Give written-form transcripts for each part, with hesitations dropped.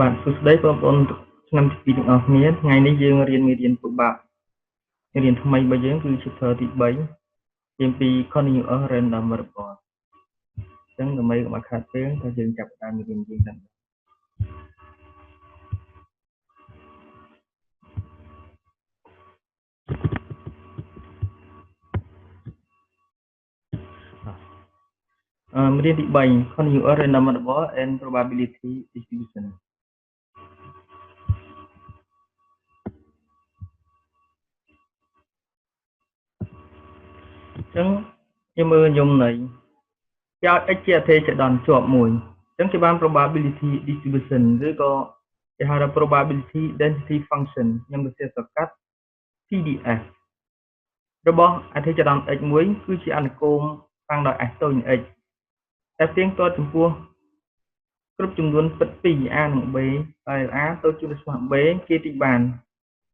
បាទសួស្តីបងប្អូនឆ្នាំទី2ទាំងអស់គ្នាថ្ងៃនេះយើងរៀនមេរៀនពិបាកមេរៀនថ្មីរបស់យើងគឺ chapter ទី3រៀនពី continuous random variable អញ្ចឹងដើម្បីកុំឲ្យខាតពេលក៏យើងចាប់ផ្ដើមមេរៀនយើងតាមមេរៀនទី3 continuous random variable and probability distribution អញ្ចឹងយើងមើលនិយមន័យគេឲ្យ x ជាអថេចដន្យជាប់មួយអញ្ចឹងគេបាន probability distribution ឬក៏គេហៅថា probability density function ខ្ញុំទៅសរសេរកាត់ PDF របស់អថេចដន្យ x មួយគឺជាអនុគមតាំងដោយ s តូចនឹង x តែផ្ទៀងផ្ទាត់ចំពោះគ្រប់ចំនួនពិត2 a និង b ដែល a តូចជាងឬស្មើ b គេទីបាន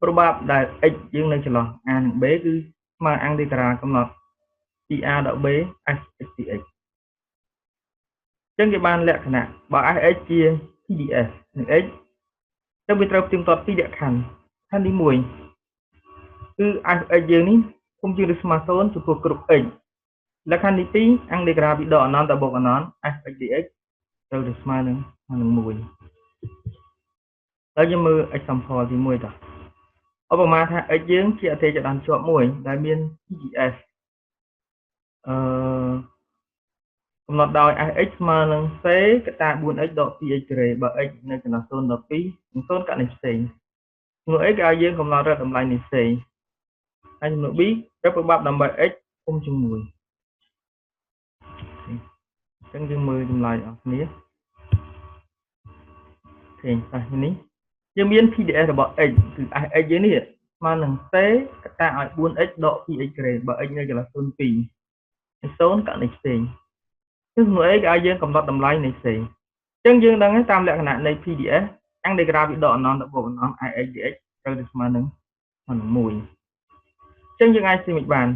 probab ដែល x យើងនៅចន្លោះ a និង b គឺស្មើអង់ដេក្រាលកំណត់ពី a ដល់ b s x dx អញ្ចឹងគេបានលក្ខណៈបើ sx ជា PDF និង x ចឹងវាត្រូវផ្ទៀងផ្ទាត់ពីរលក្ខខណ្ឌខណ្ឌទី1គឺ sx យើងនេះធំជាងឬស្មើ0ចំពោះគ្រប់ x លក្ខខណ្ឌទី2អង់ដេក្រាលពីដកអនន្តដល់បូកអនន្ត sx dx ត្រូវទៅស្មើនឹង1ហើយយើងមើល example ទី1តោះឧបមាថា x យើងជាអថេចដន្យជាប់មួយដែលមាន PDF កំណត់ដោយ sx ស្មើនឹង c កតា 4x ដក 2x ការ៉េបើ x នៅចន្លោះ0ដល់2និង0ករណីផ្សេងចំនួន x គេឲ្យយើងកំណត់រកតម្លៃនៃ c ហើយចំនួន b រកប្របាប់ដើម្បី x ធំជាង1អញ្ចឹងយើងមើលចម្លើយអស់គ្នាឃើញប៉ះនេះយើងមាន PDF របស់ x គឺ sx យើងនេះស្មើនឹង c កតាឲ្យ 4x ដក 2x ការ៉េបើ x នៅចន្លោះ0 2 0ករណីផ្សេងគឺសំណួរ A គេឲ្យយើងកំណត់តម្លៃនៃ C អញ្ចឹងយើងដឹងតាមលក្ខណៈនៃ PDF អង់ដេក្រាលពីដកអនន្តដល់បូកអនន្ត ix dx ត្រូវទៅស្មើនឹង1អញ្ចឹងយើងអាចសេមិនបាន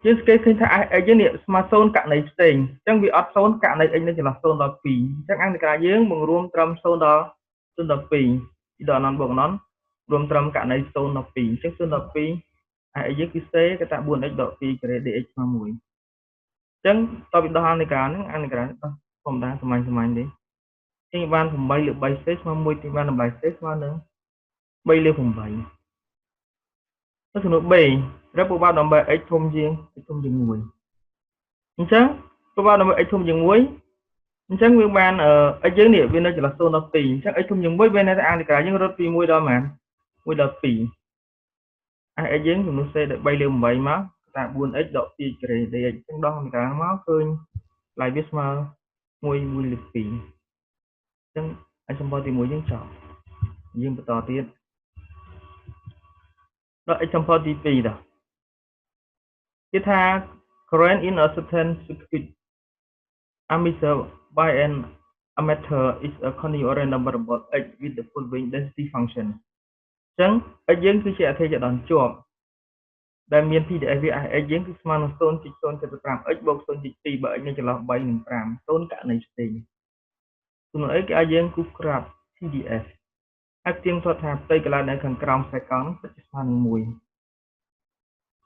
យើងស្កេតឃើញថា x យើងនេះស្មើ0ករណីផ្សេងអញ្ចឹងវាអត់0ករណី x នៅចន្លោះ0ដល់2អញ្ចឹងអង់ដេក្រាលយើងបង្រួមត្រឹម0ដល់0ដល់2ពីដកអនន្តបូកអនន្តរួមត្រឹមករណី0ដល់2អញ្ចឹង0ដល់2 x យើងគឺ c កតា 4x ដក2ការ៉េ dx ស្មើ1អញ្ចឹងតពីដោះអង់ដេក្រាលហ្នឹងអង់ដេក្រាលដោះធម្មតាសាមញ្ញសាមញ្ញទេជាងបាន8លើ 3c ស្មើ1ទីបានតម្លៃ c ស្មើនឹង3លើ8ទៅសំណួរ b រកប្របាប់ដើម្បី x ធំជាង x ធំជាង1អញ្ចឹងប្របាប់ដើម្បី x ធំជាង1អញ្ចឹងវាបាន x យើងនេះវានៅចន្លោះ0ដល់2អញ្ចឹង x ធំជាង1វានៅតែអង់ដេក្រាលយើងរត់ពី1ដល់ប៉ុន្មាន1ដល់2 x យើងចំនួន c ដល់3លើ8មកតា 4x ដក 2 ការ៉េ dx អញ្ចឹងដោះអង់ដេក្រាលមកឃើញតម្លៃវាស្មើ1 1លើ2អញ្ចឹង example ទី1យើងចប់យើងបន្តទៀតដល់ example ទី2ដល់គេថា current in a certain circuit are measured by an ammeter is a continuous random variable x with the following density function អញ្ចឹង x យើងគឺជាអថេចដន្យជាប់ដែលមាន PDF វា x យើងគឺស្មើនឹង 0.075x បូក 0.2 បើ x នៅចន្លោះ3និង5 0ករណីផ្សេងសំណួរ x គេឲ្យយើងគូសក្រាប PDF ហើយផ្ទៀងផ្ទាត់ថាផ្ទៃកន្លែងនៅខាងក្រោមខ្សែកង់ពិតជាស្មើនឹង1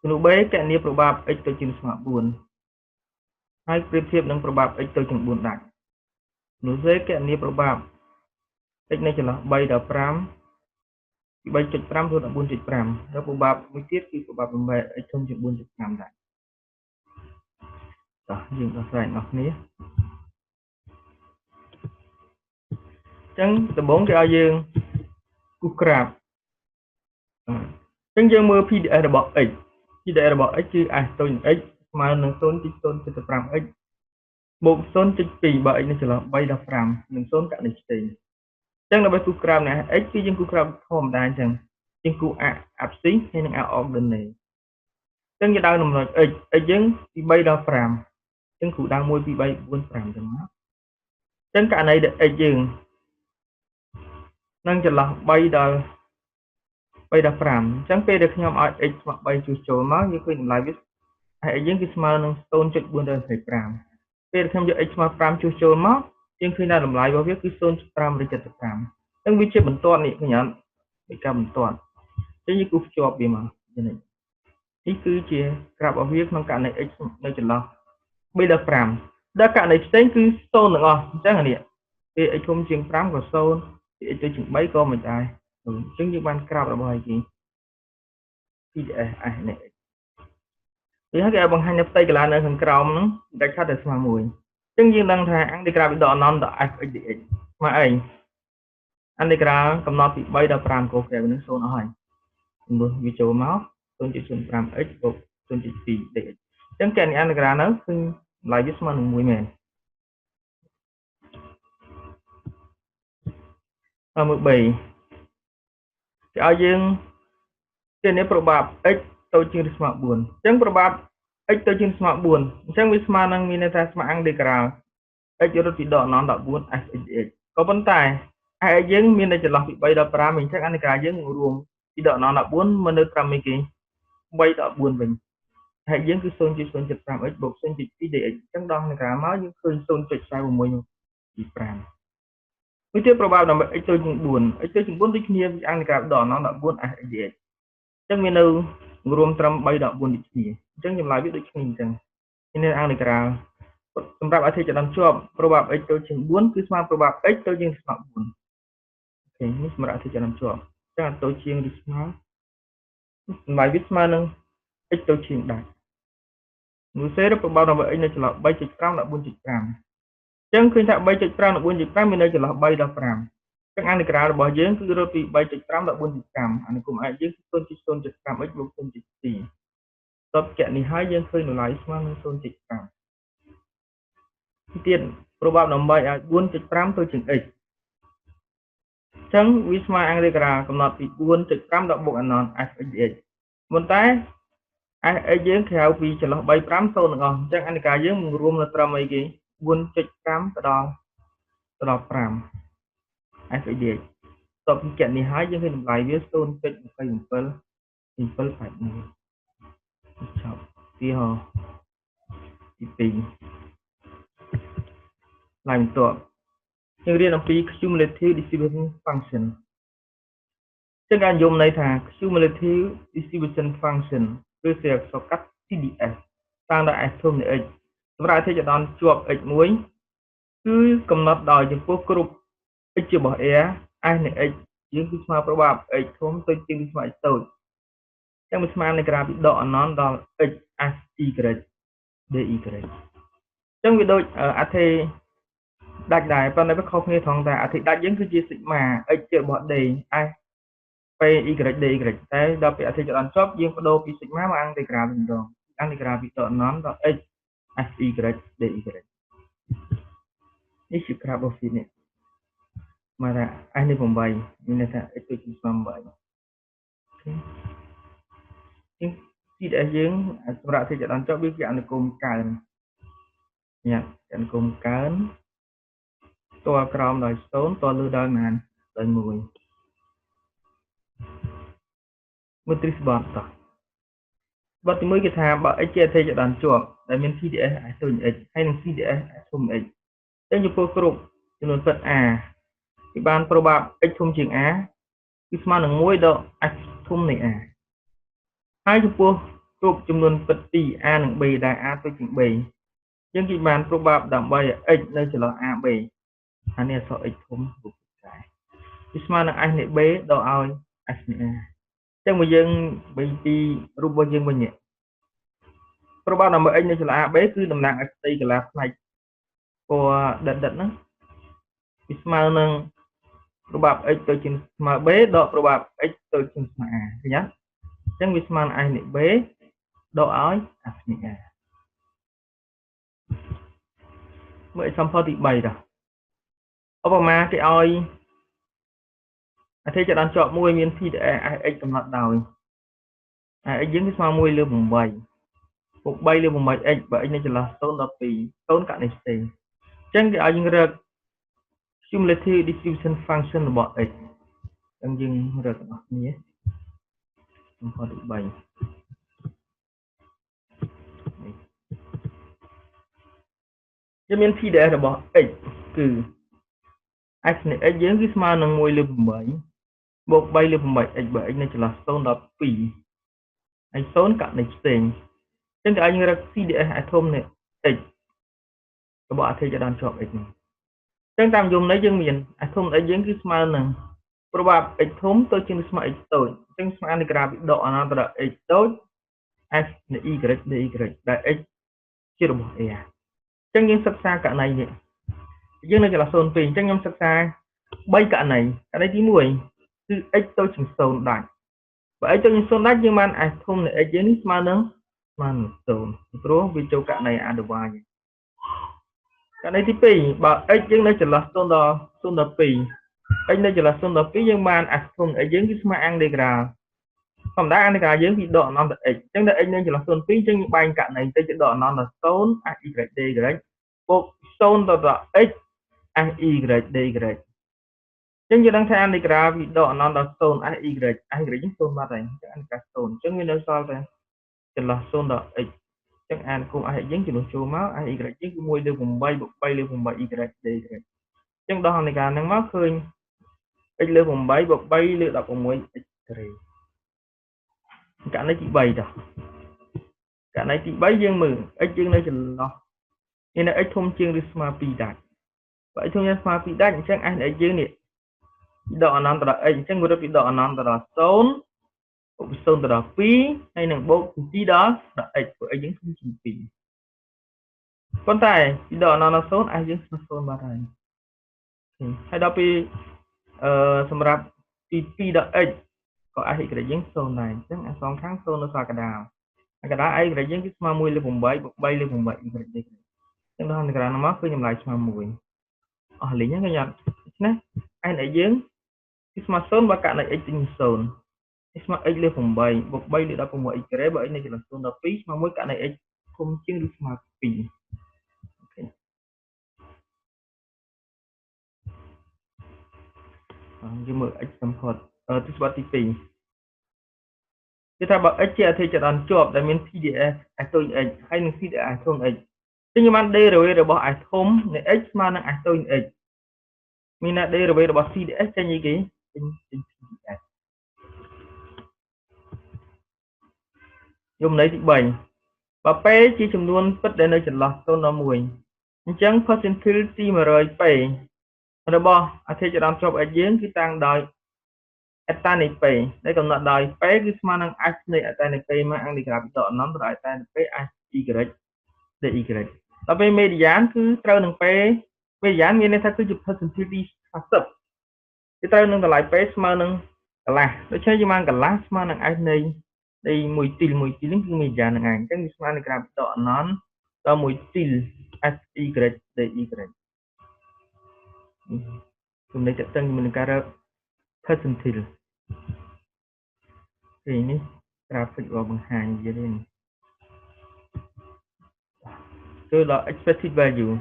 សំណួរ b កណនីប្របាប់ x ទៅជាស្មើ4ហើយប្រៀបធៀបនឹងប្របាប់ x ទៅជា4ដាច់សំណួរ c កណនីប្របាប់ x នៅចន្លោះ3ដល់5ពី 3.5 ទៅដល់ 4.5 แล้วប្របាប់មួយទៀតគឺប្របាប់ 8 x ធំជាង 4.5 ដែរតោះយើងដោះស្រាយអ្នកគ្នាអញ្ចឹងដំបូងគេឲ្យយើងគូសក្រាបអញ្ចឹងយើងមើល PDF របស់ x PDF របស់ x គឺ s តូចនឹង x ស្មើនឹង 0.075x បូក 0.2 បើ x នៅចន្លោះ3ដល់5និង0ករណីផ្សេងអញ្ចឹងដើម្បីគូសក្រាបនៃ x គឺយើងគូសក្រាបធម្មតាអញ្ចឹងយើងគូស a abscisse ហើយនិង a ordinate អញ្ចឹងយើងដើរតម្លៃ x x យើងពី3ដល់5អញ្ចឹងគ្រូដើរ1 2 3 4 5អញ្ចឹងណាអញ្ចឹងករណីដែល x យើងនឹងចន្លោះ3ដល់3ដល់5អញ្ចឹងពេលដែលខ្ញុំឲ្យ x ស្មើ3ជួសចូលមកយើងឃើញតម្លៃវា x យើងគឺស្មើនឹង 0.425 ពេលខ្ញុំយក x ស្មើ5ជួសចូលមក យើងឃើញថាតម្លៃរបស់វាគឺ0.575អញ្ចឹងវាជាបន្ទាត់នេះឃើញអត់វាការបន្ទាត់អញ្ចឹងយើងគូសភ្ជាប់វាមកនេះនេះគឺជាក្រាបរបស់វាក្នុងករណី x នៅចន្លោះ3ដល់5ដល់ករណីផ្សេងគឺ0ទាំងអស់អញ្ចឹងអានេះពេល x ធំជាង5ក៏0ពេល x ទៅជាង3ក៏មិនដែរអញ្ចឹងយើងបានក្រាបរបស់អីគេ PDF S នេះវាហើយគេឲ្យបង្ហាញនៅផ្ទៃកលានៅខាងក្រោមហ្នឹងដាច់ខាតតែស្មើ1អញ្ចឹងយើងដឹងថាអង់តិក្រាលពីដកអនន្តដល់ f x dx ស្មើអីអង់តិក្រាលកំណត់ពី3ដល់5កូក្រែនឹង0អស់ហើយព្រោះវាចូលមក 0.05x បូក 0.2 dx អញ្ចឹងកណនីអង់តិក្រាលហ្នឹងគឺតម្លៃវាស្មើនឹង1មែនហើយមើល3គេឲ្យយើងគេនេះប្របាប់ x ទៅជាងឬស្មើ4អញ្ចឹងប្របាប់ x ទៅជាងស្មើ4អញ្ចឹងវាស្មើនឹងមានន័យថាស្មើអង់តិក្រាល x រត់ពីដកអនន្តដល់4 f x dx ក៏ប៉ុន្តែ x យើងមាននៅចន្លោះពី3ដល់5អញ្ចឹងអង់តិក្រាលយើងរួមពីដកអនន្តដល់4មកនៅត្រឹមអីគេ3ដល់4វិញហើយយើងគឺ 0.075x បូក 0.2 dx អញ្ចឹងដល់អង់តិក្រាលមកយើងឃើញ 0.46 ពី5មួយទៀតប្របាប់ដើម្បី x ទៅជាង4 x ទៅជាង4ដូចគ្នាអង់តិក្រាលដកអនន្តដល់4 f x dx អញ្ចឹងមាននៅរួមត្រឹម3ដល់4ដូចគ្នាអញ្ចឹងចម្លើយវាដូចគ្នាអញ្ចឹងនេះអង់តិក្រាលសម្រាប់អធិចរន្តជាប់ប្របាប់ x ទៅជាង4គឺស្មើប្របាប់ x ទៅជាងស្មើ4អូខេនេះសម្រាប់អធិចរន្តជាប់អញ្ចឹងទៅជាងឬស្មើតម្លៃវាស្មើនឹង x ទៅជាងដែរមួយសេប្របាប់ដើម្បី x នៅចន្លោះ 3.5 ដល់ 4.5 អញ្ចឹងឃើញថា 3.5 ដល់ 4.5 មាននៅចន្លោះ3ដល់5អញ្ចឹងអង់តិក្រាលរបស់យើងគឺរត់ពី 3.5 ដល់ 4.5 អនុគមន៍ x យើងគឺ 0.075x បូក 0.2 តបកនេះហើយយើងឃើញតម្លៃស្មើនឹង 0.5 ទៀតប្របាប់ដើម្បីឲ្យ 4.5 ទៅជាង x អញ្ចឹងវាស្មើអង់តិក្រាលកំណត់ពី 4.5 ដល់បូកអនន្ត f x dx ប៉ុន្តែ f x យើងក្រៅពីចន្លោះ3 5 0ទាំងអស់អញ្ចឹងអង់តិក្រាលយើងរួមនៅត្រឹមអីគេ 4.5 ទៅដល់5 f x dx តបពីកនេះហើយយើងឃើញតម្លៃវា 0.27 781ចប់ទីហោទី2ឡើងបន្ទាប់យើងរៀនអំពី cumulative distribution function ចឹងការនិយមន័យថា cumulative distribution function ឬជាអក្សរកាត់ CDF តាមដោយ s ធំនៃ x សម្រាប់អធិចរន្តជាប់ x មួយគឺកំណត់ដោយចំពោះគ្រប់ x ជារបស់ r s នៃ x យើងគឺស្មើប្របាប់ x ធំទៅជាងស្មើ x តូចចឹងវាស្មើនឹងក្រាពីដកអនន្តដល់ x s y dy ចឹងវាដូចអធិដាច់ដែរប៉ុន្តែវាខុសគ្នាត្រង់ថាអធិដាច់យើងគឺជា sigma x ជារបស់ d s p y d y តែដល់ពេលអធិចរន្តជាប់យើងបដូរពី sigma មកអង់តិក្រាលវិញម្ដងអង់តិក្រាលពីដកអនន្តដល់ x s y d y នេះជាក្រាបរបស់វានេះមកថា s នេះ8មានន័យថា x ទៅជា8អូខេជាង CDS យើងសម្រាប់អធិចរន្តជាប់វាជាអនុគមកើនញ៉ាអនុគមកើនតលក្រោមដោយ0តលលើដោយប៉ុន្មានដោយ1មើលទ្រឹស្ដីបតោះបទទី1គេថាបើ x ជាអធិចរន្តជាប់ដែលមាន CDS s តូច x ហើយនិង CDS s ធំ x ចឹងចំពោះគ្រប់ចំនួនពិត a គេបានប្របាប់ x ធំជាង a គឺស្មើនឹង1ដល់ s ធំនៃ a ហើយចំពោះគ្រប់ចំនួនពិត2 a និង b ដែល a តូចជាង b យើងគេបានប្របាប់ដើម្បីឲ្យ x នៅចន្លោះ a b អានេះអក្សរ x ធំរូបដែរវាស្មើនឹង s នៃ b ដល់ឲ្យ s នៃ a ចឹងមកយើងបីពីរូបរបស់យើងវិញនេះប្របាប់ដើម្បី x នៅចន្លោះ a b គឺតំណាងឲ្យផ្ទៃកន្លះផ្នែកពណ៌ដិតដិតហ្នឹងវាស្មើនឹងប្របាប់ x ទៅជាងស្មើ b ដកប្របាប់ x ទៅជាងស្មើ a ឃើញទេអញ្ចឹងវាស្មើនឹង s នៃ b ដកឲ្យ s នៃ a មើល example ទី3តោះឧបមាគេឲ្យអធិចរន្តជាប់មួយមាន PDS x កំណត់ដោយ x យើងគឺស្មើ1លើ8បូក3លើ 8x បើ x នៅចន្លោះ0ដល់2 0ករណីផ្សេងអញ្ចឹងគេឲ្យយើងរក cumulative distribution function របស់ x អញ្ចឹងយើងរកទាំងអស់គ្នា example ទី3នេះយើងមាន PDF របស់ x គឺ f នៃ x យើងគឺស្មើនឹង1លើ8បូក3លើ 8x បើ x នៅចន្លោះ0ដល់2ហើយ0ករណីផ្សេងអញ្ចឹងគេឲ្យយើងរក CDF ឲ្យធំនៃ x របស់អធិចរន្តជាប់ x នេះអញ្ចឹងតាមយមន័យយើងមាន f ធំ x យើងគឺស្មើនឹងប្របាប់ x ធំទៅជាងស្មើ x តូចអញ្ចឹងស្មើនឹងក្រាបដកអនន្តរ x តូច f នៃ y នៃ y ដែល x ជារបស់ a អញ្ចឹងយើងសិក្សាករណីនេះយើងនៅចន្លោះ0 2អញ្ចឹងខ្ញុំសិក្សា3ករណីករណីទី1គឺ x តូចជាង0ដាច់បើ x តូចជាង0ដាច់យើងបាន f ធំនៃ x យើងនេះស្មើនឹង0ព្រោះវាចូលករណីអនុវាយករណីទី2បើ x យើងនៅចន្លោះ0ដល់0ដល់2 x នៅចន្លោះ0ដល់2យើងបាន f ធំនៃ x យើងគឺស្មើអង់ដេក្រាលធម្មតាអង់ដេក្រាលយើងពីដកអនន្តទៅ x អញ្ចឹងដល់ x នៅចន្លោះ0 2អញ្ចឹងយើងបែងករណីទៅជាដកអនន្តដល់0 f y dy បូក0ទៅដល់ x f y dy អញ្ចឹងយើងដឹងថាអង់ដេក្រាលពីដកអនន្តដល់0 f y f y យើង0បាត់ហើយអញ្ចឹងអង់ដេក្រាល0អញ្ចឹងវានៅសល់តែចន្លោះ0ដល់ x អញ្ចឹងអានគុំ f យើងជំនួសចូលមក f y យើងគឺ1លើ8បូក3លើ8 y dy អញ្ចឹងដោះអង់ដេក្រាលហ្នឹងមកឃើញ x លើ8បូក3លើ16 x ការ៉េករណីទី3តោះករណីទី3យើងមើល x យើងនៅចន្លោះនេះនៅ x ធំជាងឬស្មើ2ដាច់បើ x ធំជាងស្មើ2ដាច់អញ្ចឹង f នៃ x យើងនេះដកអនន្តដល់ x អញ្ចឹងវារត់ពីដកអនន្តដល់0បូក0ទៅដល់2ហើយនឹងបូកពី2ដល់ x ព្រោះ x យើងធំជាង2ប៉ុន្តែពីដកអនន្តដល់0 f យើងស្មើ0បាត់ហើយហើយដល់ពីសម្រាប់ពី2ដល់ x ក៏ f y យើង0ដែរអញ្ចឹងអាសងខាង0នៅសល់កណ្ដាលកណ្ដាល y យើងគឺស្មើ1លើ8បូក3លើ8 y អញ្ចឹងដល់កណ្ដាលមកគឺចម្លើយស្មើ1អស់លីងហ្នឹងកញ្ញាដូច្នេះ f នៃយើងគឺស្មើ0បើករណី x ទី0ស្មើ x លើ8បូក3លើ16 x ការ៉េបើ x នៅចន្លោះ0ដល់2ស្មើ1ករណី x ធំជាងឬស្មើ2អូខេយើងមើល example ទស្សវត្សទី2គេថាបើ x ជាអធិចរន្តជាប់ដែលមាន PDF f តូច x ហើយនិង PDF ធំ x ចឹងយើងបាន derivative របស់ f ធំនៃ x ស្មើនឹង f តូច x មានណា derivative របស់ CDF ចេញអីគេចេញ PDF យមន័យទី3បើ p ជាចំនួនពិតដែលនៅចន្លោះ0ដល់1អញ្ចឹង percentile ទី100 p របស់អធិចរន្តជាប់ x យើងគឺតាំងដោយអត្តានៃ p ដែលកំណត់ដោយ p គឺស្មើនឹង f នៃអត្តានៃ p មកអង់ដេក្រាលពីដកអនន្តដល់អត្តានៃ p f y dy ដល់ពេល median គឺត្រូវនឹង p median មានន័យថាគឺជា percentile ទី50គឺត្រូវនឹងតម្លៃ p ស្មើនឹងកន្លះដូច្នេះយើងបានកន្លះស្មើនឹង f នៃ1ទីល1ទីលនេះគឺ median ហ្នឹងឯងអញ្ចឹងវាស្មើនឹងក្រាបដកអនន្តដល់1ទីល f y dy ចំណុចតឹងជាមួយនឹងការរក percentile ពេលនេះ graphic របស់បង្ហាញវានេះគឺដល់ expected value អ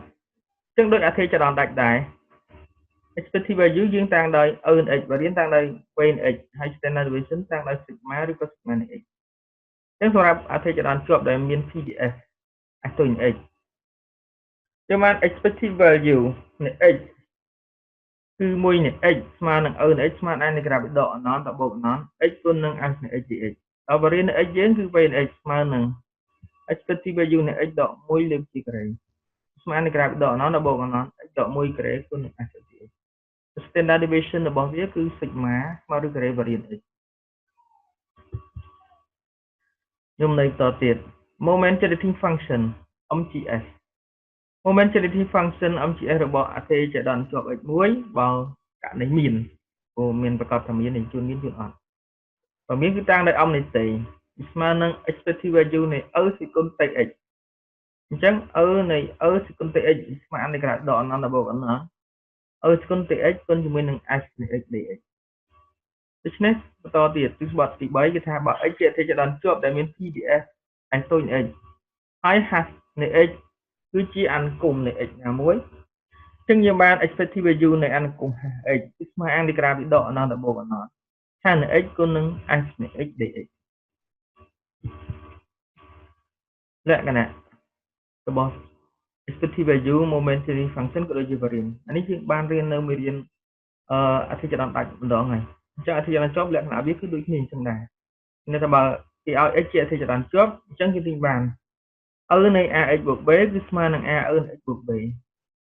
ញ្ចឹងដូចអធិចរន្តដាច់ដែរ expected value យើងតាំងដោយ e នៃ x variance តាំងដោយ v នៃ x ហើយ standard deviation តាំងដោយ sigma ឬក៏ sigma នៃ x អញ្ចឹងសម្រាប់អធិចរន្តជាប់ដែលមាន PDF f តូចនៃ x យើងបាន expected value នៃ x គឺ1នៃ x ស្មើនឹង e នៃ x ស្មើនឹងក្រាបដកអនន្តបូកអនន្ត x គុណនឹង f នៃ x dx ដល់ variance នៃ x យើងគឺ v នៃ x ស្មើនឹង expected value នៃ x ដក1លើជាការ៉េស្មើនឹងក្រាបដកអនន្តបូកអនន្ត x ដក1ការ៉េគុណនឹង f dx standard deviation របស់វាគឺ sigma ស្មើឬការ៉េ variance x ខ្ញុំនៅបន្តទៀត moment generating function MGS moment generating function MGS របស់អធិចរន្តជាប់ x1 បើករណីមានព្រោះមានប្រកបថាមានជួនមានជួនអត់បើមានគឺតាំងដោយ m នៃ t ស្មើនឹង expected value នៃ e សេគុណ tx អញ្ចឹង e នៃ e សេគុណ tx ស្មើនឹងក្រាដកអនន្តបូកអនន្ត e សេគុណ tx គុណជាមួយនឹង f នៃ x dx ដូច្នេះបន្តទៀតទស្សវត្សទី3គេថាបើ x ជាអធិចរន្តជាប់ដែលមាន PDF f តូចនៃ x ហើយ hash នៃ x គឺជាអនុគមនៃ x ណាមួយអញ្ចឹងយើងបាន expected value នៃអនុគម h x គឺស្មើអង់ដេក្រាលពីដកអនន្តបូកអនន្ត h នៃ x គុណនឹង f នៃ x dx លក្ខណៈរបស់ Expected value momentary function ក៏ដូចជា variance អានេះយើងបានរៀននៅមេរៀនអឺអធិចរន្តដាច់ម្ដងហើយអញ្ចឹងអធិចរន្តជាប់លក្ខណៈវាគឺដូចគ្នាអញ្ចឹងដែរនេះថាបើគេឲ្យ x ជាអធិចរន្តជាប់អញ្ចឹងគេទាញបាន e នៃ ax បូក b គឺស្មើនឹង a e នៃ x បូក b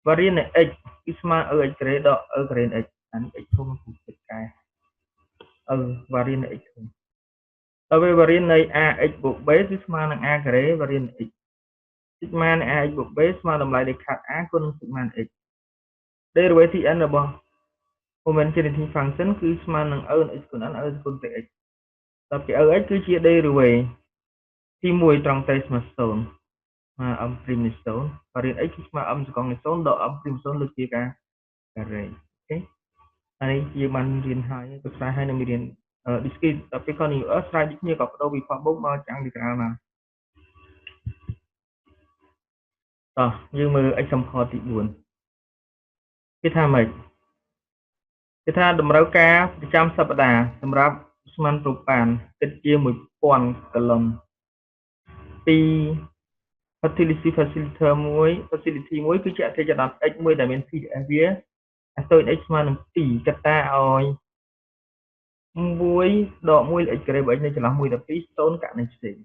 variance នៃ x គឺស្មើ e x ការ៉េដក e ការ៉េនៃ x អានេះ x ធំគឺទឹកកែ e variance នៃ x ធំដល់ពេល variance នៃ ax បូក b គឺស្មើនឹង a ការ៉េ variance នៃ x sigma នៃ ax បូក b ស្មើតម្លៃដែលខាត់ a គុណនឹង sigma នៃ x derivative n របស់ moment generating function គឺស្មើនឹង e នៃ x គុណ n e គុណទៅ x ដល់ពេល e x គឺជា derivative ទី1ត្រង់ t ស្មើ0ស្មើ m' នៃ0 variance x គឺស្មើ m សកលនៃ0ដក m' 0លើកជាការការ៉េ OK ហើយយើងបានរៀនហើយប្រសើរហើយនៅមេរៀន discrete ដល់ពេល continuous ស្រ័យដូចគ្នាក៏បដូរពីផលបូកមកចាំងពីក្រៅមកតោះយើងមើល example ទី4គេថាម៉េចគេថាតម្រូវការប្រចាំសប្តាហ៍សម្រាប់ស្មានប្រូប៉ានគិតជា1000កាឡុនពី facility facilitator មួយ facility មួយគឺជាអតិចរន្ត x មួយដែលមាន PDF វាអតូច x ស្មើនឹង2កតាឲ្យ1ដក1 x ការ៉េបើ x នៅចន្លោះ1ដល់2 0ករណីផ្សេង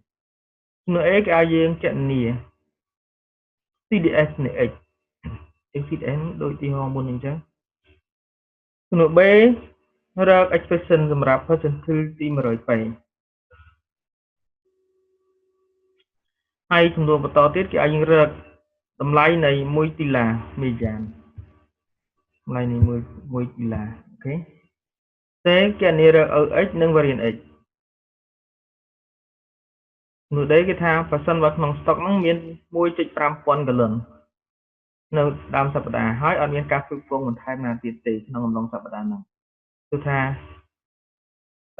នៅ a គេឲ្យយើងគណនា CDF នៃ x យើង CDF ដូចទីហោមុនអញ្ចឹងនៅ b រក expression សម្រាប់ percentile ទី100ហើយចំនួនបន្តទៀតគេឲ្យយើងរកតម្លៃនៃ1ទីឡាមេយ៉ានតម្លៃនៃ1ទីឡា OK តែគេនេះរក OX និង variant x នោះដែរគេថាប្រសិនបើក្នុងស្តុកហ្នឹងមាន 1.5 ពាន់កាឡុននៅដើមសប្តាហ៍ហើយអត់មានការផ្គត់ផ្គង់បន្ថែមណាទៀតទេក្នុងអំឡុងសប្តាហ៍ហ្នឹងគឺថា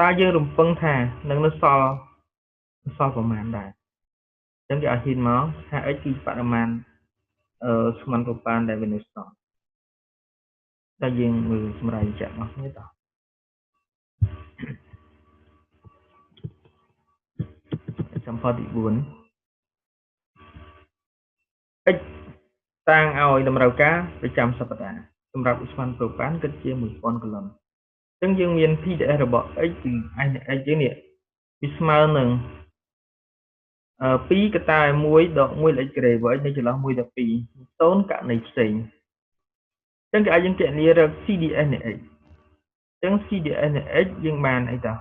តើយើងរំពឹងថានឹងនៅសល់ប្រមាណដែរអញ្ចឹងគេឲ្យហ៊ានមកថា x គឺបរិមាណអឺស្មានប្រប៉ានដែលវានៅសល់តែយើងមើលសម្រាប់ចាក់មកនេះតោះ example ទី4 x តាំងឲ្យតម្រូវការប្រចាំសប្តាហ៍សម្រាប់ឧស្ម័នប្រូប៉ានគិតជា1000កាឡុនអញ្ចឹងយើងមាន PDF របស់ x គឺ i នៃ x យើងនេះវាស្មើនឹង2កតា1ដក1 x ការ៉េបើ x នៅចន្លោះ1ដល់2 0ករណីផ្សេងអញ្ចឹងគេឲ្យយើងគណនារក CDF នៃ x អញ្ចឹង CDF នៃ x យើងបានអីតោះ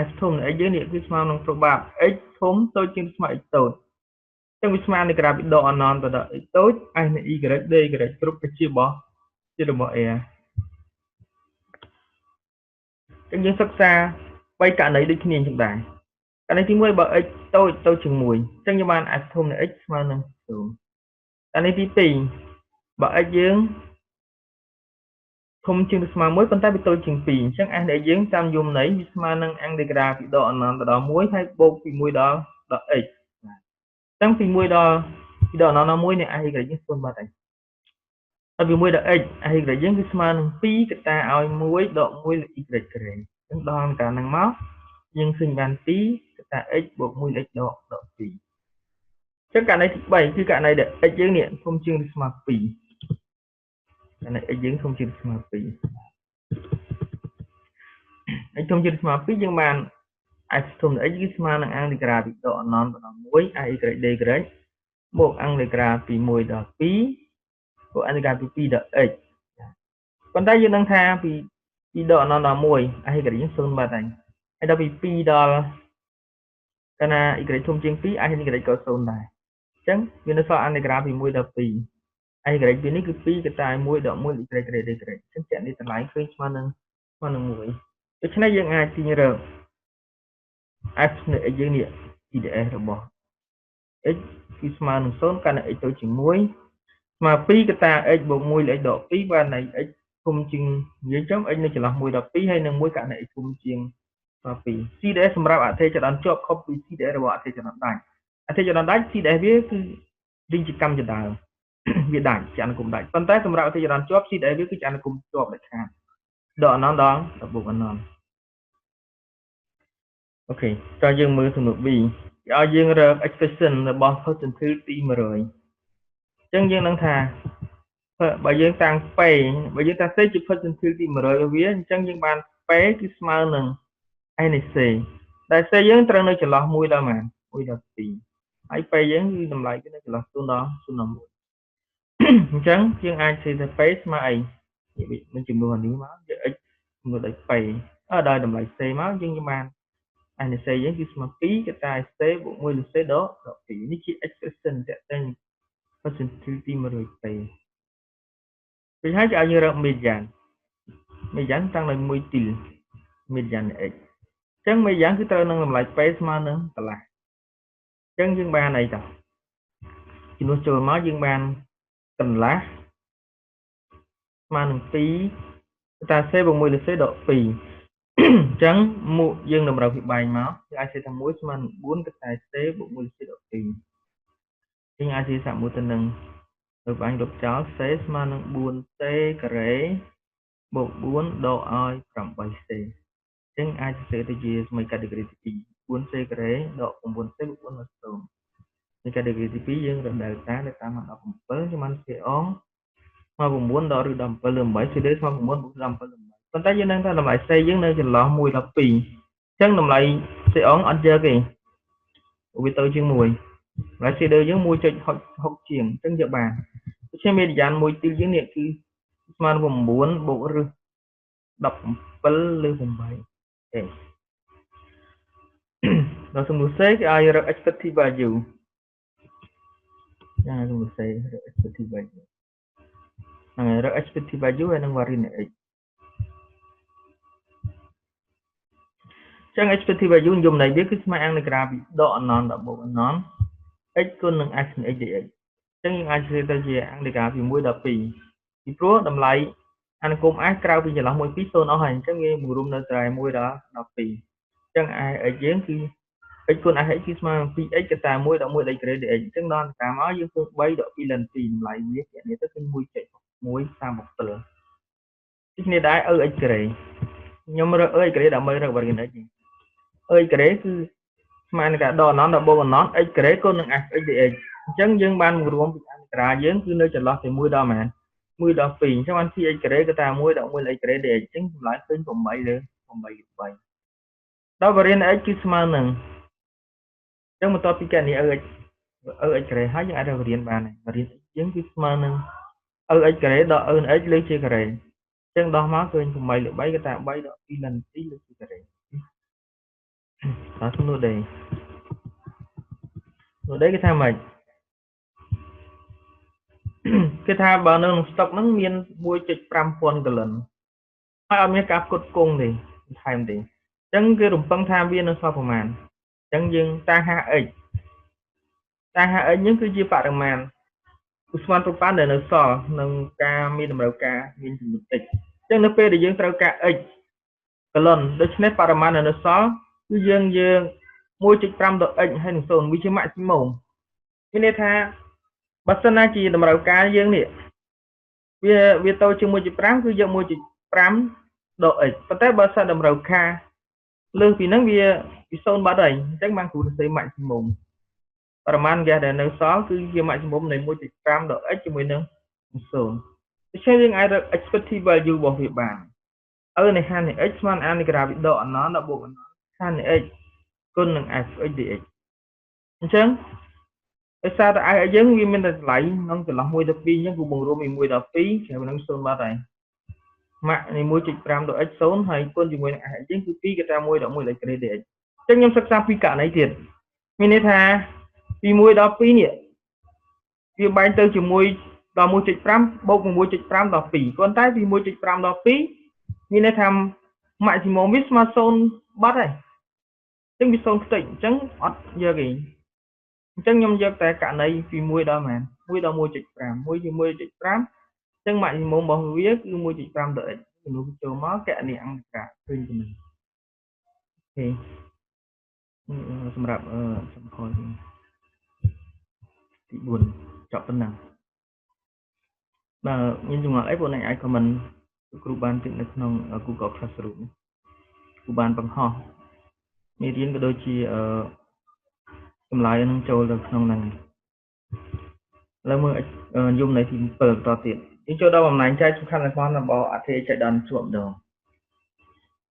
f ធំនៃ x យើងនេះគឺស្មើនឹងប្រប x ធំតូចជាងស្មើ x តូចអញ្ចឹងវាស្មើនឹងក្រាបពីដកអនន្តទៅដល់ x តូច s នៃ y d y គ្រប់ទៅជារបស់ a អញ្ចឹងយើងសិក្សា3ករណីដូចគ្នាអញ្ចឹងដែរករណីទី1បើ x តូចទៅជាង1អញ្ចឹងយើងបាន f ធំនៃ x ស្មើនឹង0ករណីទី2បើ x យើងធំជាងឬស្មើ1ប៉ុន្តែវាតូចជាង2អញ្ចឹង s នៃ x យើងតាមយមន័យវាស្មើនឹងអង់ដេក្រាពីដកអនន្តទៅដល់1ហើយបូកពី1ដល់ x អញ្ចឹងពី1ដល់ពីដកអនន្តដល់1នៃ s y យើង0បាត់ហើយដល់ពី1ដល់ x s y យើងគឺស្មើនឹង2កតាឲ្យ1ដក1លើ y ការ៉េអញ្ចឹងដល់កាលហ្នឹងមកយើងឃើញបាន2កតា x បូក1 x ដក2អញ្ចឹងករណីទី3គឺករណីដែល x យើងនេះធំជាងឬស្មើ2ករណី x យើងធំជាងឬស្មើ2 x ធំជាងឬស្មើ2យើងបាន f ធំនៃ x គឺស្មើនឹងអង់ដេក្រាពីដកអនន្តដល់1 i y d y បូកអង់ដេក្រាពី1ដល់2បូកអង់ដេក្រាពី2ដល់ x ប៉ុន្តែយើងដឹងថាពីដកអនន្តដល់1 i y យើង0បាត់ហើយហើយដល់ពី2ដល់កាលណា y ធំជាង2 i y ក៏0ដែរអញ្ចឹងវានៅសល់អង់ដេក្រាពី1ដល់2 i y ពីនេះគឺ2កតា1ដក1 y ការ៉េ d y អញ្ចឹងជាក់នេះតម្លៃឃើញស្មើនឹង1ដូច្នេះយើងអាចទាញរក f នៃ x យើងនេះ PDF របស់ x គឺស្មើនឹង0កាលណា x តូចជាង1ស្មើ2កតា x បូក1លើ x ដក2បាននៃ x ធំជាងនិយាយចំ x នៅចន្លោះ1ដល់2ហើយនឹង1ករណី x ធំជាង2 CDF សម្រាប់អធិចរន្តជាប់ខុសពី CDF របស់អធិចរន្តដាច់អធិចរន្តដាច់ CDF វាគឺរីងជាកម្មជាដើមវាដាច់ជាអនុគមដាច់ប៉ុន្តែសម្រាប់អធិចរន្តជាប់ CDF វាគឺជាអនុគមជាប់ដាច់ខាតដកអនន្តដល់បូកអនន្ត OK តើយើងមើលសំណួរ B គេឲ្យយើងរក expression របស់ percentile ទី100អញ្ ចឹងយើងនឹងថាបើយើងតាំង P បើយើងតាំង C ជា percentile ទី100របស់វាអញ្ចឹងយើងបាន P គឺស្មើនឹង S នៃ C ដែល C យើងត្រូវនៅចន្លោះ1ដល់ប៉ុន្មាន1ដល់2ហើយ P យើងគឺតម្លៃគឺនៅចន្លោះ0ដល់0.1អញ្ចឹងយើងអាចសេថា P ស្មើអីនឹងចំនួននេះមកយក x ចំនួនដោយ P ដោយតម្លៃ C មកយើងបាន S នៃ C យើងគឺស្មើ2កតា C បូក1លើ C ដក2នេះជា expression តាក់ទង percentile ទី100 P ពេលហើយគេឲ្យយើងរក median median តាំងដោយ1ទីល median នៃ x អញ្ចឹង median គឺត្រូវនឹងតម្លៃ P ស្មើនឹងកន្លះអញ្ចឹងយើងបានអីតោះជំនួសចូលមកយើងបានកន្លះស្មើនឹង2តា C បូក1លើ C ដក2អញ្ចឹងមកយើងតម្រូវពីបែងមកយើងអាចសេថា1ស្មើនឹង4កតា C បូក1លើ C ដក2យើងអាចសេសាក់មួយទៅនឹងទៅបាញ់លុបចោល C ស្មើនឹង 4C ការ៉េបូក4ដកឲ្យ 8C អញ្ចឹងអាចសរសេរទៅជាសមី category ទី2 4C ការ៉េដក 9C បូក4មក0នៃ category ទី2យើងរក delta delta មក17យើងបាន C អងស្មើ9ដកឬ17លើ8 C ស្មើ9បូក17លើ8ប៉ុន្តែយើងនឹងថាតម្លៃ C យើងនៅចន្លោះ1ដល់2អញ្ចឹងតម្លៃ C អងអត់យកទេវាទៅជាង1តម្លៃ C លើយើង 1.66 ជាងអញ្ចឹងយកបានដូច្នេះមេឌីយ៉ានមួយទីលយើងនេះគឺស្មើនឹង9បូកឬ17លើ8ទេដល់សំណួរ C គេឲ្យរក expected value ចាសំណួរ C រក expected value ហ្នឹងហើយរក expected value ហើយនឹង variance x ចឹង expected value និយមន័យវាគឺស្មើអង្គនៃក្រាពីដកអនន្តដល់បូកអនន្ត x គុណនឹង s នៃ x dx ចឹងយើងអាចសរសេរទៅជាអង្គនៃក្រាពី1ដល់2ពីព្រោះតម្លៃអនុគម s ក្រៅពីចន្លោះ1 2 0អស់ហើយអញ្ចឹងវាបង្រួមនៅត្រែ1ដល់12អញ្ចឹង x យើងគឺ x គុណ s x គឺស្មើនឹង 2x កតា1ដល់1 x ការ៉េ dx អញ្ចឹងដល់តាមមកយើងឃើញ3ដល់2លិន2តម្លៃវាគណនាទៅគឺ 1.137 ទីគ្នាដែរ x ការ៉េខ្ញុំរើស x ការ៉េដើម្បីរក variance x x ការ៉េគឺស្មើនឹងការដកអនន្តដល់បូកអនន្ត x ការ៉េគុណនឹង s x dx អញ្ចឹងយើងបានបង្រួមពីអន្តរាយើងគឺនៅចន្លោះពី1ដល់ប៉ុន្មាន1ដល់2អញ្ចឹងបាន 2x ការ៉េកតា1ដល់1 x ការ៉េ dx អញ្ចឹងចម្លើយឃើញ8លើ8 3ដល់ variance x គឺស្មើនឹងអញ្ចឹងបន្ទាប់ពីកណនី x x ការ៉េហើយយើងអាចរក variance បានហើយ variance យើងគឺស្មើនឹង x ការ៉េដល់ x លើជាការ៉េអញ្ចឹងដោះមកឃើញ8លើ3កតា3ដល់2លិន2លើជាការ៉េដល់សំណួរដែរសំណួរដែរគេថាម៉េចគេថាបើនៅក្នុងស្តុកហ្នឹងមាន 1.5 ពាន់ហ្គាឡិនហើយអត់មានការផ្គត់ផ្គង់ទេថែមទេអញ្ចឹងគេរំពឹងថាវានៅសល់ប្រមាណអញ្ចឹងយើងតាហា x តាហា x ហ្នឹងគឺជាបរិមាណឧស្ម័នប្រប៉ាន់ដែលនៅសល់ក្នុងការមានតម្រូវការមានចំនួនតិចអញ្ចឹងនៅពេលដែលយើងត្រូវការ x ហ្គាឡុនដូច្នេះបរិមាណដែលនៅសល់គឺយើង 1.5 ដល់ x ហើយនឹង0វាជា maximum មានន័យថាបើសិនណាជាតម្រូវការយើងនេះវាទៅជា 1.5 គឺយក 1.5 ដល់ x ប៉ុន្តែបើសិនតម្រូវការលើសពីហ្នឹងវា0បាត់ហើយអញ្ចឹងបានគ្រូសរសេរ maximum បរិមាណហ្គាសដែលនៅសល់គឺជា maximum នៃ 1.5 ដល់ x ជាមួយនឹង0ដូច្នេះយើងអាចរក expected value របស់វាបាន e នៃហានៃ x ស្មើនឹង a នៃក្រាពីដកអនន្តដល់បូកអនន្តហានៃ x គុណនឹង f x dx អញ្ចឹងដោយសារតែ f យើងវាមានតែតម្លៃក្នុងចន្លោះ1ដល់2អញ្ចឹងគឺបង្រួមពី1ដល់2ជ្រាបនឹង0បាត់ហើយម៉ាក់នៃ 1.5 ដល់ x 0ហើយគុណជាមួយនឹង f យើងគឺ2កតា1ដល់1 x dx អញ្ចឹងខ្ញុំសិក្សាពីករណីទៀតមានន័យថាពី1ដល់2នេះវាបែងទៅជាមួយដល់ 1.5 បូក 1.5 ដល់2ប៉ុន្តែពី 1.5 ដល់2មានន័យថា maximum វាស្មើ0បាត់ហើយអញ្ចឹងវា0ខ្ទេចអញ្ចឹងអត់យកទេអញ្ចឹងខ្ញុំយកតែករណីពី1ដល់ប៉ុន្មាន1ដល់ 1.5 1ជាមួយ 1.5 អញ្ចឹង maximum របស់វាគឺ 1.5 ដល់ x មនុស្សចូលមកកណនីអង្គការឃើញប៉ុណ្ណឹងអូខេសម្រាប់សំខទី4ចប់ប៉ុណ្ណឹងបើមានចម្ងល់អីពួកអ្នកអាច comment គ្រូបានទៀតនៅក្នុង Google Classroom គ្រូបានបង្ហោះមេរៀនក៏ដូចជាចម្លើយនឹងចូលទៅក្នុងហ្នឹង។ ឥឡូវមើលនិយមន័យទី7បន្តទៀតយើងចូលដល់បំណែកចែកសំខាន់សំខាន់របស់អធិចដន្យជាប់ម្ដង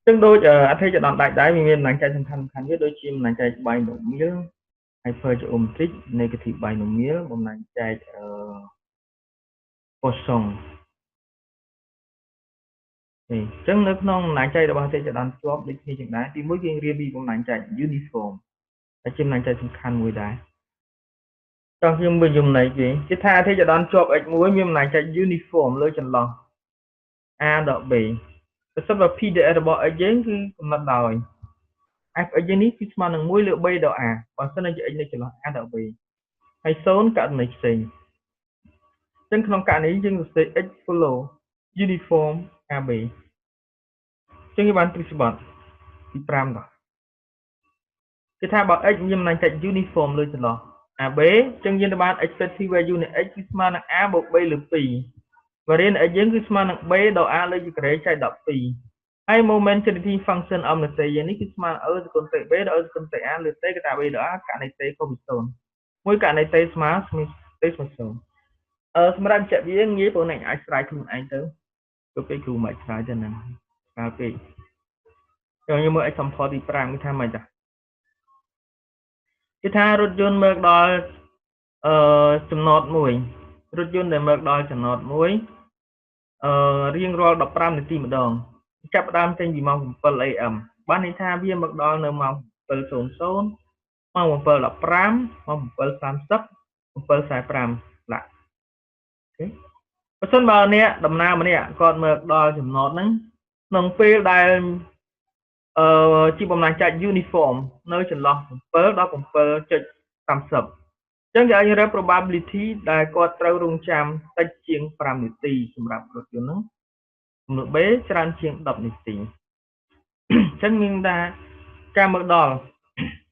ចឹងដូចអធិចដន្យដាច់ដែរវាមានបំណែកចែកសំខាន់សំខាន់វាដូចជាបំណែកចែក binomial hypergeometric negative binomial បំណែកចែកអឺ Poisson អញ្ចឹងនៅក្នុងបំណែកចែករបស់អតិចដន្យជាប់ដូចគ្នាចឹងដែរទីមួយយើងរៀនពីបំណែកចែក uniform ដែលជាបំណែកចែកសំខាន់មួយដែរចង់ខ្ញុំមើលយមន័យគេគេថាអធិចដន្យជាប់ x1 មានបំណែកចែក uniform លើចន្លោះ a ដល់ b ប្រសិនបើ PDF របស់ x យើងគឺកំណត់ដោយ fx យើងនេះគឺស្មើនឹង1លើ b ដល់ a បើសិនជា x នៅចន្លោះ a ដល់ b ហើយ0ករណីផ្សេងអញ្ចឹងក្នុងករណីយើងសរសេរ x follow uniform ab អញ្ចឹងគេបានទ្រឹស្ដីទី5ដល់គេថាបើ x មានបំណែកចែក uniform លើចន្លោះ AB អញ្ចឹងយើងទៅបាន expected value នៃ x គឺស្មើនឹង a បូក b លើ2 variance x យើងគឺស្មើនឹង b ដល់ a លើជាការ៉េចែក12ហើយ moment generating function m នៃ t យើងនេះគឺស្មើនឹង e ស្គុណ t b ដល់ e ស្គុណ t a លើ t កតា b ដល់ a ករណី t ខុសពី0មួយករណី t ស្មើ t ស្មើ0អឺសម្រាប់បញ្ជាក់វាងាយបងអ្នកអាចស្រាយខ្លួនឯងទៅទៅពេលគ្រូមិនស្រាយទៅហ្នឹងស្រាយពេកចូលខ្ញុំមើល example ទី5គឺថាម៉េចចាគេថារថយន្តមកដល់អឺចំណតមួយរថយន្តដែលមកដល់ចំណតមួយអឺរៀងរាល់15នាទីម្ដងចាប់ផ្ដើមចេញពីម៉ោង7 AM បានន័យថាវាមកដល់នៅម៉ោង7:00ម៉ោង7:15ម៉ោង7:30 7:45ឡាអូខេបើសិនបើអ្នកដំណើរម្នាក់គាត់មកដល់ចំណតហ្នឹងក្នុងពេលដែលអឺជាបំណាច់ចែក uniform នៅចន្លោះ7ដល់7.30អញ្ចឹងគេឲ្យរើ probability ដែលគាត់ត្រូវរងចាំតិចជាង5នាទីសម្រាប់រថយន្តហ្នឹងចំនួន B ច្រើនជាង10នាទីអញ្ចឹងមានថាការមកដល់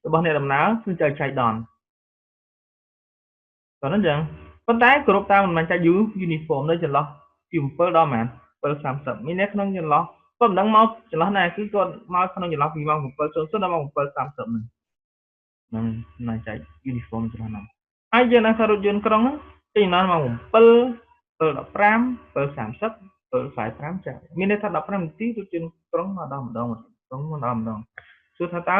របស់អ្នកដំណើរគឺត្រូវចែកដនតោះហ្នឹងចឹងប៉ុន្តែគ្រប់តាមបំណាច់ចែក uniform នៅចន្លោះពី7ដល់ប៉ុន្មាន7:30មាននៅក្នុងចន្លោះគាត់មិនដឹងមកចន្លោះណាគឺគាត់មកក្នុងចន្លោះពីម៉ោង7:00ដល់ម៉ោង7:30ហ្នឹងហ្នឹងណាចែក uniform ចន្លោះហ្នឹងហើយយើងនឹងថារថយន្តក្រុងហ្នឹងចេញដល់ម៉ោង7 7:15 7:30 7:45ចាមានន័យថា15នាទីរថយន្តក្រុងមកដល់ម្ដងក្រុងមកដល់ម្ដងសួរថាតើ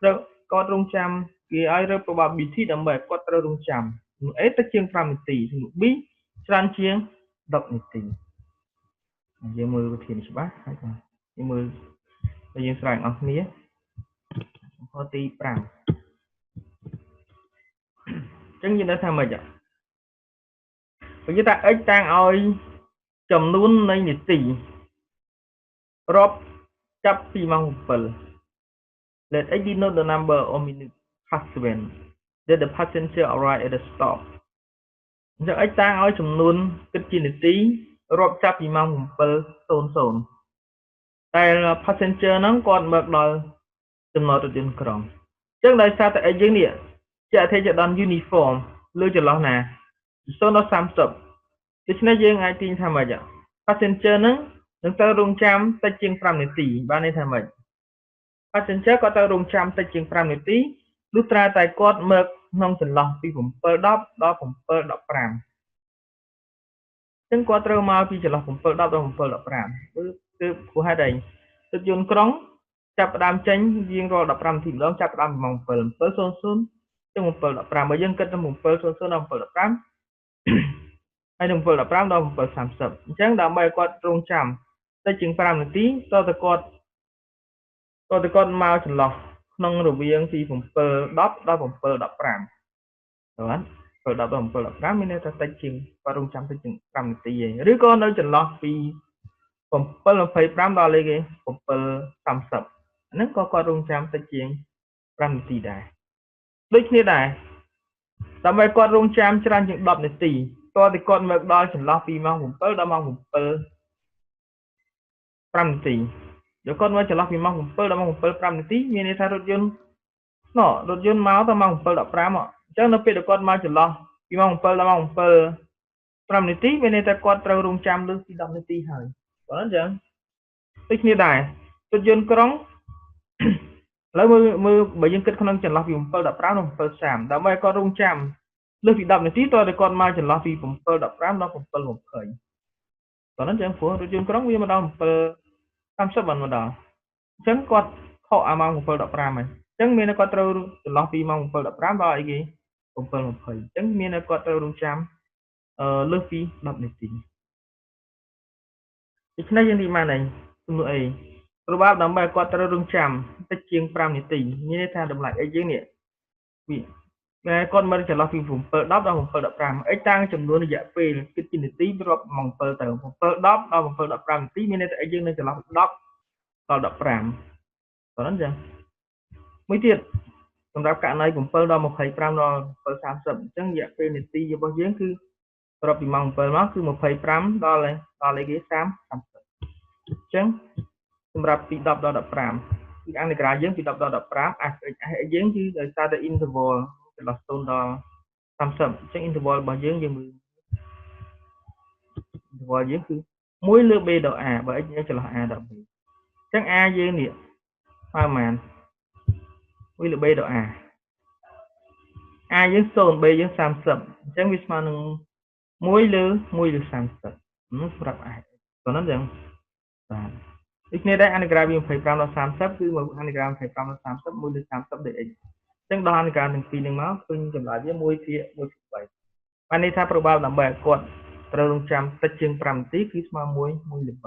ត្រូវគាត់រងចាំគេឲ្យរើ probability ដើម្បីឲ្យគាត់ត្រូវរងចាំ A ទៅជាង5នាទី B ច្រើនជាង10នាទីយើងមើលវិធានច្បាស់ហើយបាទយើងមើលហើយយើងស្រាយអស់គ្នាខទី5អញ្ចឹងយើងដឹងថាម៉េចបើនិយាយថា x តាំងឲ្យចំនួននៃនាទីរាប់ចាប់ពីម៉ោង7 Let x denote the number of minutes past 7 that the passenger arrive at the stop អញ្ចឹង x តាំងឲ្យចំនួនគិតជានាទីរាប់ចាប់ពីម៉ោង7:00តែ passenger ហ្នឹងគាត់មកដល់ចំណតរថយន្តក្រុងអញ្ចឹងដោយសារតែ x យើងនេះជាអធិចដន្យ uniform លើចន្លោះណា0ដល់30ដូច្នេះយើងអាចទាញថាម៉េច passenger ហ្នឹងនឹងត្រូវរងចាំតិចជាង5នាទីបានន័យថាម៉េច passenger គាត់ត្រូវរងចាំតិចជាង5នាទីលុះត្រាតែគាត់មកក្នុងចន្លោះពី7:10ដល់7:15ចឹងគាត់ត្រូវមកពីចន្លោះ7:10ដល់7:15គឺគឺព្រោះហេតុអីរថយន្តក្រុងចាប់ផ្ដើមចេញរៀងរាល់15នាទីម្ដងចាប់ផ្ដើមពីម៉ោង7 7:00ទៅ7:15បើយើងគិតទៅ7:00ដល់7:15ហើយនឹង7:15ដល់7:30អញ្ចឹងដើម្បីឲ្យគាត់រងចាំតិចជាង5នាទីតើតើគាត់តើតើគាត់មកចន្លោះក្នុងរវាងពី7:10ដល់7:15បាទ7:10ដល់7:15មានន័យថាតិចជាងគាត់រងចាំតិចជាង5នាទីឯងឬក៏នៅចន្លោះពី7:25ដល់លេខគេ7:30ហ្នឹងក៏គាត់រងចាំតិចជាង5នាទីដែរដូចគ្នាដែរដើម្បីគាត់រងចាំច្រើនជាង10នាទីតើតែគាត់មកដល់ចន្លោះពីម៉ោង7ដល់ម៉ោង7 5នាទីយកគាត់មកចន្លោះពីម៉ោង7ដល់ម៉ោង7 5នាទីមានន័យថារថយន្តណោរថយន្តមកដល់ម៉ោង7:15អញ្ចឹងនៅពេលដែលគាត់មកចន្លោះពីម៉ោង7ដល់ម៉ោង7 5នាទីមានន័យថាគាត់ត្រូវរងចាំលើសពី10នាទីហើយបាទអញ្ចឹងដូចគ្នាដែររថយន្តក្រុងឥឡូវមើលមើលបើយើងគិតក្នុងចន្លោះពី7:15ដល់7:30ដើម្បីឲ្យគាត់រងចាំ លើសពី10នាទីតើតែគាត់មកចន្លោះពី7:15ដល់7:20តោះហ្នឹងចឹងព្រោះរថយន្តក្រុងវាមកដល់7:30បានមកដល់អញ្ចឹងគាត់ខកអាម៉ោង7:15ហើយអញ្ចឹងមានគាត់ត្រូវចន្លោះពីម៉ោង7:15ដល់អីគេ7:20អញ្ចឹងមានគាត់ត្រូវរងចាំលើសពី10នាទីដូច្នេះយើងនិយាយបានហើយសំណួរអីរបបដើម្បីគាត់ត្រូវរងចាំតិចជាង5នាទីមានន័យថាតម្លៃអីយើងនេះវាគាត់មកចន្លោះពី7:10ដល់7:15 x តាំងចំនួនរយៈពេលគិតជានាទីរាប់ម៉ោង7ទៅ7:10ដល់7:15នាទីមានន័យថា x យើងនៅចន្លោះ10ដល់15តោះហ្នឹងចឹងមួយទៀតសម្រាប់ករណី7ដល់25ដល់7:30អញ្ចឹងរយៈពេលនាទីរបស់យើងគឺរាប់ពីម៉ោង7មកគឺ25ដល់ដល់អីគេ30អញ្ចឹងសម្រាប់ពី10ដល់15គឺអនុក្រាយើងពី10ដល់15 f x s យើងគឺដោយសារតែ interval ចន្លោះ0ដល់30អញ្ចឹង interval របស់យើងយើងមើល interval យើងគឺ1លើ b ដល់ a បើ x នៅចន្លោះ a ដល់ b អញ្ចឹង a យើងនេះស្មើប៉ុន្មាន1លើ b ដល់ a a យើង0 b យើង30អញ្ចឹងវាស្មើនឹង1លើ1លើ30សម្រាប់ a ប៉ុណ្ណឹងចឹងបាទដូចគ្នាដែរអនុក្រាវា25ដល់30គឺមកអនុក្រា25ដល់30 1លើ30 dx អញ្ចឹងដល់អនុក្រាទាំងពីរនឹងមកឃើញចម្លើយវា1ភាគ1ភាគ3បានន័យថាប្របាល់ដើម្បីឲ្យគាត់ត្រូវរងចាំតិចជាង5នាទីគឺស្មើ1 1លើ3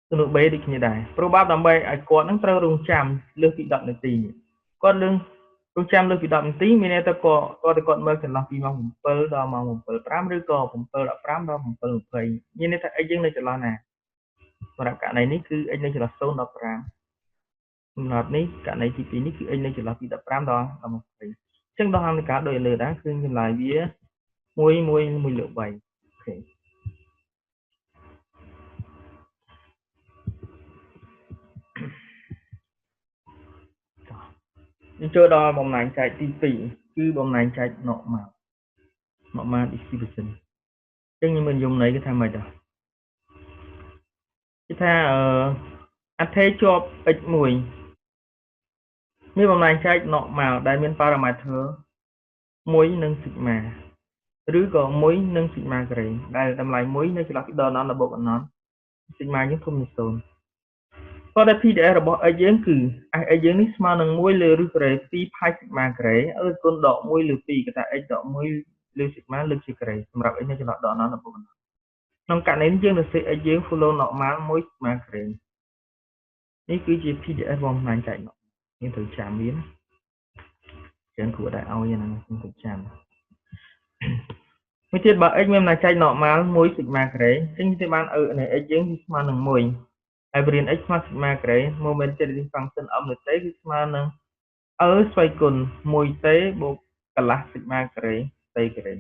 សំណួរ B ដូចគ្នាដែរប្របាល់ដើម្បីឲ្យគាត់នឹងត្រូវរងចាំលើសពី10នាទីគាត់នឹងរងចាំលើសពី10នាទីមានន័យថាគាត់គាត់មើលចន្លោះពីម៉ោង7ដល់ម៉ោង7:05ឬក៏7:15ដល់7:20មានន័យថា x យើងនៅចន្លោះណាសម្រាប់ករណីនេះគឺ x នៅចន្លោះ0ដល់5សម្រាប់នេះករណីទី2នេះគឺ x នៅចន្លោះពី15ដល់20អញ្ចឹងដល់អនុការដូចលើដែរគឺចម្លើយវា1 1 1លើ3អូខេយើងចូលដល់បំណែកចែកទី2គឺបំណែកចែក normal normal distribution អញ្ចឹងខ្ញុំមានយមន័យគឺថាម៉េចដែរគឺថាអថេជាប់ x1 មានបំណែកចែក normal ដែលមាន parameter 1និង sigma ឬក៏1និង sigma ការ៉េដែលតម្លៃ1នៅចន្លោះពីដកអនដល់បូកអន sigma យើងធំជា0ក៏ដែល PDF របស់ x យើងគឺ x យើងនេះស្មើនឹង1លើឫសការ៉េ2ផាយ sigma ការ៉េអឺគុណដក1លើ2គេថា x ដក1លើ sigma លើជាការ៉េសម្រាប់ x នៅចន្លោះដកអនដល់បូកអនក្នុងករណីនេះយើងនឹងសេ x យើង follow normal 1 sigma ការ៉េនេះគឺជា PDF បំណែកចែកនោះយើងត្រូវចាំវាណាចឹងគួរតែឲ្យហ្នឹងយើងត្រូវចាំមួយទៀតបើ x មានបំណែកចែក normal 1 sigma ការ៉េអញ្ចឹងគេបាន e នៃ x យើងគឺស្មើនឹង1ហើយរៀន x ស្មើ sigma ការ៉េ moment generating function m នៃ t គឺស្មើនឹង e ស្វ័យគុណ 1t បូកកន្លះ sigma ការ៉េ t ការ៉េត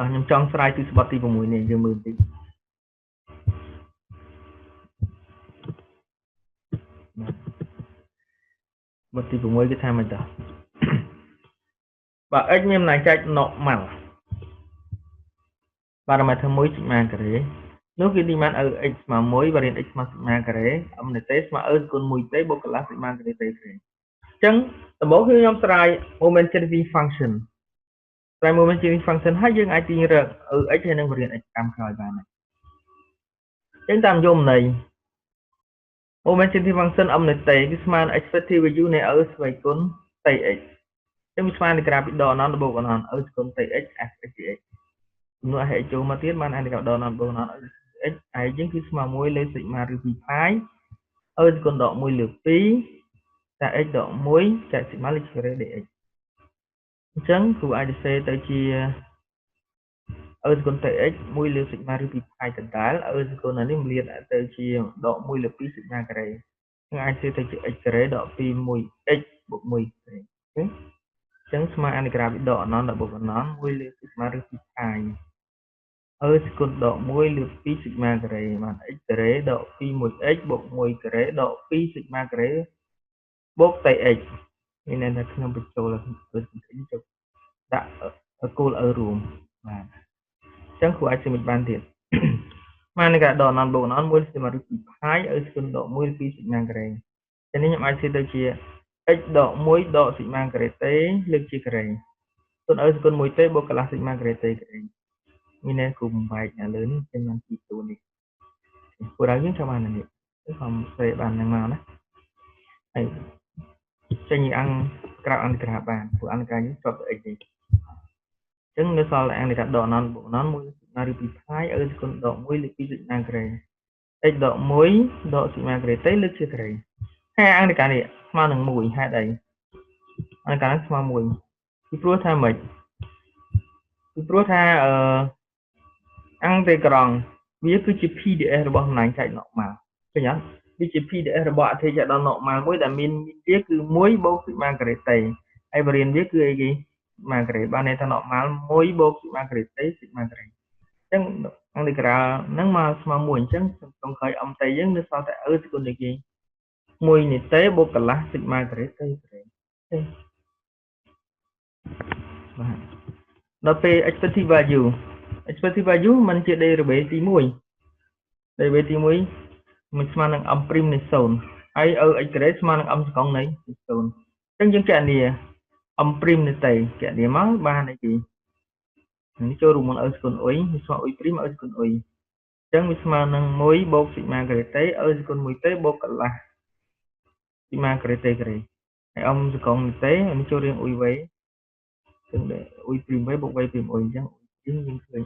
ោះខ្ញុំចង់ស្រាយពីស្បត់ទី6នេះយើងមើលបន្តិចបទទី6គេថាម៉េចតោះបើ x មានបំណែកចែក normal parameter 1 sigma ការ៉េនោះគេទីបាន e x ស្មើ1 variant x ស្មើ sigma ការ៉េ m នៃ t ស្មើ e គុណ 1t បូកកន្លះ sigma ការ៉េ t ការ៉េអញ្ចឹងដំបូងគឺខ្ញុំស្រាយ moment generating function ស្រាយ moment generating function ហើយយើងអាចទាញរក e x ហើយនិង variant x តាមក្រោយបានហើយអញ្ចឹងតាមយមន័យ moment generating function m នៃ t គឺស្មើនឹង expected value នៃ e ស្វ័យគុណ tx អញ្ចឹងវាស្មើនឹងក្រាពីដកអនដល់បូកអន e ស្គុណ tx f x dx ចំនួន x ចូលមកទៀតបានអានក្រាដកអនបូកអន x ឯយើងគឺស្មើ1លើ sigma ឬ2 pi e ស្គុណដក1លើ2តែ x ដក1ចែក sigma លើការ៉េ dx អញ្ចឹងគ្រូអាចសរសេរទៅជា e ស្គុណ tx 1លើ sigma ឬ2 pi ដដែល e ស្គុណអានេះមលាតទៅជាដក1លើ2 sigma ការ៉េនឹងអាចសរសេរទៅជា x ការ៉េដក2 1 x បូក1ការ៉េអូខេអញ្ចឹងស្មើអនុក្រាពីដកអនដល់បូកអន1លើ sigma ឬ2 pi e ស្គុណដក1លើ2 sigma ការ៉េបាន x ការ៉េដក2 1 x បូក1ការ៉េដក2 sigma ការ៉េបូក tx មានន័យថាខ្ញុំបញ្ចូលទៅដាក់គោល e រួមបាទអញ្ចឹងគ្រូអាចសមិចបានទៀត ស្មើនឹងការដកណនបូកណន1ស្មើនឹង2ផាយឲ្យស្គុណដក1 2 sigma ការ៉េតែនេះខ្ញុំអាចសេទៅជា x ដក1ដក sigma ការ៉េ t លើកជាការ៉េគុណឲ្យស្គុណ1 t បូកកន្លះ sigma ការ៉េ t ការ៉េមានន័យគូបំបែកនៅលើនេះចេញបានពីតួនេះព្រោះដល់យើងចាំបាននេះគឺខំសេបាននឹងមកណាហើយចេញអង្គក្រៅអន្តក្រាបានព្រោះអន្តក្រាយើងជាប់ទៅ x នេះអញ្ចឹងនៅសល់តែអង្គនៃការដកណនបូកណន1 sigma ឬ2ផាយឲ្យស្គុណដក1លើ2 sigma ការ៉េ x ដក1ដក sigma ការ៉េ t លើកជាការ៉េហើយអង្គនៃការនេះស្មើនឹង1ហេតុអីអង្គការស្មើ1ពីព្រោះថាម៉េចពីព្រោះថាអឺអង្គតេក្រង់វាគឺជា PDF របស់តំណែងចែក normal ឃើញអត់វាជា PDF របស់អធិចដល់ normal មួយដែលមានវាគឺ1បូក sigma ការ៉េ t ហើយបរិញ្ញាវាគឺអីគេ sigma ការ៉េបានន័យថា normal 1បូក sigma ការ៉េ t sigma ការ៉េអញ្ចឹងអង្គតេក្រាលហ្នឹងមកស្មើ1អញ្ចឹងក្នុងក្រោយ mt យើងនៅសល់តែ e ស្គុណនេះគេ1នៃ t បូកកន្លះ sigma ការ៉េ t ការ៉េទេបាទដល់ពេល expected value expected value มันជា derivative ទី1 derivative ទី1มันស្មើនឹង m' នៃ0ហើយ e x ការ៉េស្មើនឹង m សកងនៃ0អញ្ចឹងយើងគណនា m' នៃ t គណនាមកបានអីគេនេះចូលរួមមុន e ស្គុណ u វាស្មើ u' e ស្គុណ u អញ្ចឹងវាស្មើនឹង1បូក sigma ការ៉េ t e ស្គុណ 1t បូកកន្លះ sigma ការ៉េ t ការ៉េហើយ m សកងនៃ t នេះចូលរៀង u v ចឹង u' v បូក v' u អញ្ចឹង u' យើងឃើញ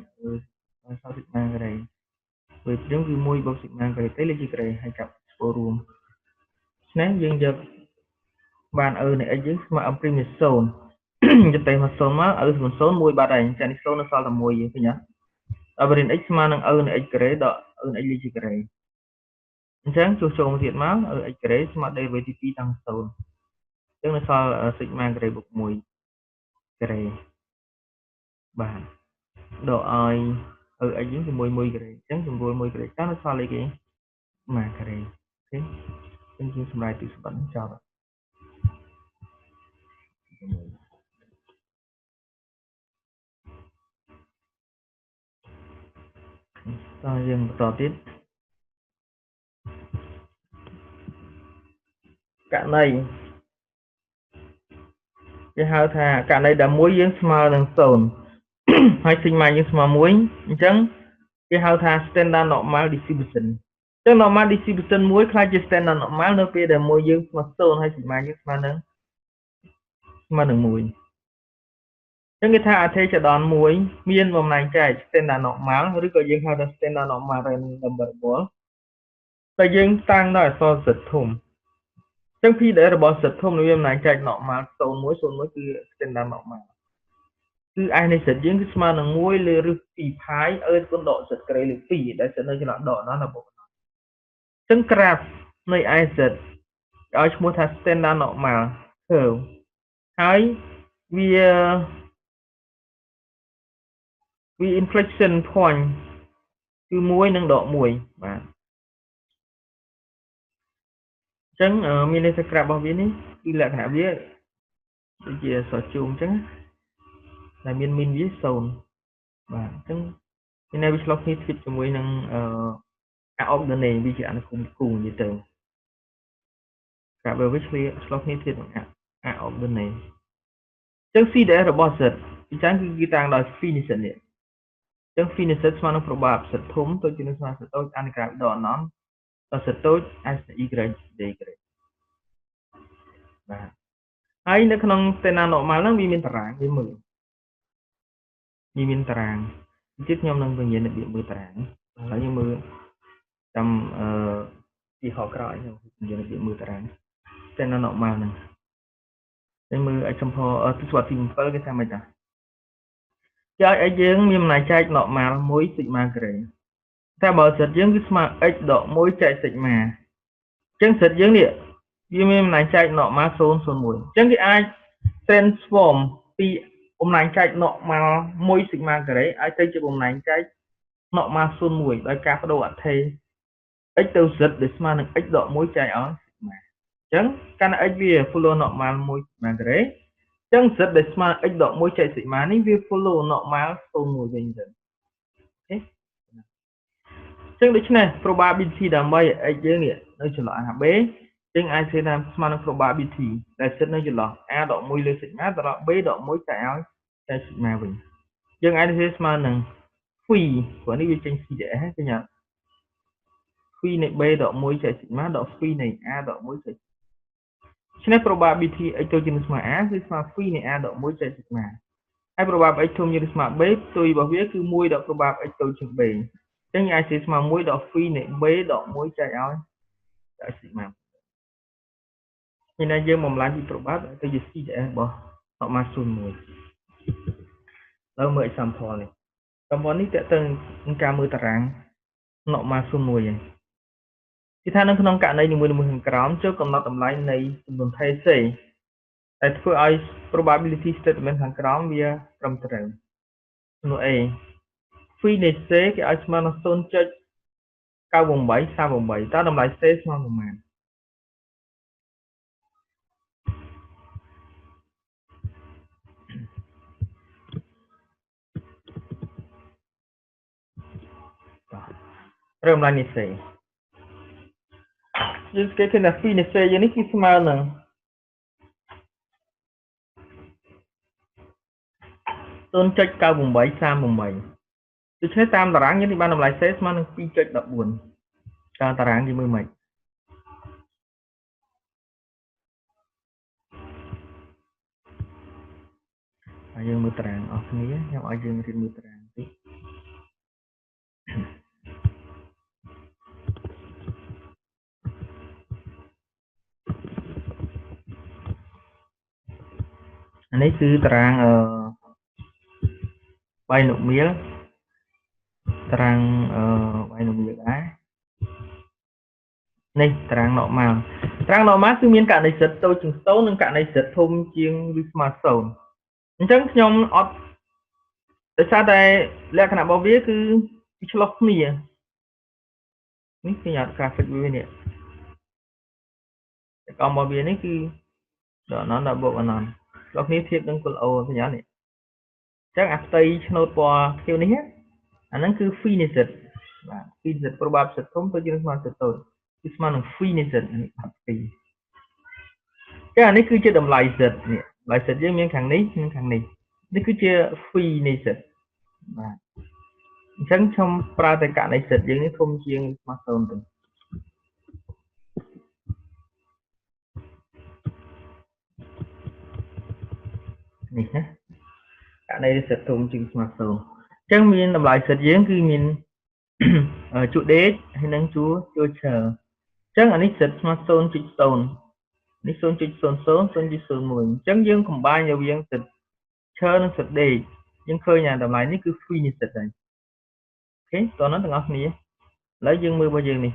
e សល់ sigma ការ៉េ v' គឺ1បូក sigma ការ៉េ t លើជាការ៉េហើយចាប់ស្គាល់រួមឆ្នេះយើងយកបាន e នៃ x យើងស្មើ m' នៃ0យកតែមក0មក e ស្មើ0 1បាត់ហើយចានេះ0នៅសល់តែ1យើងឃើញអត់ដល់បរិញ្ញា x ស្មើនឹង e នៃ x ការ៉េដក e នៃ x លើជាការ៉េអញ្ចឹងជួសចូលមកទៀតមក e x ការ៉េស្មើ derivative ទី2តាំង0អញ្ចឹងនៅសល់ sigma ការ៉េបូក1ការ៉េបាទដកឲ្យ e x យើងជាមួយ1ការ៉េអញ្ចឹងសម្រួល1ការ៉េចានៅសល់អីគេ1ការ៉េអូខេអញ្ចឹងយើងសម្រាយទីសម្បត្តិចប់តើយើងបន្តទៀតករណីគេហៅថាករណីដែលមួយយើងស្មើនឹង0ហើយ sigma យើងស្មើ1អញ្ចឹងគេហៅថា standard normal distribution អញ្ចឹង normal distribution មួយក្លាយជា standard normal នៅពេលដែលមួយយើងស្មើ0ហើយ sigma យើងស្មើនឹង1អញ្ចឹងគេថាអធិចដនមួយមានបំណែងចែក standard normal ឬក៏យើងហៅថា standard normal random variable តែយើងតាំងដោយអក្សរ z ធំអញ្ចឹង PDF របស់ z ធំនឹងមានបំណែងចែក normal 01 01គឺ standard normal គឺ s នៃ z យើងគឺស្មើនឹង1លើឫស2ផាយ e គុណដក z ការ៉េលើ2ដែល z នៅចន្លោះដកណោះណាបងអញ្ចឹង graph នៃ sz ឲ្យឈ្មោះថា standard normal curve ហើយវា inflection point គឺ1និងដក1បាទអញ្ចឹងមានន័យថាក្រាបរបស់វានេះគឺលក្ខណៈវាដូចជាសរជុំអញ្ចឹងដែលមានមីនវា0បាទអញ្ចឹងមានន័យវាឆ្លុះគ្នាធៀបជាមួយនឹងអឺ ordinate វាជាអនុគមគូនិយាយទៅក្រាបវាឆ្លុះគ្នាធៀបនឹង ordinate អញ្ចឹង CDF របស់ Z អញ្ចឹងគឺគេតាំងដោយ definition នេះអញ្ចឹង definition ស្មើនឹង probab Z ធំទៅជានឹងស្មើ Z តូចអនុក្រាបដកណនដល់ Z តូច S y d y បាទហើយនៅក្នុង standard normal ហ្នឹងវាមានតារាងវាមើលវាមានតារាងទៀតខ្ញុំនឹងបង្រៀនរបៀបមើលតារាងឥឡូវយើងមើលចាំអឺទីហោក្រោយខ្ញុំបង្រៀនរបៀបមើលតារាង standard normal ហ្នឹងតែមើល example ទស្សវត្សទី7គេថាម៉េចតាគេឲ្យយើងមានបំណែកចែក normal 1 sigma ការ៉េតែបើ z យើងគឺស្មើ x ដក1ចែក sigma អញ្ចឹង z យើងនេះវាមានបំណែកចែក normal 0 0 1អញ្ចឹងគេអាច transform ពីបំណែកចែក normal 1 sigma ការ៉េឲ្យទៅជាបំណែកចែក normal 0 1ដោយការបដូរអថេ x ទៅ z ដែលស្មើនឹង x ដក1ចែកឲ្យ sigma អញ្ចឹងកាលណា x វា follow normal 1 sigma ការ៉េអញ្ចឹង z ដែលស្មើ x ដក1ចែក sigma នេះវា follow normal 0 1វិញទៅអូខេ ចឹងដូច្នេះ probability ដើម្បី x យើងនេះនៅចន្លោះ a b យើងអាចសេថាស្មើនឹង probability ដែលស្ថិតនៅចន្លោះ a ដក1លើ sigma ទៅដល់ b ដក1ចែកឲ្យចែក sigma វិញយើងអាចសេស្មើនឹង phi ព្រោះនេះវាចេញ CDF ឃើញអត់ phi នៃ b ដក1ចែក sigma ដក phi នៃ a ដក1ចែកឆ្នេះ probability x តូចជាងស្មើ a គឺស្មើ phi នៃ a ដក1ចែក sigma ហើយ probability x ធំជាងស្មើ b ផ្ទុយរបស់វាគឺ1ដក probability x តូចជាង b អញ្ចឹងអាចសេស្មើ1ដក phi នៃ b ដក1ចែកឲ្យចែក sigma មានន័យយើងបំលែងពី probability ទៅជា CDF របស់ normal 01ដល់មើល example នេះ example នេះតើទៅនឹងការមើលតារាង normal 01ហើយគេថានៅក្នុងករណីនីមួយៗខាងក្រោមចូលកំណត់តម្លៃនៃចំនួនថេ C ដែលធ្វើឲ្យ probability statement ខាងក្រោមវាត្រឹមត្រូវចំនួន A phi នៃ C គេឲ្យស្មើនឹង 0.9838 តើតម្លៃ C ស្មើប៉ុន្មានត្រូវតម្លៃនៃ C យើងគេឃើញថា phi នៃ C យើងនេះគឺស្មើនឹង 0.9838 ដូច្នេះតាមតារាងយើងនេះបានតម្លៃ C ស្មើនឹង 2.14 តើតារាងគេមើលម៉េចហើយយើងមើលតារាងអស់គ្នាខ្ញុំឲ្យយើងរៀនមើលតារាងតិចអានេះគឺតារាងbinomial តារាងbinomial ដែរនេះតារាង normal តារាង normal គឺមានករណី z តូចជាង0និងករណី z ធំជាងឬស្មើ0អញ្ចឹងខ្ញុំអត់ដោយសារតែលក្ខណៈរបស់វាគឺឆ្លុះគ្នានេះឃើញអត់ graphic វានេះតករបស់វានេះគឺដកអនន្តដល់បូកអនន្តឆ្លុះគ្នាធៀបនឹងគល់អូឃើញអត់នេះអញ្ចឹងអាផ្ទៃឆ្នោតពណ៌ខៀវនេះអាហ្នឹងគឺ phi នៃ z បាទ phi z probability ធំទៅជាងស្មើ z តូចគឺស្មើនឹង phi នៃ z នេះបាត់ពីចឹងអានេះគឺជាតម្លៃ z នេះតម្លៃ z យើងមានខាងនេះនិងខាងនេះនេះគឺជា phi នៃ z បាទអញ្ចឹងខ្ញុំប្រើតែករណី z យើងនេះធំជាងស្មើ0ទៅនេះណាករណី z ធំជាងស្មើ0អញ្ចឹងមានតម្លៃ z យើងគឺមានជួរដេកហើយនិងជួរឈើអញ្ចឹងអានេះ z ស្មើ 0.0 នេះ 0.00 0.01 អញ្ចឹងយើងកំបាញរវាង z ឈើនិង z ដេកយើងឃើញអាតម្លៃនេះគឺ phi នៃ z ហើយអូខេតោះនោះទាំងអស់គ្នាឥឡូវយើងមើលរបស់យើងនេះ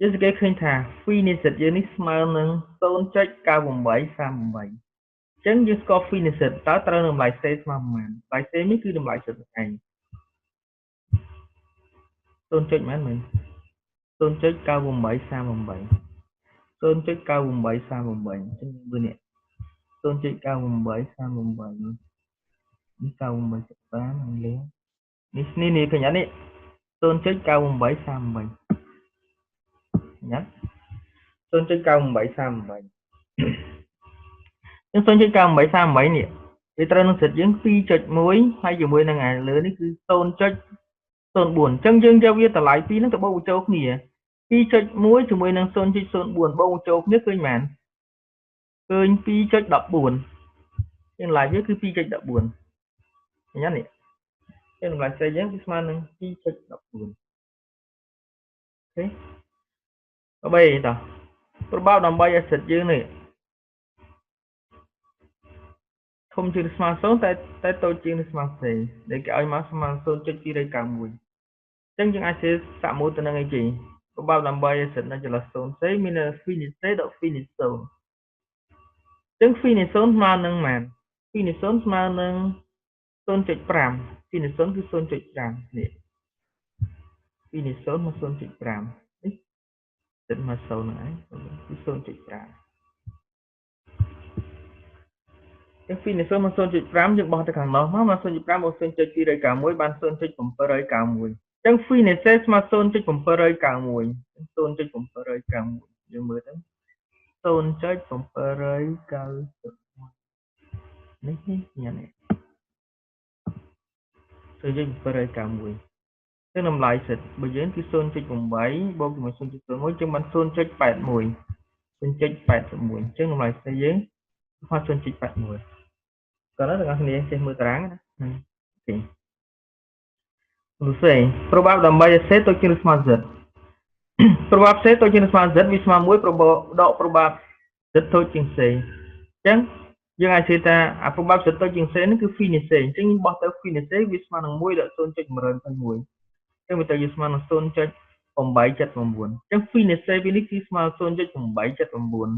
យើងសង្កេតឃើញថា phi នៃ z យើងនេះស្មើនឹង 0.9838 អញ្ចឹងយើងស្គាល់ phi នៃ z តើត្រូវនឹងតម្លៃ c ស្មើប៉ុន្មានតម្លៃ c នេះគឺតម្លៃ z ឯង 0. ប៉ុន្មានមែន 0.9838 0.9838 អញ្ចឹងមើលនេះ 0.9838 នេះ 98.5 នឹងលើនេះនេះឃើញអត់នេះ 0.9838 ញ៉ាំ 0.9838 អញ្ចឹង 0.9838 នេះវាត្រូវនឹងសិទ្ធយើង 2.1 ហើយជាមួយនឹងអាលើនេះគឺ 0.04 អញ្ចឹងយើងយកវាតម្លៃពីរហ្នឹងទៅបូកបញ្ចូលគ្នា 2.1 ជាមួយនឹង 0.04 បូកបញ្ចូលគ្នាឃើញប៉ុន្មានឃើញ 2.14 ជាងតម្លៃវាគឺ 2.14 ឃើញអត់នេះចឹងតម្លៃ C យើងគឺស្មើនឹង 2.14 អូខេបីតោះប្របាប់ដើម្បីឲ្យសិទ្ធយើងនេះធំជាងស្មើ0តែតូចជាងស្មើ C ដែលគេឲ្យមកស្មើ 0.291 អញ្ចឹងយើងអាចសេសាក់មួយទៅនឹងអីគេប្របាប់ដើម្បីឲ្យសិទ្ធនៅចន្លោះ 0C មាន phi នៃ C ដក phi នៃ 0 អញ្ចឹង phi នៃ 0 ស្មើនឹងប៉ុន្មាន phi នៃ 0 ស្មើនឹង 0.5 phi នៃ 0 គឺ 0.5 នេះ phi នៃ 0 មក 0.5 នេះសិទ្ធមក 0 ហ្នឹងឯងគឺ 0.5 ចឹង phi នៃ 0 មក 0.5 យើងបោះទៅខាងនោះមក 0.5 បូក 0.291 បាន 0.791 ចឹង phi នៃ C ស្មើ0.791 0.791យើងមើលទៅ0.791នេះញ៉ាំនេះ0.791ចឹងតម្លៃសិតបើយើងគឺ0.8បូកជាមួយ0.01ចឹងបាន0.81 0.81ចឹងតម្លៃសិតយើងស្មើ0.81ក៏ដល់ទាំងអស់គ្នាចេះមើលតារាងណាអូខេលោកស្រីប្របដើម្បីឲ្យ C តូចជាងឬស្មើ Z ប្រប C តូចជាងឬស្មើ Z វាស្មើ1ប្របដកប្រប Z តូចជាង C អញ្ចឹងយើងអាចនិយាយថាអាប្រប Z តូចជាង C នេះគឺ phi នៃ C អញ្ចឹងបោះទៅ phi នៃ C វាស្មើនឹង1ដក0.121អញ្ចឹងវាទៅជាស្មើនឹង0.879អញ្ចឹង phi នៃ C វានេះគឺស្មើ0.879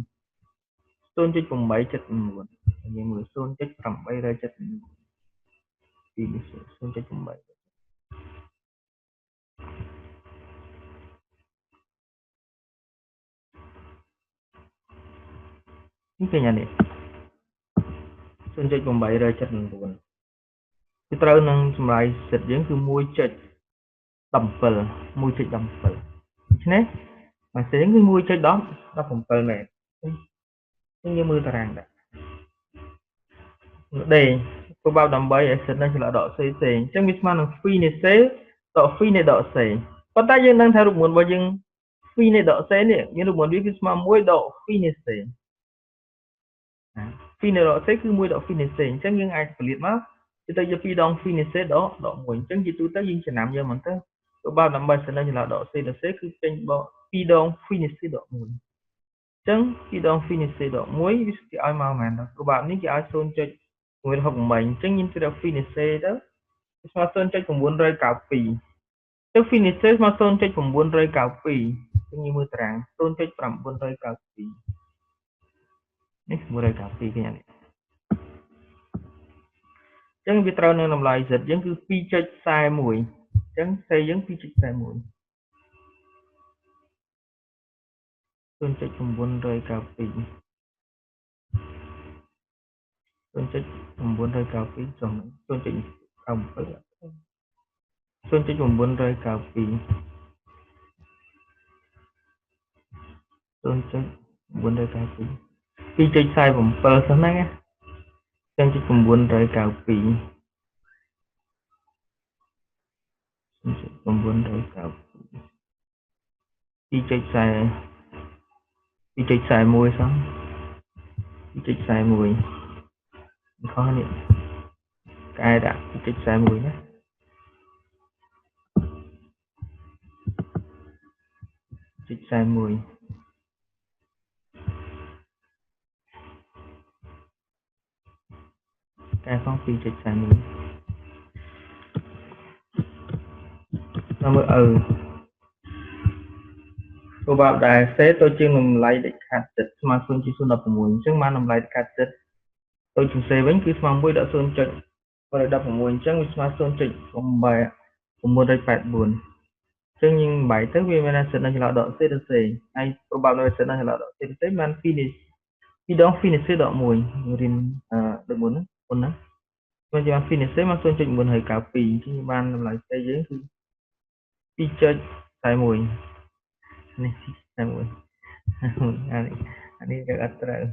0.879យើងមើល0.879ពីនេះ0.8នេះឃើញអានេះ0.879គឺត្រូវនឹងចម្លើយសិតយើងគឺ1.17 1.17ដូច្នេះមួយសេងគឺ1.17មែនយើងមើលតារាងដែរដេប្របដើម្បីឲ្យសិតនឹងឆ្លើយដក C C អញ្ចឹងវាស្មើនឹង phi នៃ C ដក phi នៃដក C ប៉ុន្តែយើងដឹងថារូបមន្តរបស់យើង phi នៃដក C នេះមានរូបមន្តវាគឺស្មើ1ដក phi នៃ C phi នៃដក C គឺ1ដក phi នៃ C អញ្ចឹងយើងអាចផលិតមកទៅជា2ដង phi នៃ C ដក1អញ្ចឹងជាទូទៅយើងចំណាំយកមកទៅប្របដើម្បីសិតនឹងឆ្លើយដក C ដល់ C គឺពេញបក2ដង phi នៃ C ដក1អញ្ចឹង2ដង phi នៃ C ដក1វាគេឲ្យមកប៉ុន្មានដល់ប្របនេះគេឲ្យ0.168អញ្ចឹងយើងត្រូវ phi នៃ C ទៅស្មើ0.992ទៅ phi នៃ C ស្មើ0.992អញ្ចឹងយើងមើលតារាង0.992នេះ992គេនេះអញ្ចឹងវាត្រូវនឹងតម្លៃ Z យើងគឺ2.41អញ្ចឹង C យើង2.41 0.992 0.992ចុះ0.97 0.992 0.992 2.47សោះហ្នឹងណា0.992 0.992 2.40 2.41សោះ2.41ខុសនេះកែដាក់2.41ណា2.41កែផង2.41មកមើលអឺប្របដែល C តូចជាងតម្លៃដាច់ខាតសិតស្មើ0.016អញ្ចឹងបានតម្លៃដាច់ខាតសិតតូចជាង C វិញគឺស្មើ1ដក0.116អញ្ចឹងវាស្មើ0.984អញ្ចឹងយើងបែកទៅវាមានថាសិតនៅចន្លោះដក C ទៅ C ហើយប្របនៅសិតនៅចន្លោះដក C ទៅ C បាន2នេះ2ដង phi នៃ C ដក1រៀនដូចមុនណាមុនណាមកជា phi នៃ C មក0.992អញ្ចឹងបានតម្លៃ C យើងគឺ2.41នេះ41អានេះគេអត់ត្រូវ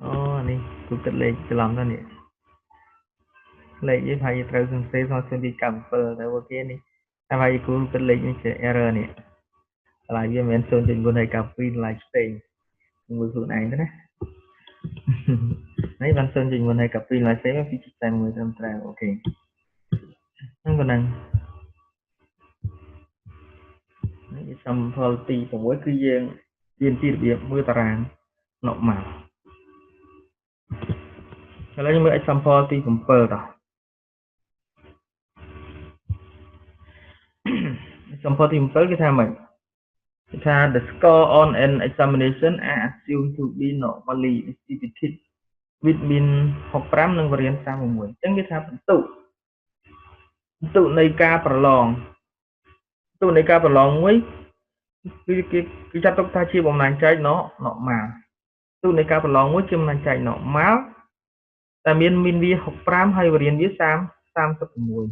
អូនេះគូគិតលេខច្រឡំទៅនេះលេខនេះថាយើងត្រូវសរសេរស្មើ0.97តែអូខេនេះតែថាគូគិតលេខនេះជា error នេះតម្លៃវាមិនមែន0.9ហើយ92តម្លៃផ្សេងមើលខ្លួនឯងទៅណានេះបាន0.9ហើយ92តម្លៃផ្សេង2.41ត្រឹមត្រូវអូខេហ្នឹងប៉ុណ្ណឹងនេះ sample ទី6គឺយើងរៀនពីរបៀបមើលតារាង normal ឥឡូវយើងមើល example ទី7តោះ example ទី7គេថាម៉េចគេថា the score on an examination are assumed to be normally distributed with mean 65និង variance 36អញ្ចឹងគេថាបន្ទុកនៃការប្រឡងបន្ទុកនៃការប្រឡងមួយគឺគេចាត់ទុកថាជាបំណាញ់ចែក normal បន្ទុកនៃការប្រឡងមួយជាបំណាញ់ចែក normal តែមាន mean វា65ហើយ variance វា30 36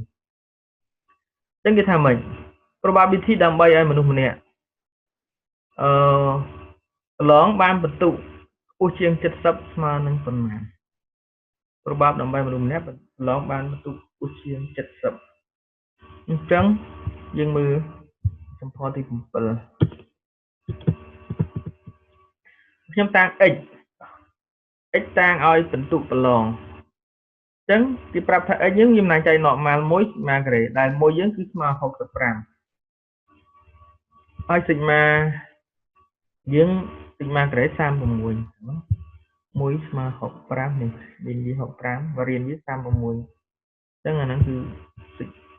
ចឹងគេថាម៉េច probability ដើម្បីឲ្យមនុស្សម្នាក់អឺប្រឡងបានបន្ទុកខ្ពស់ជាង70ស្មើនឹងប៉ុន្មាន probab ដើម្បីមនុស្សម្នាក់ប្រឡងបានបន្ទុកខ្ពស់ជាង70អញ្ចឹងយើងមើលសម្ផលទី7ខ្ញុំតាំង x x តាំងឲ្យបន្ទុកប្រឡងអញ្ចឹងគេប្រាប់ថា x យើងមានអំណាចចែក normal 1 sigma ការ៉េដែល1យើងគឺស្មើ65ហើយ sigma យើង sigma ការ៉េ36 1ស្មើ65នេះមានវា65 variance វា36អញ្ចឹងអាហ្នឹងគឺ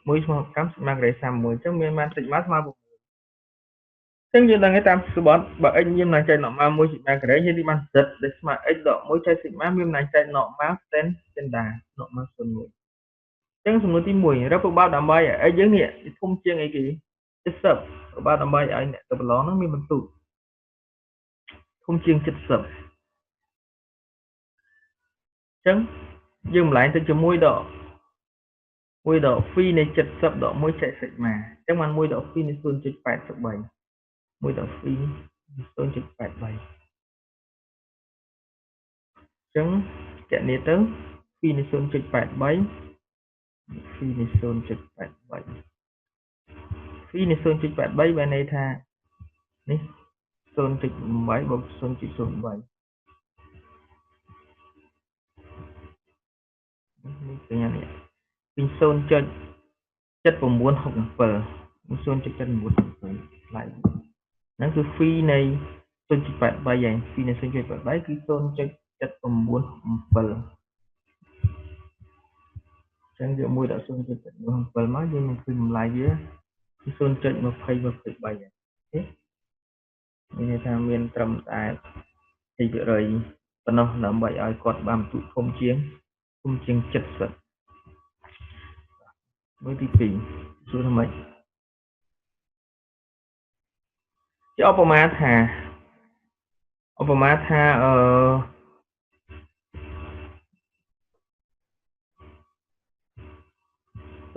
1ស្មើ65 sigma ការ៉េ36អញ្ចឹងមានបាន sigma ស្មើ6ចឹងយើងដឹងតាមសម្បត្តិបើ x មានអំណាចចែក normal 1 sigma ការ៉េយើងទីបាន z ដែលស្មើ x ដក1ចែក sigma មានអំណាចចែក normal standard normal 01ចឹងសំណួរទី1រកប្របាដើម្បីឲ្យ x យើងនេះធំជាងអីគេ70ប្របាដើម្បីឲ្យអ្នកទៅប្រឡងហ្នឹងមានបន្ទុកធំជាង70ចឹងយើងម្លែងទៅជាមួយដក1ដក phi នៃ70ដក1ចែក sigma ចឹងបាន1ដក phi នៃ0.83 1ដល់ phi 0.83ចឹងកណនីទៅ phi នៃ0.83 phi នៃ0.83 phi នៃ0.83បានន័យថានេះ0.8បូក0.03នេះសញ្ញានេះពី0.7967 0.7967ថ្លៃហ្នឹងគឺ phi នៃ0.83ហើយ phi នៃ0.83គឺ0.7967ចឹងយក1ដល់0.7មកយើងនឹងឃើញតម្លៃវាគឺ0.2023ហើយអូខេមានន័យថាមានត្រឹមតែ2%ប៉ុណ្ណោះដើម្បីឲ្យគាត់បានបន្ទុកធំជាង70មើលទី2សួរថាម៉េចជាឧបមាថាអឺប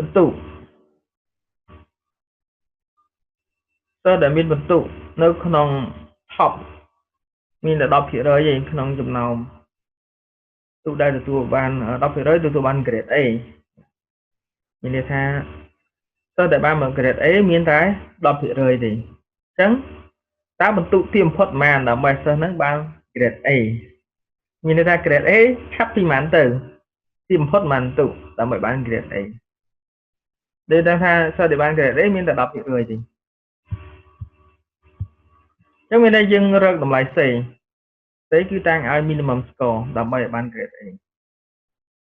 ន្ទុកសិស្សដែលមានបន្ទុកនៅក្នុង top មានតែ10%ឯងក្នុងចំណោមទូដែលទទួលបាន10%ទទួលបាន grade A មានន័យថាសិស្សដែលបានមក grade A មានតែ10%ទេអញ្ចឹងតើបន្ទុកទីបំផុតប៉ុន្មានដើម្បីសិស្សហ្នឹងបាន grade A មានន័យថា grade A ឆាប់ពីប៉ុន្មានទៅទីបំផុតប៉ុន្មានបន្ទុកដើម្បីបាន grade A ដូចថាសិស្សដែលបាន grade A មានតែ10%ទេចឹងមានន័យយើងរកតម្លៃ C C គឺតាំងឲ្យ minimum score ដើម្បីឲ្យបាន grade A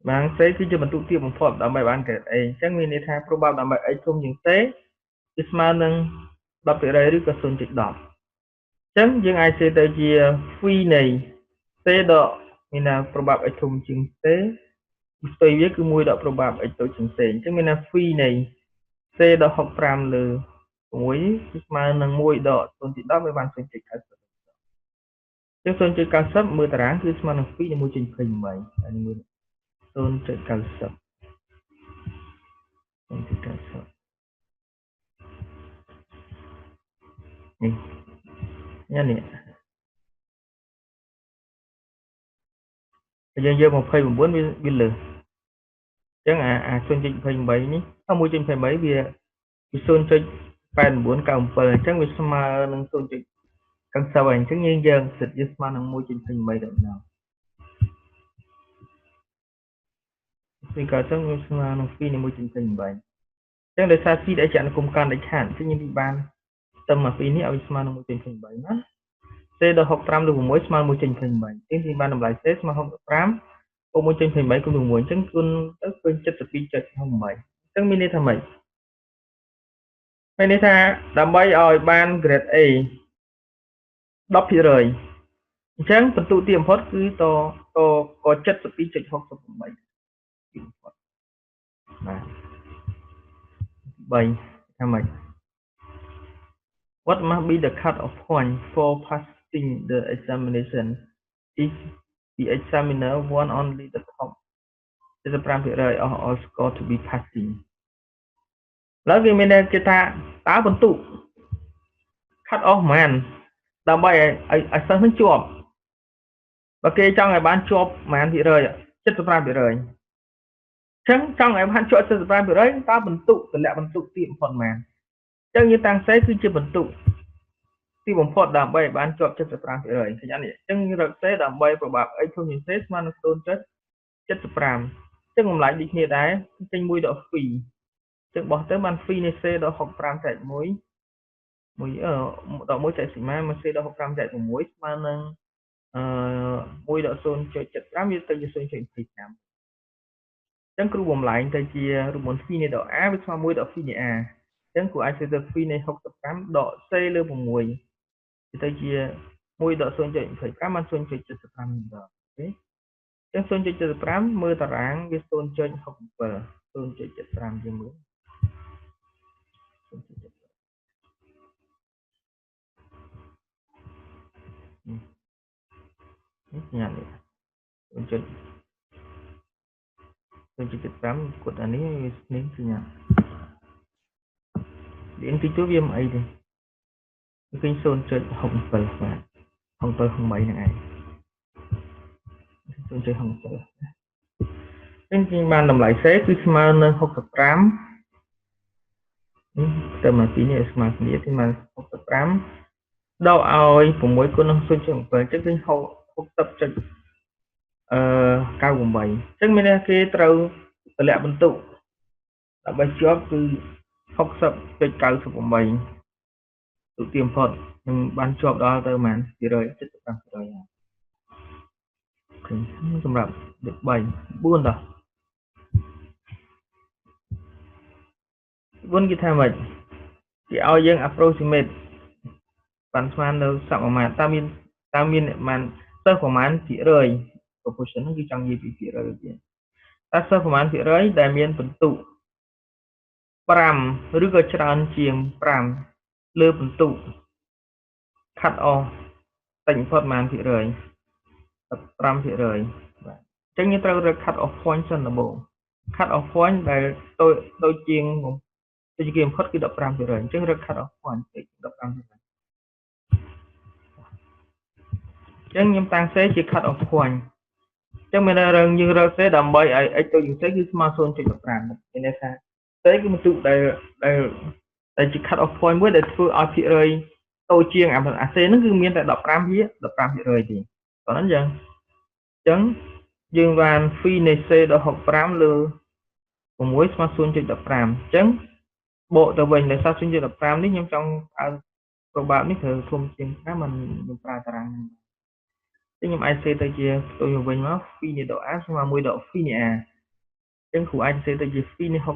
បាន C គឺជាបន្ទុកទាបបំផុតដើម្បីបាន grade A អញ្ចឹងមានន័យថា probab ដើម្បី x ធំជាង C គឺស្មើនឹង10%ឬក៏0.10អញ្ចឹងយើងអាចសេទៅជា phi នៃ C ដកមានថា probab x ធំជាង C ផ្ទុយវាគឺ1ដក probab x តូចជាង C អញ្ចឹងមានថា phi នៃ C ដក65លើ6គឺស្មើនឹង1ដក0.10វាបាន0.90ចឹង0.90មើលតារាងគឺស្មើនឹង2នៃ1.28ហើយនេះមើល0.90 0.90នេះញ៉ាំនេះយើងយក29វាលើសអញ្ចឹងអា0.28នេះ1.28វា0.8997អញ្ចឹងវាស្មើនឹង0.90ហើយអញ្ចឹងយើងយកសិទ្ធិយើងស្មើនឹង1.28ដល់ដល់ពីក៏ចឹងវាស្មើនឹង2នៃ1.28អញ្ចឹងដោយសារ C ដែលជាអនុគមកាន់ដាច់ខាតអញ្ចឹងយើងទីបានស្ទឹមអាពីនេះឲ្យស្មើនឹង1.28ណា C ដល់65លើ6ស្មើ1.28អញ្ចឹងទីបានតម្លៃ C ស្មើ65បូក1.28គុណ6អញ្ចឹងគុណទៅឃើញ72.68អញ្ចឹងមានន័យថាម៉េចមានន័យថាដើម្បីឲ្យបាន grade A 10%អញ្ចឹងបន្ទុកទីបំផុតគឺតក៏72.68ទីបំផុតបាទ3ថាម៉េច What must be the cut off point for passing the examination if the examiner want only the top 75% of all score to be passing ឡើយវាមានន័យគេថាតើបន្ទុក cut off ប៉ុន្មានដើម្បីឲ្យឲ្យសិស្សនឹងជាប់បើគេចង់ឲ្យបានជាប់ប៉ុន្មានភាគរយ75%អញ្ចឹងចង់ឲ្យបានជាប់75%តើបន្ទុកតម្លាក់បន្ទុកទាបបំផុតប៉ុន្មានអញ្ចឹងយើងតាំងសេគឺជាបន្ទុកទីបំផុតដើម្បីឲ្យបានជាប់75%ឃើញអត់នេះអញ្ចឹងរកសេដើម្បីប្របាប់ x ធំជាងសេស្មើនឹង0.75អញ្ចឹងតម្លៃដូចគ្នាដែរចេញ1ដល់2អញ្ចឹងបោះទៅបាន2នៃ c ដល់65ចែក1 1អឺដល់1ចែកសីមាមក c ដល់65ចែក6ស្មើនឹងអឺ1ដល់0.75វាទៅជា0.25អញ្ចឹងគ្រូបំលែងទៅជារូបមន្ត phi នៃដក a វាស្មើ1ដល់ phi នៃ a អញ្ចឹងគ្រូអាចធ្វើទៅ phi នៃ65ដក c លើ6វាទៅជា1ដក0.25បាន0.75ដងអូខេអញ្ចឹង0.75មើលតារាងវា0.67 0.75ជាមើល0.75នេះញ៉ាំនេះ0.75គាត់អានេះនេះសញ្ញាលៀងតិចទៅវាមិនអីទេឃើញ0.67បាទ67 68ហ្នឹងឯង0.67អញ្ចឹងបានតម្លៃ C គឺស្មើនឹង65នេះទៅមកពីនេះស្មើគ្នាទីមក65ដកឲ្យ6គុណនឹង0.7អញ្ចឹងឃើញ60ចុច98អញ្ចឹងមានន័យគេត្រូវតម្លាក់បន្ទុកដើម្បីជាប់គឺ60.98ទុកទៀមផុតនឹងបានជាប់ដល់ទៅប្រហែល75%ហើយឃើញសម្រាប់លេខ3 4ដល់4គេថាម៉េចគេឲ្យយើង approximate បានស្មាននៅសមាមាត្រតើមានប្រហែលសិស្សប្រហែលភាគរយ proportion ហ្នឹងគឺចង់និយាយពីភាគរយទៀតតើសិស្សប្រហែលភាគរយដែលមានបន្ទុក5ឬក៏ច្រើនជាង5លើបន្ទុក cut off តិចបំផុតប្រហែលភាគរយ15%បាទអញ្ចឹងយើងត្រូវរក cut off point សិនដំបូង cut off point ដែលតូចតូចជាងតូចជាងបំផុតគឺ15%អញ្ចឹងរក cut off point តិច15%អញ្ចឹងខ្ញុំតាំង C ជា cut off point អញ្ចឹងមានរឿងយើងរក C ដើម្បីឲ្យ x តូចជាង C គឺស្មើ0.15មានន័យថា C គឺបន្ទុកដែលដែលដែលជា cut off point មួយដែលធ្វើឲ្យភាគរយតូចជាងអា C ហ្នឹងគឺមានតែ15ភាគ15%ទេតោះហ្នឹងចឹងអញ្ចឹងយើងបាន phi នៃ C ដល់65លើ6ស្មើ0.15អញ្ចឹងបកទៅវិញដោយសារ0.15នេះខ្ញុំចង់ឲ្យប្របាប់នេះត្រូវធំជាង5មិនខ្ញុំប្រើតារាងហ្នឹងអញ្ចឹងខ្ញុំអាចសេទៅជាផ្ទុយមកវិញមក phi នៃដក a ស្មើ1ដក phi នៃ a អញ្ចឹងគ្រូអាចសេទៅជា phi នៃ65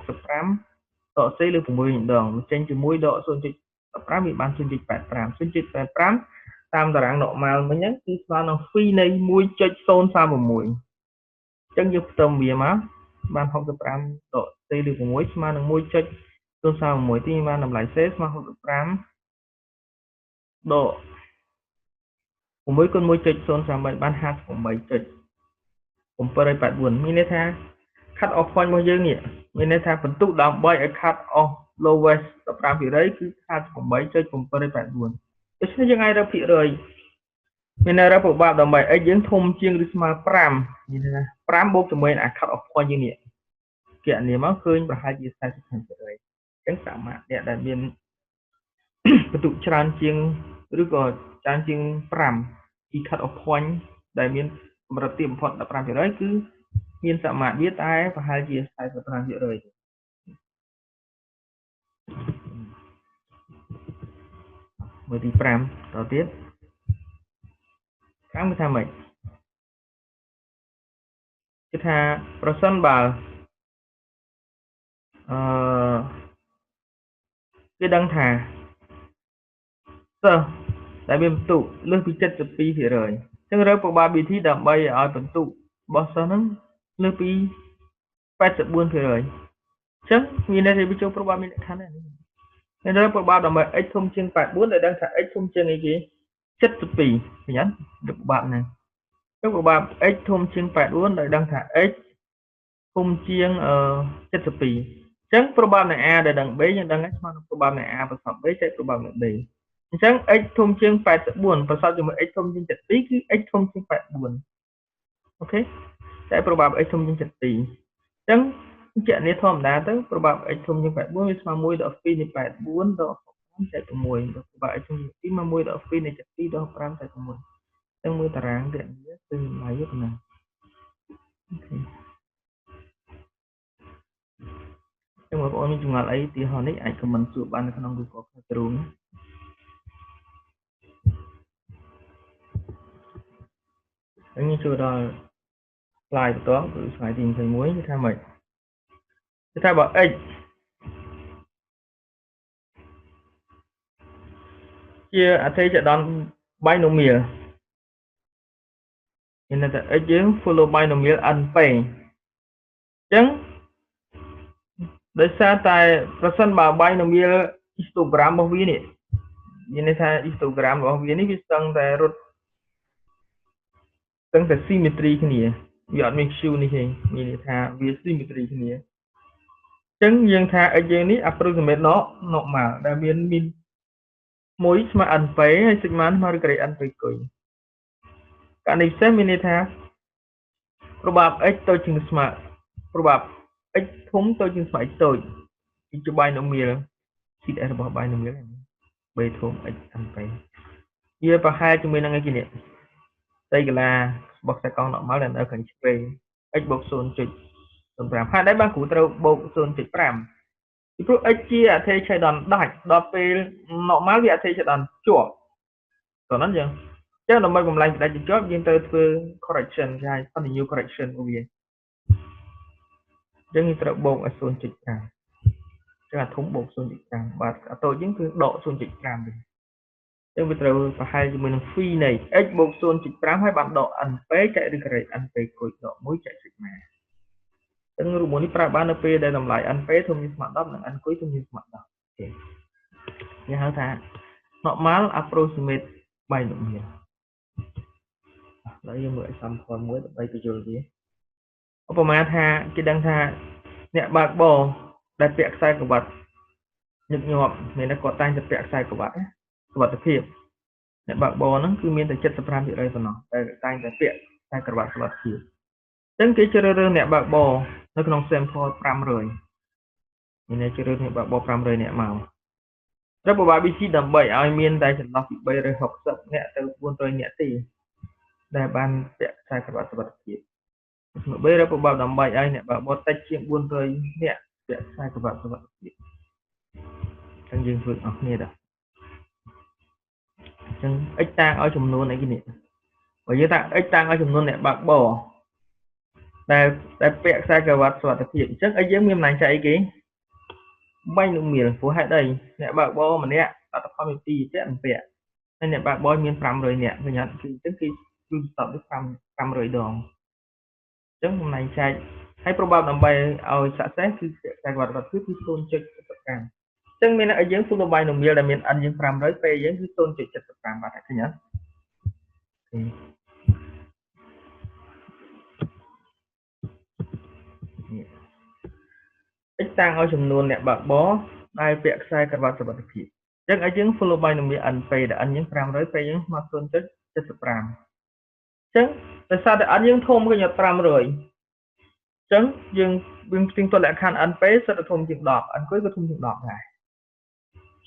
ដក c លើ6ម្ដងចេញជាមួយដក0.15វាបាន0.85 0.85តាមតារាង normal មិញហ្នឹងគឺស្មើនឹង phi នៃ1.036អញ្ចឹងយើងផ្ទឹមវាមកបាន65ដក c លើ6ស្មើនឹង1.036ទីបានតម្លៃ c ស្មើ65ដក6គុណ1.033បាន58.784មានន័យថា cut off point របស់យើងនេះមានន័យថាបន្ទុកដើម្បីឲ្យ cut off lowest 15%គឺ58.784ដូច្នេះយើងអាចរកភាគរយមានន័យរកប្របាប់ដើម្បី x យើងធំជាងឬស្មើ5មានន័យថា5បូកជាមួយអា cut off point យើងនេះគណនាមកឃើញប្រហែលជា45%អញ្ចឹងសមាអ្នកដែលមានបន្ទុកច្រើនជាងឬក៏ច្រើនជាង5ពី cut off point ដែលមានកម្រិតទាបបំផុត15%គឺមានសមាវាតែប្រហែលជា45%មើលទី5តទៀត5គឺថាម៉េចគឺថាប្រសិនបើអឺគេដឹងថាសិស្សដែលមានបន្ទុកលើសពី72%អញ្ចឹងរក probability ដើម្បីឲ្យបន្ទុករបស់សិស្សហ្នឹងលើសពី84%អញ្ចឹងមានន័យថាវាចូល probability លក្ខខណ្ឌនេះមានរក probability ដើម្បី x ធំជាង84ដែលដឹងថា x ធំជាងអីគេ72ឃើញអត់រក probability ហ្នឹងរក probability x ធំជាង84ដែលដឹងថា x ធំជាង72អញ្ចឹង probab នៃ A ដែលដឹង B យើងដឹងហើយស្មើនឹង probab នៃ A ប្រសព B ចែក probab នៃ B អញ្ចឹង x ធំជាង84ប្រសពជាមួយ x ធំជាង72គឺ x ធំជាង84អូខេតែ probab x ធំជាង72អញ្ចឹងជាក់នេះធម្មតាទៅ probab x ធំជាង84វាស្មើ1ដល់2នៃ84ដល់5ចែក6ដល់ probab x ធំជាង2មក1ដល់2នៃ72ដល់5ចែក6អញ្ចឹងមើលតារាងទៀតនេះគឺតម្លៃប៉ុណ្ណាអូខេចឹងបងប្អូនមានចម្ងល់អីទីហោនេះអាច comment សួរបាននៅក្នុង Google Classroom ហើយនេះចូលដល់ slide បន្ទាប់គឺ slide ទី21គឺថាម៉េចគឺថាបើ x ជាអធិចដន្យ binomial មានន័យថា x យើង follow binomial np អញ្ចឹងដោយសារតែប្រសិនបើ binomial histogram របស់វានេះមានន័យថា histogram របស់វានេះវាស្ទឹងតែរត់ស្ទឹងតែ symmetry គ្នាវាអត់មាន Q នេះទេមានន័យថាវា symmetry គ្នាអញ្ចឹងយើងថា x យើងនេះ approximate normal ដែលមានមាន1ស្មើ np ហើយ sigma ស្មើឬក្រេ np គុយករណីពិសេសមានន័យថា probab x តូចជាងស្មើ probab x ធំតូចជាងស្មើ x តូចគឺជា binomial CDS របស់ binomial នេះ b ធំ x np វាប្រហែលជាមួយនឹងអីគេនេះតៃកាឡារបស់ខ្សែកង់ normal ដែលនៅខាងឆ្វេង x បូក 0.05 ហើយដែរបានគ្រូត្រូវបូក 0.5 ពីព្រោះ x ជាអធិឆេដន្យដាច់ដល់ពេល normal វាអធិឆេដន្យជាប់តោះហ្នឹងចឹងចឹងដើម្បីបំលែងផ្ដាច់ជាប់យើងត្រូវធ្វើ correction គេហៅ continue correction របស់វាចឹងយើងត្រូវបូកឲ្យ 0.5 ចឹងអាធំបូក 0.5 បាទអាតូចយើងគឺដក 0.5 វិញចឹងវាត្រូវប្រហែលជាមួយនឹង phi នៃ x បូក 0.5 ហើយបានដក np ចែកឬការ៉េ np គុយដក1ចែក sigma ចឹងរូបមន្តនេះប្រើបាននៅពេលដែលតម្លៃ np ធំជាងស្មើ10និង n គុយធំជាងស្មើ10អូខេគេហៅថា normal approximate binomial ឥឡូវយើងមើល example មួយដើម្បីបញ្យល់វាឧបមាថាគេដឹងថាអ្នកបើកបរដែលពាក់ខ្សែក្រវ៉ាត់ញឹកញាប់មានតែគាត់តែងតែពាក់ខ្សែក្រវ៉ាត់សុវត្ថិភាពអ្នកបើកបរហ្នឹងគឺមានតែ 75% ប៉ុណ្ណោះតែតែងតែពាក់ខ្សែក្រវ៉ាត់សុវត្ថិភាពអញ្ចឹងគេជ្រើសរើសអ្នកបើកបរនៅក្នុង sample 500មានន័យជ្រើសរើសអ្នកបើកបរ500នាក់មកត្រូវ probability ដើម្បីឲ្យមានតែចន្លោះពី360នាក់ទៅ400នាក់ទេដែលបានពាក់ខ្សែក្រវ៉ាត់សុវត្ថិភាពស្មើ3រក probability ដើម្បីឲ្យអ្នកបើកបរតិចជាង400នាក់ពាក់ខ្សែក្រវ៉ាត់សុវត្ថិភាពអញ្ចឹងយើងធ្វើអស់គ្នាដែរអញ្ចឹង x តាំងឲ្យចំនួនអីគេនេះបើយើងថា x តាំងឲ្យចំនួនអ្នកបើកបរដែលពាក់ខ្សែក្រវ៉ាត់សុវត្ថិភាពអញ្ចឹង x យើងមានតំណែងចែកអីគេ binomial ព្រោះហេតុអីអ្នកបើកបរម្នាក់លទ្ធផលមាន2ពាក់មិនពាក់ហើយអ្នកបើកបរមាន500នាក់ឃើញអត់គឺអញ្ចឹងគេគឺតបទៅ500ដងអញ្ចឹងតំណែងចែកហើយ probab ដើម្បីឲ្យ success គឺពាក់ខ្សែក្រវ៉ាត់សុវត្ថិភាពគឺ 0.75 អញ្ចឹងមានឲ្យយើង follow binomial ដែលមាន n យើង500 p យើងគឺ 0.75 បាទឃើញអត់នេះ x តាំងឲ្យចំនួនអ្នកបើកបរដែលពាក់ខ្សែក្រវ៉ាត់សុវត្ថិភាពអញ្ចឹងឲ្យយើង follow binomial np ដែល n យើង500 p យើងស្មើ 0.75 អញ្ចឹងដោយសារតែ n យើងធំឃើញអត់500អញ្ចឹងយើងផ្ទៀងផ្ទាត់លក្ខខណ្ឌ np សិតតែធំជាង10 n គុយក៏ធំជាង10ដែរ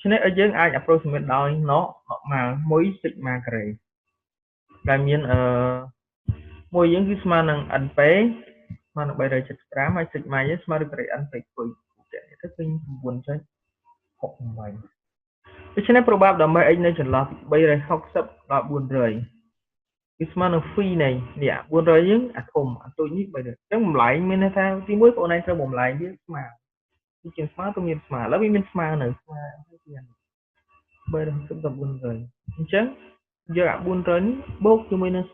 ฉะนั้นឲ្យយើងអាច approximate ដោយ normal 1 sigma ការ៉េដែលមានមួយយើងគឺស្មើនឹង np ស្មើនឹង375ហើយ sigma យើងស្មើនឹងការ៉េ np គុយទៅឃើញ 9.68 ដូច្នេះ probab ដើម្បី x នៅចន្លោះពី360ដល់400គឺស្មើនឹង phi នៃនេះ400យើងអាធំអាតូចនេះ300អញ្ចឹងបំលែងមានន័យថាទី1បងឯងត្រូវបំលែងវាស្មើជាងស្មើទៅមានស្មើឥឡូវវាមានស្មើនៅស្មើជាង360ដល់400អញ្ចឹងយកអា400នេះបូកជាមួយនឹង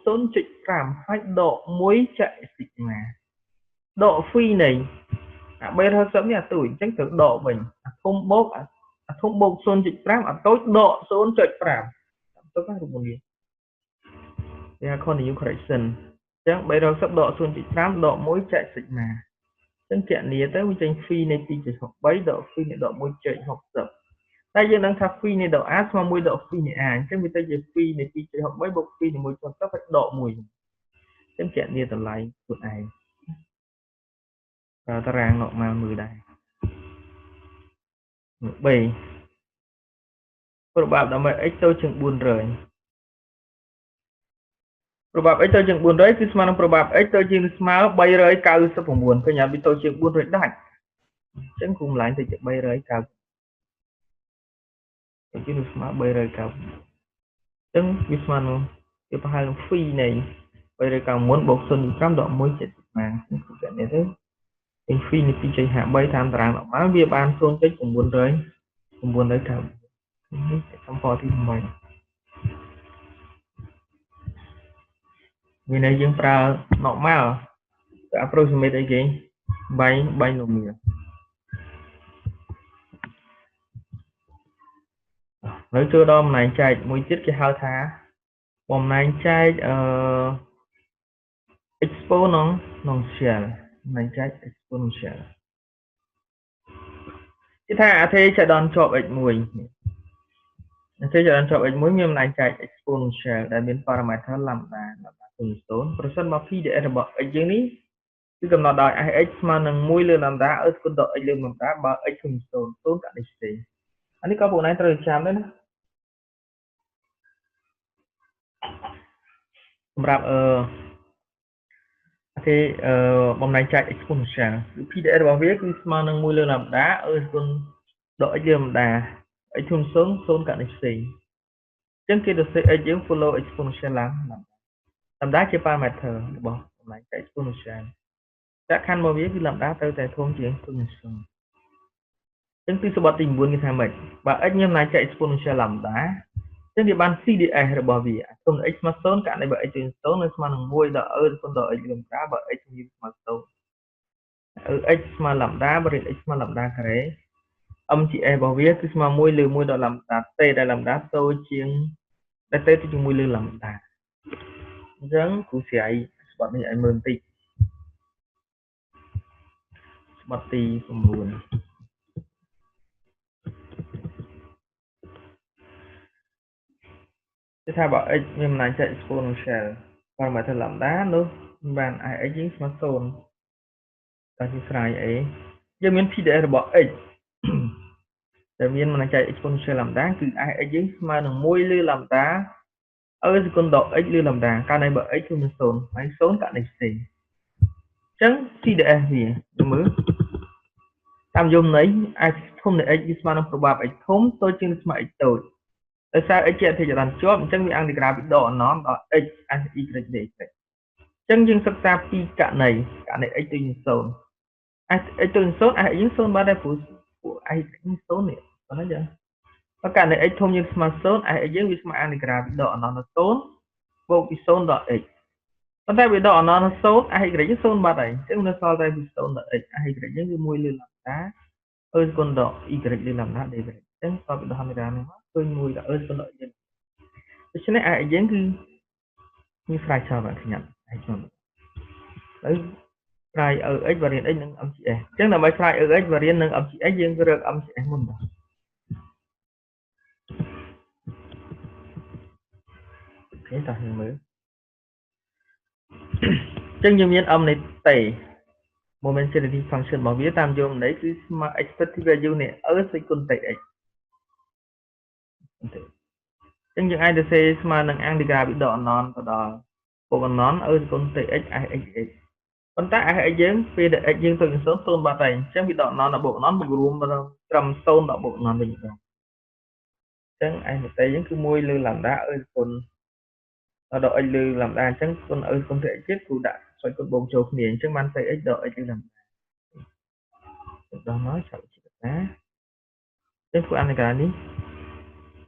0.5 ហើយដក1ចែក sigma ដក phi នៃអា360នេះអាទូចអញ្ចឹងត្រូវដកវិញអាធំបូកអាធំបូក 0.5 អាតូចដក 0.5 ទៅរូបមន្តវាគេហៅ continue correction អញ្ចឹង360ដក 0.5 ដក1ចែក sigma ចឹងគណនាទៅវាចេញ phi នៃ 2.63 ដក phi នៃដក 1.60 តែយើងដឹងថា phi នៃដក a ស្មើ1ដក phi នៃ a អញ្ចឹងវាទៅជា phi នៃ 2.63 បូក phi នៃ 1.60 ហើយដក1អញ្ចឹងគណនាតម្លៃខ្លួនឯងប្រើតារាង normal មើលដែរ B ប្របាប់ដើម្បី x ទៅជាង400ប្របាប់ x ទៅជាង400គឺស្មើនឹងប្របាប់ x ទៅជាងស្មើ399ឃើញអត់វាទៅជាង400ដាច់អញ្ចឹងគ្រូម្លាញទៅជា390ទៅជាងស្មើ390អញ្ចឹងវាស្មើនឹងវាប្រហែលនឹង phi នៃ399បូក0.5ដក1.75គឺកណនេះទៅវិញ phi នៃ2.53តាមតារាង normal វាបាន0.900 990នេះសម្ព័ន្ធទី8មានន័យយើងប្រើ normal ទៅ approximate អីគេbinomial នៅចូលដល់បំណែងចែកមួយទៀតគេហៅថាបំណែងចែកអឺ exponential បំណែងចែក exponential គេថាអថេចដន្យជាប់ x1 អថេចដន្យជាប់ x1 មានបំណែងចែក exponential ដែលមាន parameter lambda lambda 0ប្រសិនបើ PDF របស់ x យើងនេះគឺកំណត់ដោយ fx ស្មើនឹង1លើ lambda អឺគុណដល់ x លើ lambda បើ x ធំ0 0ករណីផ្សេងអានេះក៏ពួកឯងត្រូវចាំដែរណាសម្រាប់អឺគេអឺបំណែងចែក exponential គឺ PDF របស់វាគឺស្មើនឹង1លើ lambda អឺគុណដល់ x លើ lambda x ធំ0 0ករណីផ្សេងអញ្ចឹងគេទៅសេ x យើង follow exponential lambda lambda ជា parameter របស់បំណែងចែក exponential លក្ខខណ្ឌរបស់វាគឺ lambda ត្រូវតែធំជាង0អញ្ចឹងទិសបត្តិទី9គេថាម៉េចបើ x មានបំណែងចែក exponential lambda អញ្ចឹងវាបាន CDS របស់វាធំ x ស្មើ0ករណីបើ x ជា0នៅស្មើនឹង1ដល់ e គុណដល់ x lambda បើ x មានស្មើ0 x ស្មើ lambda បើរៀន x ស្មើ lambda ការ៉េ MGS របស់វាគឺស្មើ1លើ1ដល់ lambda t ដែល lambda តូចជាងដែល t ទៅជាមួយលើ lambda អញ្ចឹងគ្រូស្រាយស្បត់នេះឲ្យមើលបន្តិចស្បត់ទី9គេថាបើ x មានបំណែកចែក exponential parameter lambda នោះបាន x យើងស្មើ0តើជាស្រាយអីយើងមាន PDF របស់ x ដែលមានបំណែកចែក exponential lambda គឺ x យើងស្មើនឹង1លើ lambda អឺគុណដល់ x លើ lambda កាលណាបើ x គឺមាន0ហើយ0ករណីផ្សេងអញ្ចឹង CDS វាមើលតាមយមន័យ x ធំនៃ x វាស្មើនឹងប្របាប់ x ធំតូចជាងស្មើ x តូចដោយសារ x ជាអធិចរន្តជាប់អញ្ចឹងវាអន្តក្រាលពីដកអនន្តដល់ x s y d y អញ្ចឹងយើងសិក្សាពីរករណីករណី x ទៅជា0 x ទៅជា0 x យើង0បានដែរព្រោះពួក x 0នេះប៉ុណ្ណឹងចឹងបើករណី x ធំយើងស្មើ0 x យើងវាស្មើអន្តក្រាលពីដកអនន្តដល់0បូកពី0ដល់ x ប៉ុន្តែវាដកអនន្តដល់0 x យើង0បាត់ហើយអញ្ចឹងនៅសល់តែពី0ដល់ x x យើងគឺ1លើ lambda អឺគុណដល់ y លើ lambda d y អញ្ចឹងតបពីដកអន្តក្រាលនេះមកឃើញ1ដល់អឺគុណដល់ y ដូច្នេះ x យើងគឺមានស្រ័យចោលបាទខ្ញុំ x មកហើយស្រ័យ x variant x និង MGS អញ្ចឹងដើម្បីស្រ័យ x variant និង MGS យើងរក MGS មុនបាទអូខេតោះយើងមើលអញ្ចឹងយើងមាន m នៃ t moment generating function របស់វាតាមយមន័យគឺស្មើ expected value នៃ e សេគុណ tx អញ្ចឹងយើងអាចទៅសេស្មើនឹងអន្តក្រាលពីដកអនន្តទៅដល់បូកអនន្ត e គុណ tx s x x ប៉ុន្តែ s x យើងពេលដែល x យើងទៅជា0 0បាត់ហើយអញ្ចឹងវាដកអនន្តដល់បូកអនន្តមករួមត្រឹម0ដល់បូកអនន្តវិញម្ដងអញ្ចឹង s នៃ t យើងគឺ1លើ lambda e គុណដល់ x លើ lambda អញ្ចឹងគុណ e គុណ tx ទៀតគ្រូដាក់ស្វ័យគុណបូកចូលគ្នាអញ្ចឹងបាន tx ដល់ x លើ lambda ដល់មកចាប់ជាកតាអញ្ចឹងធ្វើអន្តក្រាលនេះ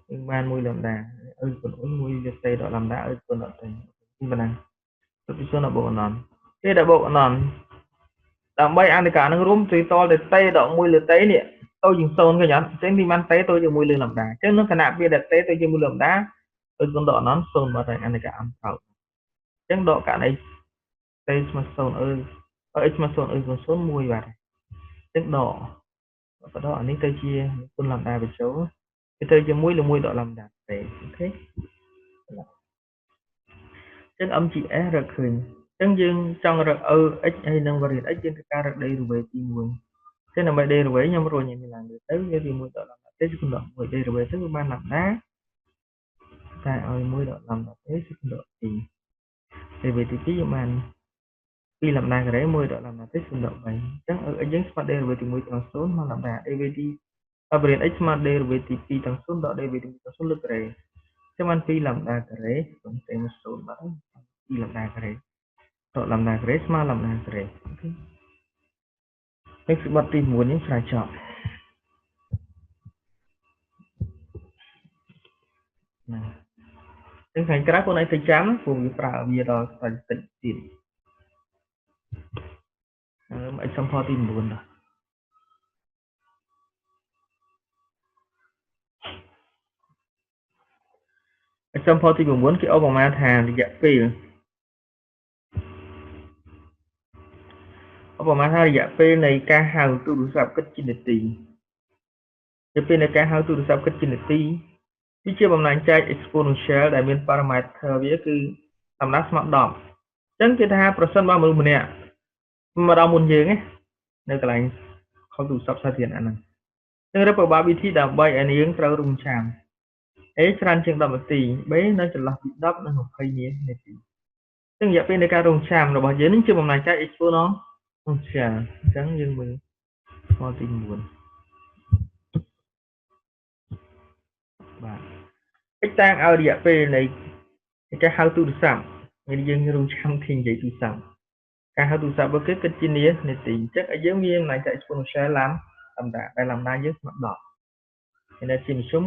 យើងបាន1 lambda អឺគុណ1លើ t ដល់ lambda អឺគុណដល់ t នេះប៉ុណ្ណាទៅពី0ដល់បូកអនន្តពេលដែលបូកអនន្តដើម្បីអន្តក្រាលនឹងរួមជួយតទៅ t ដល់1លើ t នេះទៅជា0ឃើញអត់អញ្ចឹងទីបាន t ទៅជាមួយលើ lambda អញ្ចឹងនៅខណៈពេលដែល t ទៅជាមួយ lambda ទៅគុណដល់អនន្ត0បាត់ហើយអន្តក្រាលអំថោកអញ្ចឹងដកករណី t ស្មើ0អឺ ឲ្យ x ស្មើ0 x ស្មើ0 1បាទអញ្ចឹងដកបដកអានេះទៅជាគុណ lambda បញ្ចូលវាទៅជា1លើ1ដក lambda ទេអូខេចឹង MGS រកឃើញចឹងយើងចង់រក E x ហើយនិង variant x យើងត្រូវការរក derivative ទី1ចឹងដើម្បី derivative ខ្ញុំរុញឲ្យមានឡើងលើទៅវាទី1ដក lambda ទេគុណដក1 derivative ទៅវាបាន lambda តែឲ្យ1ដក lambda ទេគុណដក2 derivative ទី2យើងបាន2 lambda ការ៉េ1ដក lambda ទេគុណដក3អញ្ចឹង x យើងស្មើ derivative ទី1ទាំង0មក lambda derivative variant x ស្មើ derivative ទី2ទាំង0ដក derivative ទី1ទាំង0លើការ៉េចឹងបាន2 lambda ការ៉េគុណទេ0បាទ2 lambda ការ៉េដក lambda ការ៉េស្មើ lambda ការ៉េអូខេនេះគឺបទទី9នេះស្រាវចប់ណាចឹងថ្ងៃក្រោយបងឯងទៅចាំព្រោះវាប្រើវាដល់ statistic ទៀត example ទី9ដល់ example ទី9គេឧបមាថារយៈពេលឧបមាថារយៈពេលនៃការហៅទូរស័ព្ទគិតជានាទីរយៈពេលនៃការហៅទូរស័ព្ទគិតជានាទីវាជាបំណាញ់ចែក exponential ដែលមាន parameter វាគឺអំណាចស្មើ10អញ្ចឹងគេថាប្រសិនបើមនុស្សម្នាក់មកដល់មុនយើងនៅកន្លែងខលទូរស័ព្ទសាធារណៈហ្នឹងអញ្ចឹងរក probability ដើម្បីឲ្យយើងត្រូវរងចាំ A ច្រើនជាង10នាទី B នៅចន្លោះពី10និង20នាទីអញ្ចឹងរយៈពេលនៃការរងចាំរបស់យើងនឹងជាបំណាញ់ចែក exponential អញ្ចឹងយើងមើលខទី9បាទ x តាំងឲ្យរយៈពេលនៃការហៅទូរស័ព្ទមានយើងរងចាំគេនិយាយទូរស័ព្ទការហៅទូរស័ព្ទរបស់គេគិតជានាទីអញ្ចឹងឲ្យយើងមានបំណាញ់ចែក exponential lambda ដែល lambda យើងស្មើ10មានន័យជាមធ្យម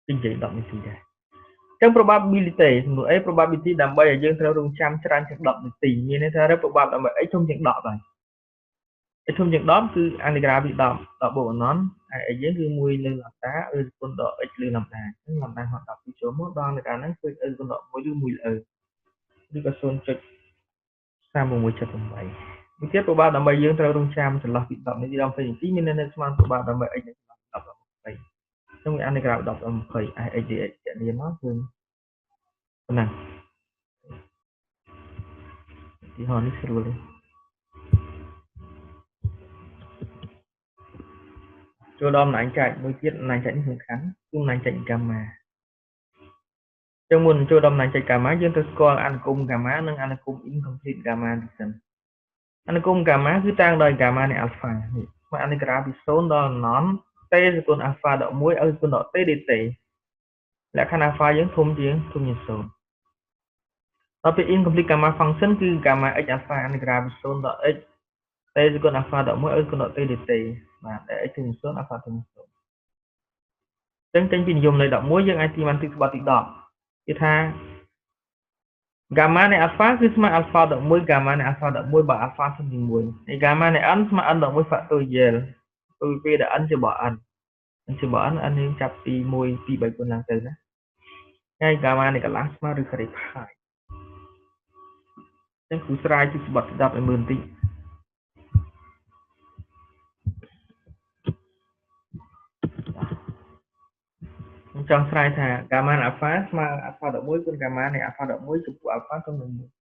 និយាយ10នាទីដែរអញ្ចឹង probability សំណួរ A probability ដើម្បីឲ្យយើងត្រូវរងចាំច្រើនជាង10នាទីមានន័យថា probability ដើម្បី x ធំជាង10ហើយ x ធំជាង10គឺអនុក្រាពី10 10បូកអនន្តហើយ x យើងគឺ1លើ lambda ឬគុណដល់ x លើ lambda អញ្ចឹង lambda ហត់10ពីចូលមកដល់អនុក្រាហ្នឹងគឺ e គុណដល់1ឬ1លើ e ឬក៏0.3678មួយទៀត probability ដើម្បីយើងត្រូវរងចាំចន្លោះពី10នាទីដល់20នាទីមានន័យស្មើ probability ដើម្បី x នៅចន្លោះ10ដល់20ចឹងវាអនុក្រា10ដល់20 x dx ជាលាមកគឺប៉ុណ្ណឹងទីហោនេះស្រួលទេចូលដល់អំណាចចែកមួយទៀតអំណាចចែកនេះសំខាន់គឺអំណាចចែកហ្គាម៉ាចឹងមុនចូលដល់អំណាចចែកហ្គាម៉ាយើងត្រូវស្គាល់អនុគមហ្គាម៉ានិងអនុគម incomplete gamma ទីសិនអនុគមហ្គាម៉ាគឺតាំងដោយហ្គាម៉ានៃ alpha នេះស្មើអនុក្រាពី0ដល់ non t ស្គុណ alpha ដក1ឲ្យស្គុណដក t dt លក្ខខណ្ឌ alpha យើងធំជាង0ដល់ពេល incomplete gamma function គឺ gamma x alpha អនុក្រាពី0ដល់ x t ស្គុណ alpha ដក1ឲ្យស្គុណដក t dt បាទដែល x ធំជាង0 alpha ធំជាង0ចឹងចេញពីនិយមន័យ11យើងអាចទីបានទីក្បត់ទី10គេថា gamma នៃ alpha គឺស្មើ alpha ដក1 gamma នៃ alpha ដក1បើ alpha ធំជាង1ហើយ gamma នៃ n ស្មើ n ដក1 factorial ពេលពេលដែល n ជារបស់ n n ជារបស់ n n យើងចាប់ពី1 2 3 4ឡើងទៅណាហើយ gamma នៃកន្លះស្មើឬការ៉េផាយចឹងគ្រូស្រាយពីស្បត់10ឲ្យមើលបន្តិចខ្ញុំចង់ស្រាយថា gamma នៃ alpha ស្មើ alpha ដក1គុណ gamma នៃ alpha ដក1ចំពោះ alpha ធំជាង1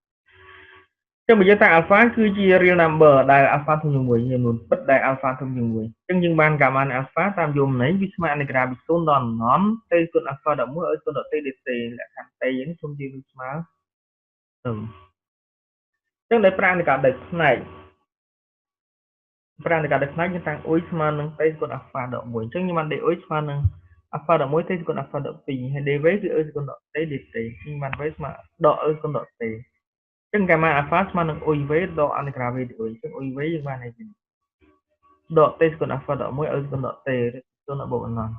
ចឹងបើយើងថា alpha គឺជា real number ដែល alpha ធំជាង1ចំនួនពិតដែល alpha ធំជាង1អញ្ចឹងយើងបាន gamma នៃ alpha តាមយមន័យវាស្មើអនុក្រាពី0ដល់ non t គុណ alpha ដក1ឲ្យគុណដក t dt លក្ខខណ្ឌ t យើងធំជាងឬស្មើ0អញ្ចឹងដោយប្រើអនុក្រាដោយផ្នែកប្រើអនុក្រាដោយផ្នែកយើងតាំង u ស្មើនឹង t គុណ alpha ដក1អញ្ចឹងយើងបាន du ស្មើនឹង alpha ដក1 t គុណ alpha ដក2ហើយ dv គឺ e គុណដក t dt យើងបាន v ស្មើដក e គុណដក t ចឹង gamma alpha ស្មើនឹង uv ដកអនុក្រា v ទៅ u ចឹង uv យើងបានអីវិញដក t ស្គុណ alpha ដក1ឲ្យស្គុណដក t ឬស្គុណដកបូកអនន្ត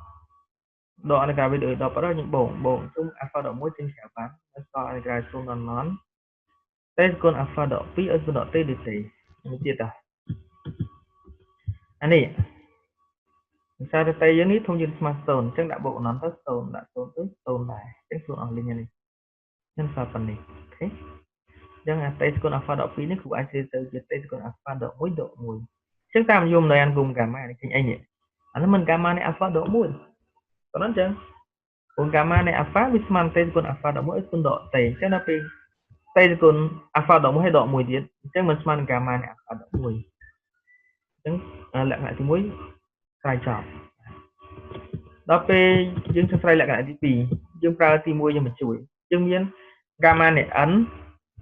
ដកអនុក្រា v ទៅ u ដកបដយើងបូកបូកជុំ alpha ដក1ចេញក្រៅបានសល់អនុក្រា0ដល់ non t ស្គុណ alpha ដក2ឲ្យស្គុណដក t dt មួយទៀតតាអានេះសារតែយើងនេះធំជាងស្មើ0អញ្ចឹងដាក់បូកអនន្តទៅ0ដាក់0ទៅ0ដែរអញ្ចឹង0អស់លីងនេះខ្ញុំសល់ប៉ុណ្នេះអូខេ ចឹងអា t ស្គុណ alpha ដក2នេះគ្រូអាចសេទៅជា t ស្គុណ alpha ដក1ដក1អញ្ចឹងតាមនិយមនៃអនុគមហ្គាម៉ានេះឃើញអីនេះអានេះមិនហ្គាម៉ានៃ alpha ដក1ប៉ុណ្ណឹងចឹងគុណហ្គាម៉ានៃ alpha វាស្មើនឹង t ស្គុណ alpha ដក1ស្គុណដក t អញ្ចឹងដល់ពេល t ស្គុណ alpha ដក1ហើយដក1ទៀតអញ្ចឹងមិនស្មើនឹងហ្គាម៉ានៃ alpha ដក1អញ្ចឹងលក្ខណៈទី1ស្រ័យចប់ដល់ពេលយើងស្រាយលក្ខណៈទី2យើងប្រើទី1យើងបញ្ជួយយើងមានហ្គាម៉ានៃ n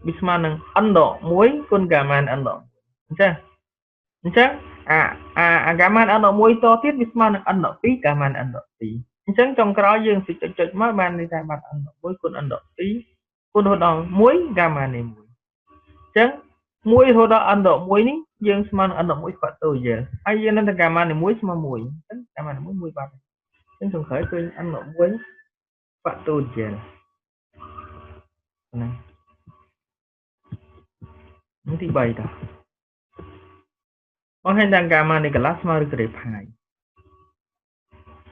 វាស្មើនឹង n ដក1គុណហ្គាម៉ានៃ n ដក1អញ្ចឹងអាហ្គាម៉ានៃ n ដក1តទៀតវាស្មើនឹង n ដក2ហ្គាម៉ានៃ n ដក2អញ្ចឹងចុងក្រោយយើងចុចមកបានន័យថាបាន n ដក1គុណ n ដក2គុណរហូតដល់1ហ្គាម៉ានៃ1អញ្ចឹង1រហូតដល់ n ដក1នេះយើងស្មើនឹង n ដក1 factorial ហើយយើងនឹងតែហ្គាម៉ានៃ1ស្មើ1អញ្ចឹងហ្គាម៉ានៃ1 1បាត់អញ្ចឹងចុងក្រោយឃើញ n ដក1 factorial ណានេះទី3តោះបង្ហាញថាហ្គាម៉ានៃកន្លះស្មើឬការ៉េផាយ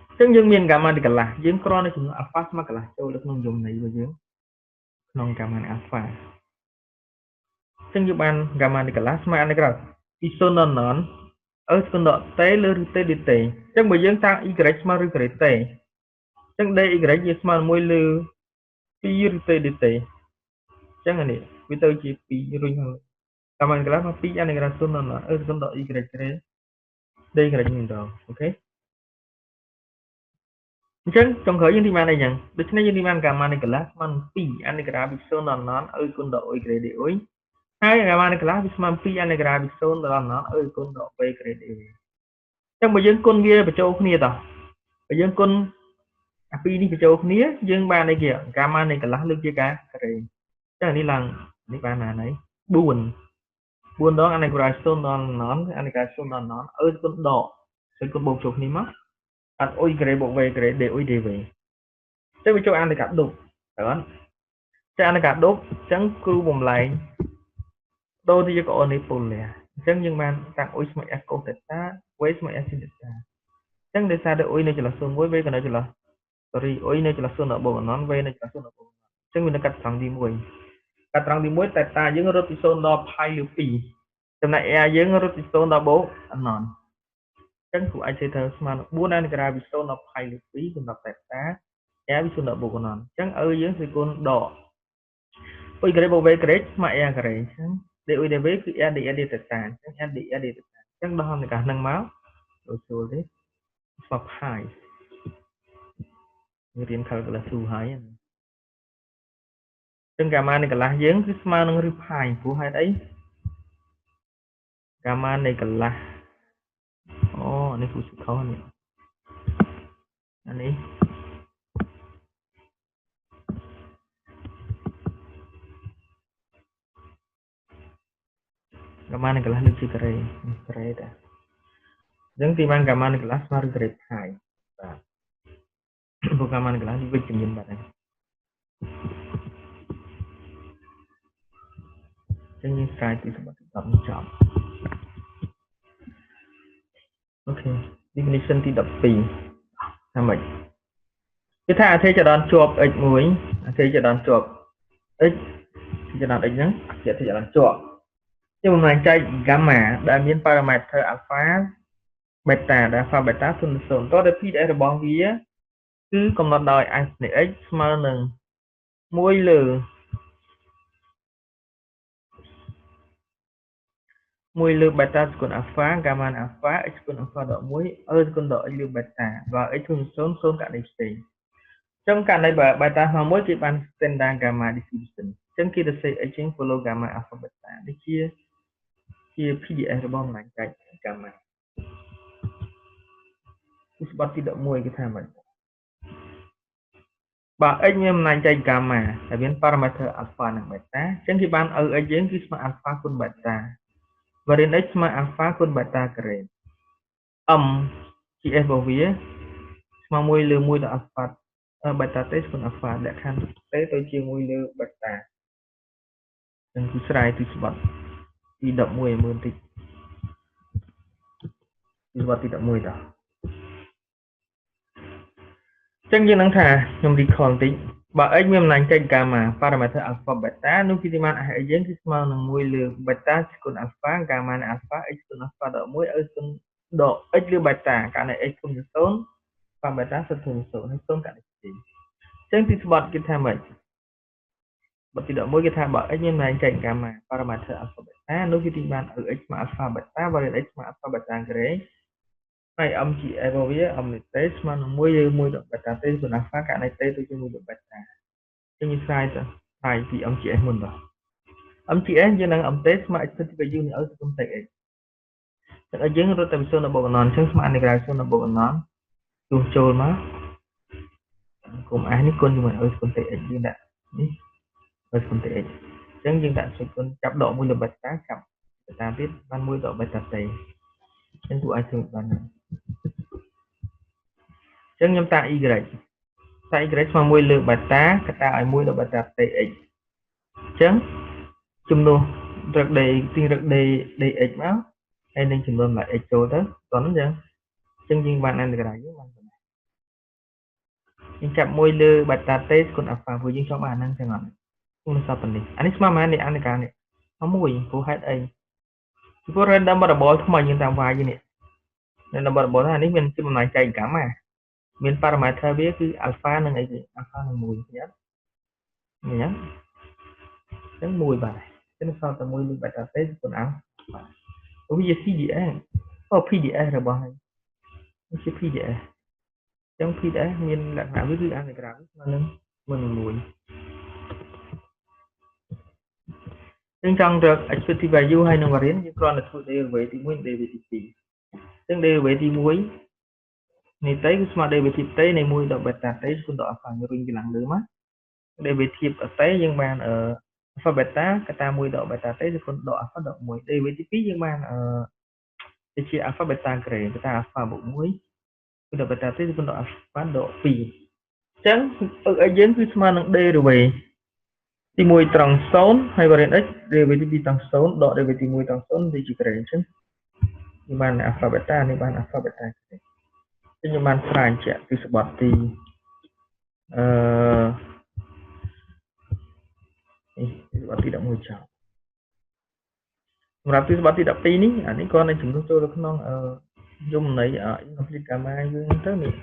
អញ្ចឹងយើងមានហ្គាម៉ានៃកន្លះយើងគ្រាន់តែចំនួនអាល់ហ្វាស្មើកន្លះចូលទៅក្នុងយមន័យរបស់យើងក្នុងហ្គាម៉ានៃអាល់ហ្វាអញ្ចឹងយើងបានហ្គាម៉ានៃកន្លះស្មើអានេះក្រៅពី0ដល់ non អឺស្គុណដក t លើឬ t dt អញ្ចឹងបើយើងតាំង y ស្មើឬការ៉េ t អញ្ចឹង dy យើងស្មើ1លើ2ឬ t dt អញ្ចឹងអានេះវាទៅជា2រុញហើយតាមអង្កលមក2អានេះក្រៅ0ដល់ non អឺស្គុណដក y ការ៉េ d ការ៉េនេះម្ដងអូខេអញ្ចឹងចុងក្រោយយើងទីបានអីចឹងដូច្នេះយើងទីបានហ្គាម៉ានៃកន្លះស្មើនឹង2អានេះក្រៅពី0ដល់ non អឺគុណដក y ការ៉េ dy ហើយហ្គាម៉ានៃកន្លះវាស្មើ2អានេះក្រៅពី0ដល់ non អឺគុណដក v ការ៉េ dv អញ្ចឹងបើយើងគុណវាបញ្ចូលគ្នាតោះបើយើងគុណអាពីរនេះបញ្ចូលគ្នាយើងបានអីគេហ្គាម៉ានៃកន្លះលើកជាការការ៉េអញ្ចឹងនេះឡើងនេះបានណាណី4 4ដងអានេះក្រៅ0ដល់ non អានេះក្រៅ0ដល់ non អឺគុណដកស្គុណបូកចូលគ្នាមកអត់អ៊ុយការ៉េបូក v ការ៉េ d អ៊ុយ dv ទៅវាចូលអានកាដុបត្រូវអត់ចាអានកាដុបអញ្ចឹងគ្រូបំលែងដូរទៅយកអូនីពូលាអញ្ចឹងយើងបានតាំងអ៊ុយស្មើ s កូសតេតា v ស្មើ s ស៊ីនតេតាអញ្ចឹងដោយសារតែអ៊ុយនៅចន្លោះ01 v ក៏នៅចន្លោះ sorry អ៊ុយនៅចន្លោះ0ដល់បូកអន v នៅចន្លោះ0ដល់បូកអញ្ចឹងវានៅកាត់ត្រង់ទី1កាត់ត្រង់ទី1តេតាយើងរត់ពី0ដល់ផាយលើ2ចំណែក r យើងរត់ពី0ដល់បូកអនអញ្ចឹងគ្រូអាចនិយាយថាស្មើនឹង4អានក្រៅពី0ដល់ផាយលើ2សម្រាប់តេតា r ពី0ដល់បូកអនអញ្ចឹងអឺយើងគឺគុណដកអ៊ុយការ៉េបូក v ការ៉េស្មើ r ការ៉េអញ្ចឹង d អ៊ុយ dv គឺ r dr d តេតាអញ្ចឹង r dr d តេតាអញ្ចឹងដោះឱកាសហ្នឹងមកដូចស្រួលទេស្មើផាយរៀន calculus 2ហើយអញ្ចឹងហ្គាម៉ានៃកន្លះយើងគឺស្មើនឹងឬផាយព្រោះហេតុអីហ្គាម៉ានៃកន្លះអូនេះគ្រូសុខុនេះអានេះហ្គាម៉ានៃកន្លះលើកជាការ៉េការ៉េតាអញ្ចឹងទីបានហ្គាម៉ានៃកន្លះស្មើនឹងការ៉េផាយបាទព្រោះហ្គាម៉ានៃកន្លះនេះវិជ្ជមានបាត់ហើយអញ្ចឹងយើងស្រាយទីសម្បត្តិទី10នេះចប់អូខេ definition ទី12ថាម៉េចគឺថាអធិចរន្តជាប់ x មួយអធិចរន្តជាប់ x ចរន្ត x ហ្នឹងជាអធិចរន្តជាប់ជាបំណងចែក gamma ដែលមាន parameter alpha beta ដែល alpha beta 0 0តើ PDF របស់វាគឺកំណត់ដោយ s នៃ x ស្មើនឹង1លើ1លើ beta ស្គុណ alpha gamma alpha x ស្គុណ alpha ដក1 e ស្គុណដក x លើ beta បើ x ធំ0 0ករណីផ្សេងអញ្ចឹងករណីបើ beta ស្មើ1គេបាន standard gamma distribution អញ្ចឹងគេទៅសេ x ជាង follow gamma alpha beta នេះជា PDF របស់បំណងចែក gamma ឧស្បត្តិទី11គេថាម៉េចបើ x មានបំណងចែក gamma ដែលមាន parameter alpha និង beta អញ្ចឹងគេបានឲ្យ x យើងគឺស្មើ alpha គុណ beta variant x ស្មើ alpha គុណ beta ការ៉េ m ជា s របស់វាស្មើ1លើ1ដល់ alpha beta t ស្គុណ alpha លក្ខខណ្ឌ t ទៅជា1លើ beta នឹងគឺស្រាយទីស្បត្តិទី11ឲ្យមើលបន្តិចទីស្បត្តិទី11តោះអញ្ចឹងយើងនឹងថាខ្ញុំ recall បន្តិច បើ x មានអំណាញ់ចែក gamma parameter alpha beta នោះគឺទីបាន x យើងគឺស្មើនឹង1លើ beta គុណ alpha gamma នៃ alpha x គុណ alpha ដក1 e គុណដក x លើ beta ករណី x គុណ0 alpha beta សុទ្ធធំ0ហើយ0ករណីផ្សេងអញ្ចឹងទីស្បត់គេថាម៉េចបទទី11គេថាបើ x មានអំណាញ់ចែក gamma parameter alpha beta នោះគឺទីបាន x ស្មើ alpha beta variance x ស្មើ alpha beta ការ៉េហើយ MGF របស់វា M នៃ T ស្មើនឹង1ឬ1ដក beta T គុណ alpha ករណី T ទៅជា1ដក beta អញ្ចឹងយើងស្រាយទៅស្រាយពី MGF មុនបាទ MGF យើងនឹង MT ស្មើ expected value នៃ E គុណ TX តែឲ្យយើងរត់តែពី0ដល់បូកអណអញ្ចឹងស្មើអនុក្រៅ0ដល់បូកអណទោះចូលមកគុំ S នេះគុណជាមួយ E គុណ TX យើងដាក់នេះ E គុណ TX អញ្ចឹងយើងដាក់សុគុណចាប់ដក1លើ beta ចាប់ beta ទៀតបាន1ដក beta T អញ្ចឹងគួរអាចធ្វើបានអញ្ចឹងខ្ញុំតា y តា y ស្មើ1លើ beta កតាឲ្យ1ដល់ beta tx អញ្ចឹងចំនួនរឹក d ទីរឹក d dx មកហើយនឹងចំនួនមក x ចូលទៅតោះហ្នឹងអញ្ចឹងយើងបានអន្តរាយយើងបានប៉ុណ្ណាយើងចាប់1លើ beta t គុណ alpha ព្រោះយើងចង់បានហ្នឹងចឹងអត់ខ្ញុំសល់ប៉ុណ្នេះអានេះស្មើប៉ុន្មាននេះអន្តរាយនេះមក1ព្រោះហេតុអីពីព្រោះ random variable ថ្មីយើងតាម y នេះ random variable អានេះមានជាបំណែកចែក gamma មាន parameter វាគឺ alpha និងអីគេ alpha និង1ឃើញអត់ឃើញអត់អញ្ចឹង1បាទអញ្ចឹងសល់តែ1លើ beta t គុណ alpha វាជា CDF អូ PDF របស់ហើយនេះជា PDF អញ្ចឹង PDF មានលក្ខណៈវាគឺអន្តក្រាមស្មើនឹង1 1យើងចង់រក expected value ហើយនឹង variance យើងគ្រាន់តែធ្វើ derivative ទី1 derivative ទី2អញ្ចឹង derivative ទី1នៃ t គឺស្មើ derivative t នៃ1ដល់ beta t គុណដល់ alpha រុញពីឡើងលើមក derivative t យើងបាន alpha beta កតា1ដល់ beta t គុណដល់ alpha ដល់1 derivative ទី2យើងបានទៅជា alpha beta ក្រេបេតា alpha បូក1គុណដល់ beta t គុណដល់ alpha ដក2អញ្ចឹងយើងគឺស្មើនឹង derivative ទី1ត្រង់0ហើយ variance x derivative ទី2ត្រង់0ដក derivative ទី1ត្រង់0វាជាក្រេអញ្ចឹងយើងបាន alpha beta នេះបាន alpha beta ក្រេខ្ញុំបានស្រាយជាក់ពីសបត់ទីអឺនេះសបត់ទី11ចោលសម្រាប់ទីសបត់ទី12នេះអានេះគាត់នឹងជំនួសចូលទៅក្នុងអឺយមន័យ incomplete gamma យើងទៅនេះ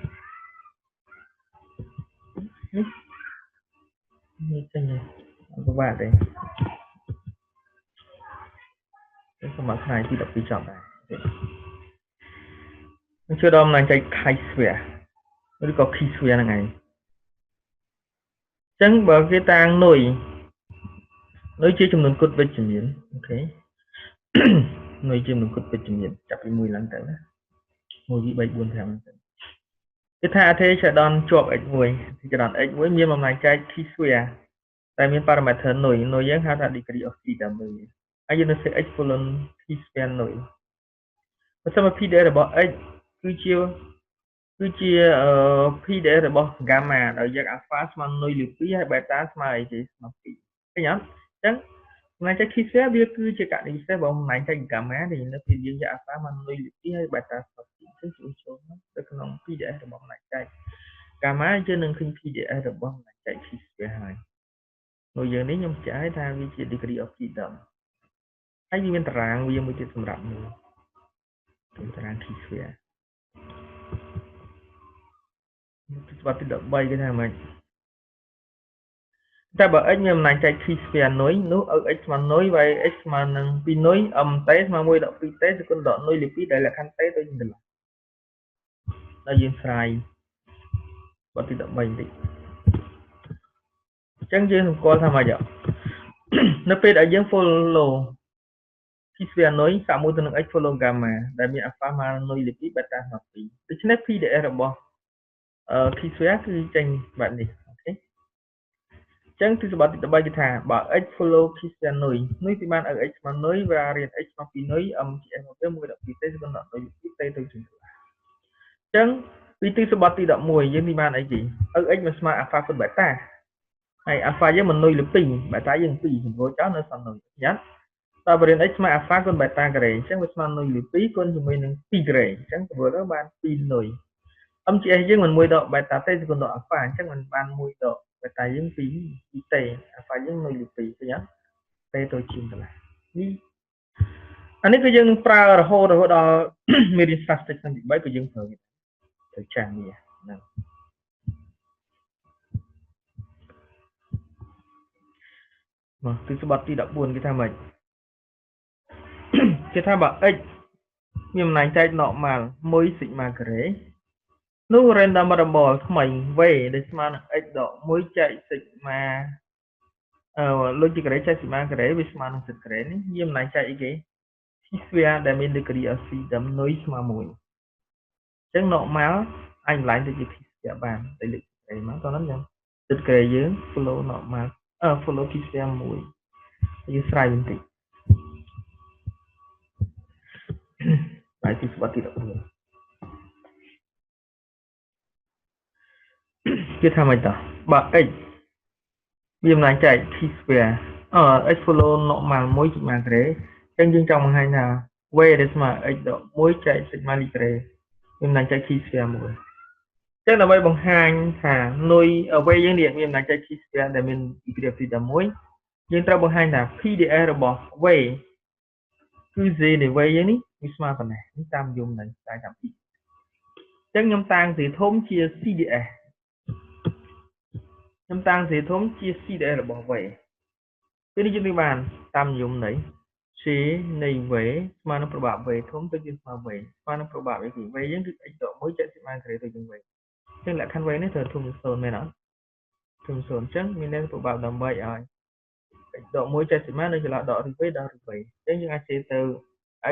នេះនេះចេញអត់ពិបាកទេខ្ញុំមកស្រាយទី12ចប់ដែរនឹងជួយដល់អំណាចចែក chi square ឬក៏ key square ហ្នឹងឯងអញ្ចឹងបើគេតាំងនុយនុយជាចំនួនគត់វិជ្ជមានអូខេនុយជាចំនួនគត់វិជ្ជមានចាប់ពី1ឡើងទៅណា1 2 3 4 5ទៅគេថាអធិចដនជាប់ x1 អធិចដន x1 មានបំណែកចែក key square តែមាន parameter នុយនុយយើងហៅថា degree of freedom នុយហើយយើងនឹងសេ x colon key square នុយបើសិនមក PDF របស់ x គឺជា PDF របស់ gamma ដោយយក alpha ស្មើនុយលើ2ហើយ beta ស្មើអីគេស្មើ2ឃើញអត់អញ្ចឹងបំណែកចែក key square វាគឺជាករណីពិសេសរបស់បំណែកចែក gamma ដែលនៅពេលយើងយក alpha មកនុយលើ2ហើយ beta ស្មើ2អញ្ចឹងចូលចូលទៅក្នុង PDF របស់បំណែកចែក gamma យើងនឹងឃើញ PDF របស់បំណែកចែក key square ហើយនៅយើងនេះខ្ញុំចាយថាវាជា degree of freedom ហើយវាមានតារាងវាមួយទៀតសម្រាប់មួយតារាង key square ច្បាប់ទី13គេថាម៉េចតែបើ x មានអំណាចចែក key square នុយនោះឲ្យ x ស្មើនុយ y x ស្មើនឹង2នុយ m t ស្មើ1ដល់ 2t គុណដល់នុយលើ2ដែលលក្ខខណ្ឌ t ទៅជាកន្លះដល់យើងស្រាយបទទី13បន្តិចអញ្ចឹងយើងសម្គាល់ថាម៉េចនៅពេលដែលយើង follow key square នុយសាកមួយទៅនឹង x follow gamma ដែលមាន alpha ស្មើនុយលើ2 beta ស្មើ2ដូច្នេះ PDF របស់ key square គឺចេញបែបនេះអូខេអញ្ចឹងទិសបត្តិទី13គេថាបើ x follow key square នុយនុយទីបានឲ្យ x ស្មើនុយ variant x ស្មើ2នុយ m ជា s មកទៅ1ដល់ 2t ស្មើដល់នុយ 2t ទៅជាអញ្ចឹងពីទិសបត្តិទី11យើងទីបានអីគេឲ្យ x មិនស្មើ alpha គុណ beta ហើយ alpha យើងមិននុយលើ2 beta យើង2សម្រួលចោលនៅសល់នុយញ៉ាំតើ variant x ស្មើ alpha គុណ beta ការ៉េអញ្ចឹងវាស្មើនុយលើ2គុណជាមួយនឹង2ការ៉េអញ្ចឹងសម្រួលទៅបាន2នុយ MGS យើងមិន1ដក beta ទេគុណដក alpha អញ្ចឹងมันបាន1ដក beta យើង2 2 t alpha យើងនៅលើ2ឃើញអត់ t ទៅជាងកន្លះនេះអានេះគឺយើងនឹងប្រើរហូតដល់មេរៀន statistic ឆ្នាំទី3ក៏យើងប្រើវាទៅចាំវាហ្នឹងមកទិសបត្តិទី14គេថាម៉េចគេថាបើ x មានអំណាចចែក normal 1 sigma ការ៉េនោះ random variable ថ្មី v ដែលស្មើនឹង x ដក1ចែក sigma លុយជាការ៉េចែក sigma ការ៉េវាស្មើនឹង z ការ៉េនេះមានអំណាចចែកអីគេ chi square ដែលមាន degree of freedom នុយស្មើ1អញ្ចឹង normal អាចម្លែងទៅជា chi square បានតែលើកការ៉េមកតោះហ្នឹងអញ្ចឹង z ការ៉េយើង follow normal follow chi square 1យើងស្រាយបន្តិចបាយទីស្បត្តិទី14គេថាម៉េចតោះបើ x វាអំណាចចែក chi square x follow normal 1 sigma ការ៉េអញ្ចឹងយើងចង់បង្ហាញថា v ដែលស្មើ x ដក1ចែក sigma លីការ៉េវាអំណាចចែក chi square 1អញ្ចឹងដើម្បីបង្ហាញថានុយ v យើងនេះមានអំណាចចែក chi square ដែលមាន degree of freedom 1យើងត្រូវបង្ហាញថា PDF របស់ v គឺ z នៃ v យើងនេះវាស្មើប៉ុណ្ណេះនេះតាមយមនៃតែតាម p អញ្ចឹងខ្ញុំតាំង z ធំជា CDS ខ្ញុំតាំង z ធំជា CDS របស់ v ពេលនេះយើងនឹងបានតាមយមនៃ c នៃ v ស្មើនឹងប្របាប់ v ធំទៅជាស្មើ v ស្មើនឹងប្របាប់អីគេ v យើងគឺ x ដក1ចែក sigma ការ៉េទៅជា v អញ្ចឹងលក្ខខណ្ឌ v នេះត្រូវធំជា0មែនអត់ធំ0អញ្ចឹងមានន័យប្របាប់ដើម្បីឲ្យ x ដក1ចែក sigma នៅចន្លោះដក v ដល់ v អញ្ចឹងយើងអាចសេទៅ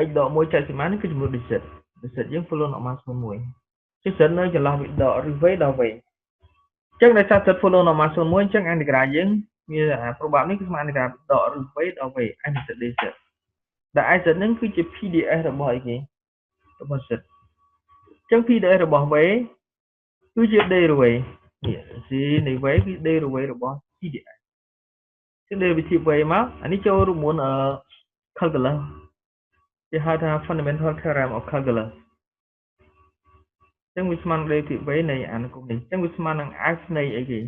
x ដក1ចែក sigma នេះគឺចំនួន digit digit យើង follow normal 01ជា z នៅចន្លោះពីដក v ដល់ v អញ្ចឹងដោយសារ z follow normal 01អញ្ចឹងអន្តក្រាលយើងមានអាប្របាប់នេះគឺស្មើអន្តក្រាលដក v ដល់ v s z dz ដែល z ហ្នឹងគឺជា PDF របស់អីគេរបស់ z អញ្ចឹង PDF របស់ v គឺជា derivative នេះ c នៃ v គឺ derivative របស់ CDS ចឹង derivative v មកអានេះចូលរូបមន្ត calculus គេហៅថា fundamental theorem of calculus ចឹងវាស្មើនឹង derivative v នៃអនុគមនេះចឹងវាស្មើនឹង f នៃអីគេ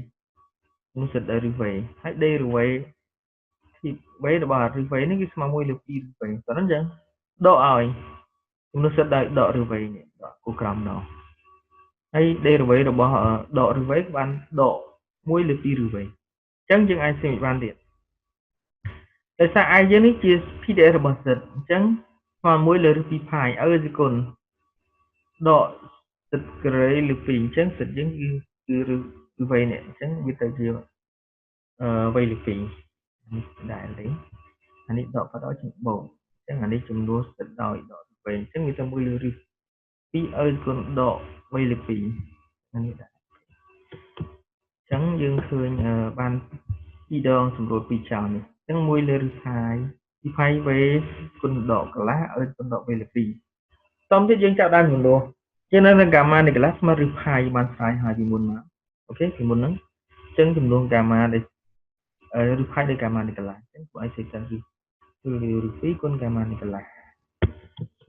នឹង z derivative ហើយ derivative v របស់ v នេះគឺស្មើ1លើ2 v តោះហ្នឹងចឹងដកឲ្យចំនួន z ដោយដក v នេះដកគូក្រោមដកហើយ derivative របស់ដក v បានដក1លើ2 v អញ្ចឹងយើងអាចសេបានទៀតដោយសារ i យើងនេះជា PDF របស់ z អញ្ចឹងស្មើ1លើ2 pi ឲ្យសគុណដក z ការ៉េលើ2អញ្ចឹង z យើងគឺ v នេះអញ្ចឹងវាទៅជា v លើ2នេះដែរទេអានេះដកបដជាបូកអញ្ចឹងអានេះចំនួន z ដោយដក v អញ្ចឹងវាទៅ1លើ2ឲ្យគុណដក v លើ2អានេះដែរអញ្ចឹងយើងឃើញបាន2ដងសម្រួល2ចោលនេះអញ្ចឹង1លើ pi pi v គុណដកកន្លះឲ្យគុណដក v លើ2តោះទៀតយើងចាប់ដើមចំនួនយើងនៅ gamma នៃកន្លះស្មើឬ pi បានស្រាយហើយពីមុនមកអូខេពីមុនហ្នឹងអញ្ចឹងចំនួន gamma ដែលឬ pi ដោយ gamma នៃកន្លះអញ្ចឹងពួកឯងសេចគឺឬ2គុណ gamma នៃកន្លះ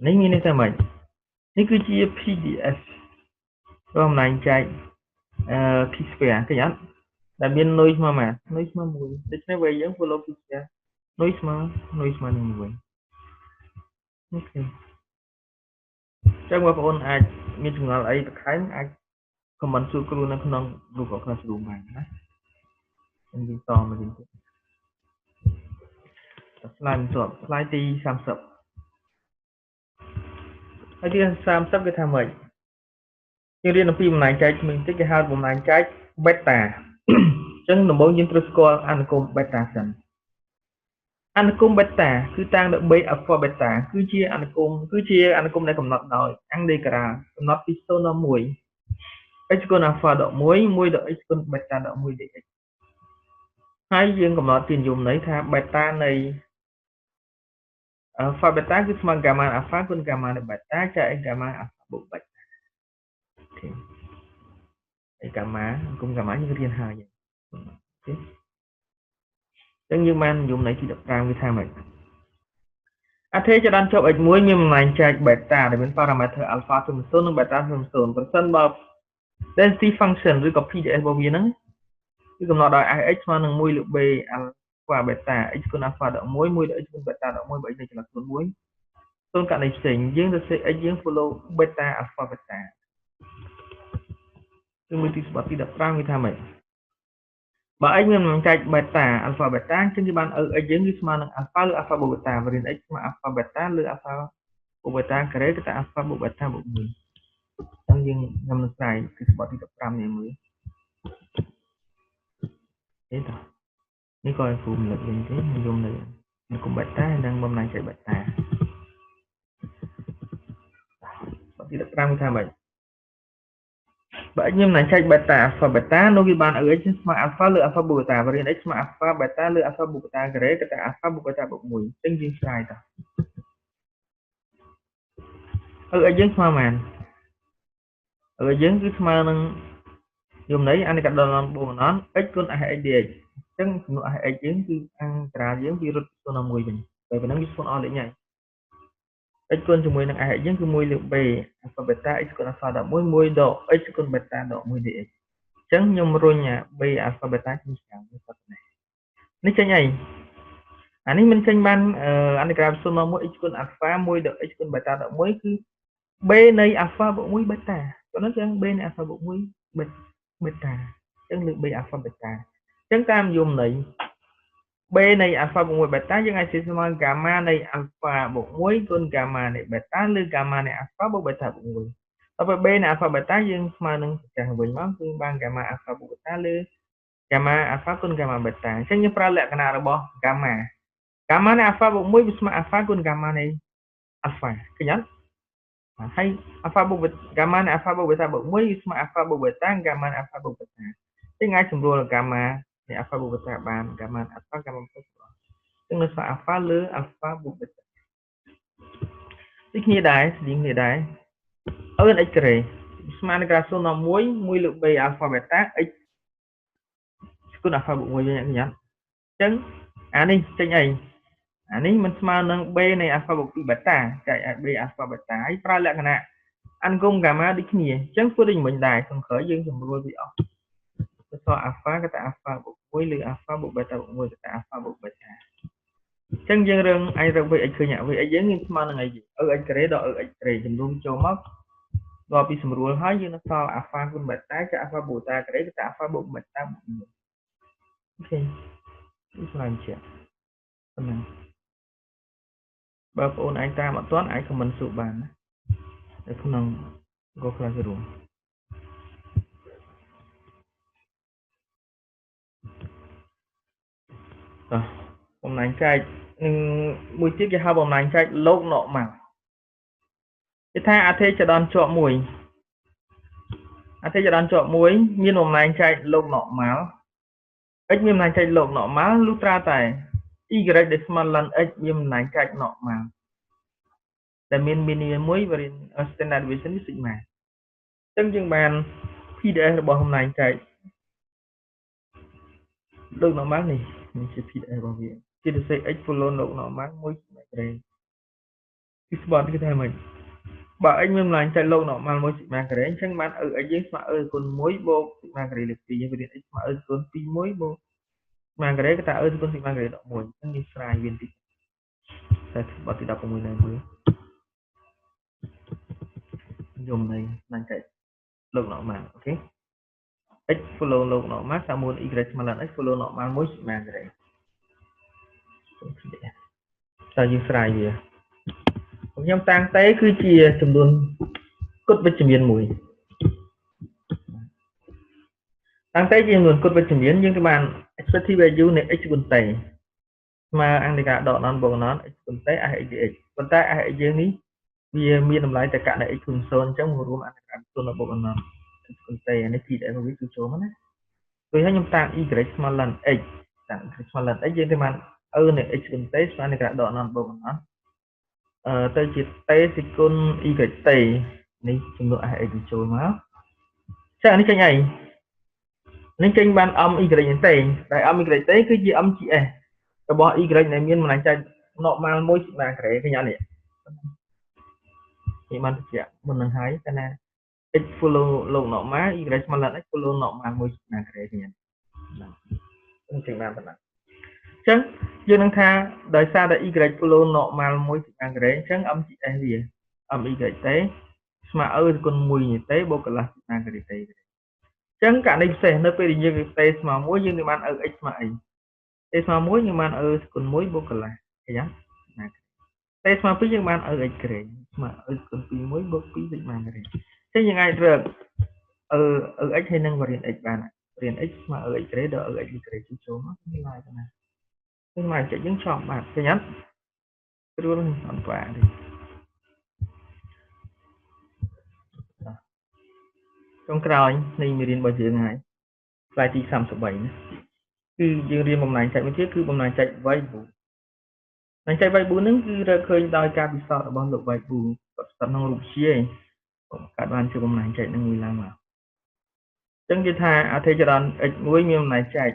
នេះមានន័យថាម៉េចនេះគឺជា PDF របស់អំណាចចែក p square ឃើញអត់ដែលមាននុយស្មើម៉ានុយស្មើ1ដូច្នេះវាយើង follow p square នុយស្មើនឹង1អូខេចឹងបងប្អូនអាចមានចម្ងល់អីបន្ថែមអាច comment សួរគ្រូនៅក្នុង Google Classroom បានណាខ្ញុំយើងតមកវិញទៀត slide បន្ទាប់ slide ទី30ហើយទី30គេថាម៉េចយើងរៀនអំពីបំណែកចែកថ្មីបន្តិចគេហៅបំណែកចែក beta អញ្ចឹងដំបូងយើងត្រូវស្គាល់អនុគម beta សិនអនុគម beta គឺតាំងដោយ b alpha beta គឺជាអនុគមដែលកំណត់ដោយ integral កំណត់ពី0ដល់1 x គុណ alpha ដក1 1ដល់ x គុណ beta ដក1 dx ហើយយើងកំណត់ជានិយមន័យថា beta នៃ alpha beta គឺស្មើ gamma alpha គុណ gamma នៃ beta ចែក gamma alpha បូក beta អូខេហើយ gamma គុំ gamma យើងរៀនហើយអូខេអញ្ចឹងយើងបាននិយមន័យទី15វាថាម៉េចអធិចរន្តជាប់ x1 មានបំណែកចែក beta ដែលមាន parameter alpha 0និង beta 0ប្រសិនបើ density function ឬក៏ PDF របស់វាហ្នឹង គឺកំណត់ដោយ x ស្មើនឹង1លើ b alpha beta x គុណ alpha ដក1 1ដល់ x គុណ beta ដក1បើ x នៅចន្លោះ0 1សូនករណីផ្សេងយើងទៅសេ x យើង follow beta alpha beta គឺមួយទីស្បទី15គឺថាម៉េចបើ x មានបំចែក beta alpha beta អញ្ចឹងគេបាន x យើងគឺស្មើនឹង alpha លើ alpha បូក beta វេរៀន x ស្មើ alpha beta លើ alpha បូក beta ការ៉េគឺតែ alpha បូក beta បូក1អញ្ចឹងយើងខ្ញុំនឹងស្រាយគឺស្បទី15នេះមើលទេតោះនេះក៏ឲ្យគ្រូមលឹកវិញទេនិយមនៅគុំ beta និងបំណាញ់ចែក beta ស្បទី15គឺថាម៉េចបើ x ខ្ញុំនឹងចែក beta alpha beta នោះវាបានឲ្យ x ស្មើ alpha លើ alpha បូក beta វេរៀន x ស្មើ alpha beta លើ alpha បូក beta ការ៉េគឺតែ alpha បូក beta បូក1អញ្ចឹងយើងស្រាយតោះអឺ x យើងស្មើប៉ុន្មានអឺយើងគឺស្មើនឹងយមន័យអានេះកដលបូកអន x គុណ x dx អញ្ចឹងចំនួន x យើងគឺអន្តរាយើងវារត់0ដល់1វិញតែប៉ុណ្ណឹងវា0អស់លេខហើយ x គុណជាមួយនឹង x យើងគឺ1លើ b alpha beta x គុណ alpha ដក1 1ដក x គុណ beta ដក1 dx អញ្ចឹងខ្ញុំរុញអា b alpha beta ចេញក្រៅនេះគាត់នេះនេះចេញអីអានេះមិនចេញបានអន្តក្រា0ដល់1 x គុណ alpha 1ដក x គុណ beta ដក1គឺ b នៃ alpha បូក1 beta ប៉ុណ្ណឹងចឹង b នៃ alpha បូក1 beta អញ្ចឹងលើ b alpha beta អញ្ចឹងតាមយមន័យ b នៃ alpha បូក1 beta យើងអាចស្មើ gamma នៃ alpha បូក1គុណ gamma នៃ beta ឬ gamma នៃ alpha បូក beta បូក1ដល់ពេល b នៃ alpha beta យើងស្មើនឹងប្រកាសវិញមកគឺបាន gamma alpha បូក beta លើ gamma alpha គុណ gamma beta អញ្ចឹងយើងប្រើលក្ខណៈរបស់ gamma gamma នៃ alpha បូក1វាស្មើ alpha គុណ gamma នៃ alpha ឃើញអត់ហើយ alpha បូក gamma នៃ alpha បូក beta បូក1វាស្មើ alpha បូក beta gamma នៃ alpha បូក beta អញ្ចឹងអាចសម្រួល gamma នៃ alpha បូក beta បាន gamma alpha gamma beta អញ្ចឹងនៅសល់ alpha លើ alpha បូក beta ដូចគ្នាដែរស្តៀងគ្នាដែរ n x ការ៉េស្មើនឹងក្រា0ដល់1 1លើ b alpha beta x គុណ alpha បូក1វិញអ្នកញ៉ាំអញ្ចឹងអានេះចេញអីអានេះមិនស្មើនឹង b នៃ alpha បូក2 beta ចែកឲ្យ b alpha beta ហើយប្រើលក្ខណៈអនុគម gamma ដូចគ្នាអញ្ចឹងធ្វើដូចមិញដែរខាងក្រោយយើងសម្រួលវាអស់ទៅសល់ alpha ក៏តែ alpha បូក1ឬ alpha បូក beta បូក1ក៏តែ alpha បូក beta អញ្ចឹងយើងរឿងអាចរក vx ឃើញ vx យើងមានស្មើនឹងអី x ការ៉េដល់ x ការ៉េចំនួនចូលមកដល់ពីសម្រួលហើយយើងនឹងសល់ alpha គុណ beta ចែក alpha បូក beta ការ៉េក៏តែ alpha បូក beta បូក1អូខេនេះស្មើជាប៉ុណ្ណឹងបើបងប្អូនឯងតាមអត់ទាន់អាច comment សួរបានណានៅក្នុង Google Classroom តោះបំណាញ់ចែកនឹងមួយទៀតគេហៅបំណាញ់ចែកលោកណកមកគេថាអធិចដន្យជាប់មួយអធិចដន្យជាប់មួយមានបំណាញ់ចែកលោកណកមក x មានបំណាញ់ចែកលោកណកមកលុះត្រាតែ y ដែលស្មើនឹង x មានបំណាញ់ចែកណកមកដែលមាន mini មួយ variance standard deviation គឺ sigma អញ្ចឹងយើងបាន PDF របស់បំណាញ់ចែកលោកណកមកនេះនេះជា PDF របស់វាជាសរសេរ x follow លោកណកមកមួយ sigma ការ៉េគឺស្បត់គឺថាម៉េចបើ x មានបំណាញ់ចែកលោកណកមកមួយ sigma ការ៉េអញ្ចឹងបាន x យើងស្មើ e គុណ1បូក sigma ការ៉េលើ2យើងរៀន x ស្មើ e គុណ2 1បូក sigma ការ៉េក៏តែ e គុណ sigma ការ៉េដក1អញ្ចឹងយើងស្រាយវាបន្តិចតែបទទី16នៅមើលយមនៃណាញ់ចែកលោកណកមកអូខេ x follow លោកណកមកសាមូល y ស្មើនឹង x follow ណកមកមួយ sigma ការ៉េតើយើងស្រាយវាខ្ញុំតាំងតេគឺជាចំនួនគត់វិជ្ជមានមួយតាំងតេជាចំនួនគត់វិជ្ជមានយើងគឺបាន expected value នៃ x គុណតេស្មើអន្តការដកណនបូកណន x គុណតេ s x dx ប៉ុន្តែ s x យើងនេះវាមានតម្លៃតែកណ x គុណ0អញ្ចឹងរួមអន្តការ0បូកណន x គុណតេអានេះ PDF វាគឺចូលមកណាដូចហើយខ្ញុំតាំង y ស្មើនឹង x តាំង y ស្មើនឹង x យើងទៅបាន e នៃ x គុណតេស្មើនឹងការដកណនបូកណនទៅជា t សេគុណ y t នេះចំនួន s x វាចូលមកចាអានេះចេញអីនេះចេញបាន m y ទេដែល m y ទេគឺជា m g s របស់ y ដែលមានបំណាញ់ចែក normal មួយ sigma ការ៉េឃើញអត់នេះនេះបានបញ្ជាក់មុននឹងហើយតែណា x follow លោក normal y ស្មើនឹង x follow normal មួយ sigma ការ៉េឃើញអត់ ហ្នឹងចេញបានប៉ុណ្ណាអញ្ចឹងយើងនឹងថាដោយសារតែ y follow normal មួយពីអង់គ្លេសអញ្ចឹង MGS វា MY ទេស្មើ E គុណ1នេះទេបូកកន្លះពីអង់គ្លេសទេអញ្ចឹងករណីពិសេសនៅពេលដែលយើង t ស្មើ1យើងនឹងបាន EX ស្មើអី t ស្មើ1យើងបាន E គុណ1បូកកន្លះឃើញទេ t ស្មើ2យើងបាន EX ក្រេស្មើ E គុណ2 1បូក2សិម៉ាក្រេអញ្ចឹងយើងអាចរក EX ហើយនឹង variant x បាន variant x ស្មើ EX ក្រេដល់ EX ក្រេចូលមកមានឡាយប៉ុណ្ណាគឺមកចុចយើងចប់បាទឃើញអត់ស្រួលអត់បាក់ទេចុងក្រោយនៃមេរៀនរបស់យើងហើយផ្នែកទី33ណាគឺយើងរៀនបំណែកចែកមួយទៀតគឺបំណែកចែក Weibull បំណែកចែក Weibull ហ្នឹងគឺរកឃើញដោយការពិសោធន៍របស់លោក Weibull គាត់ស្ថិតក្នុងរូបជាឯងកើតបានជាបំណែកចែកនឹងមួយឡើងមកអញ្ចឹងគេថាអធិចរន្ត x1 មានបំណែកចែក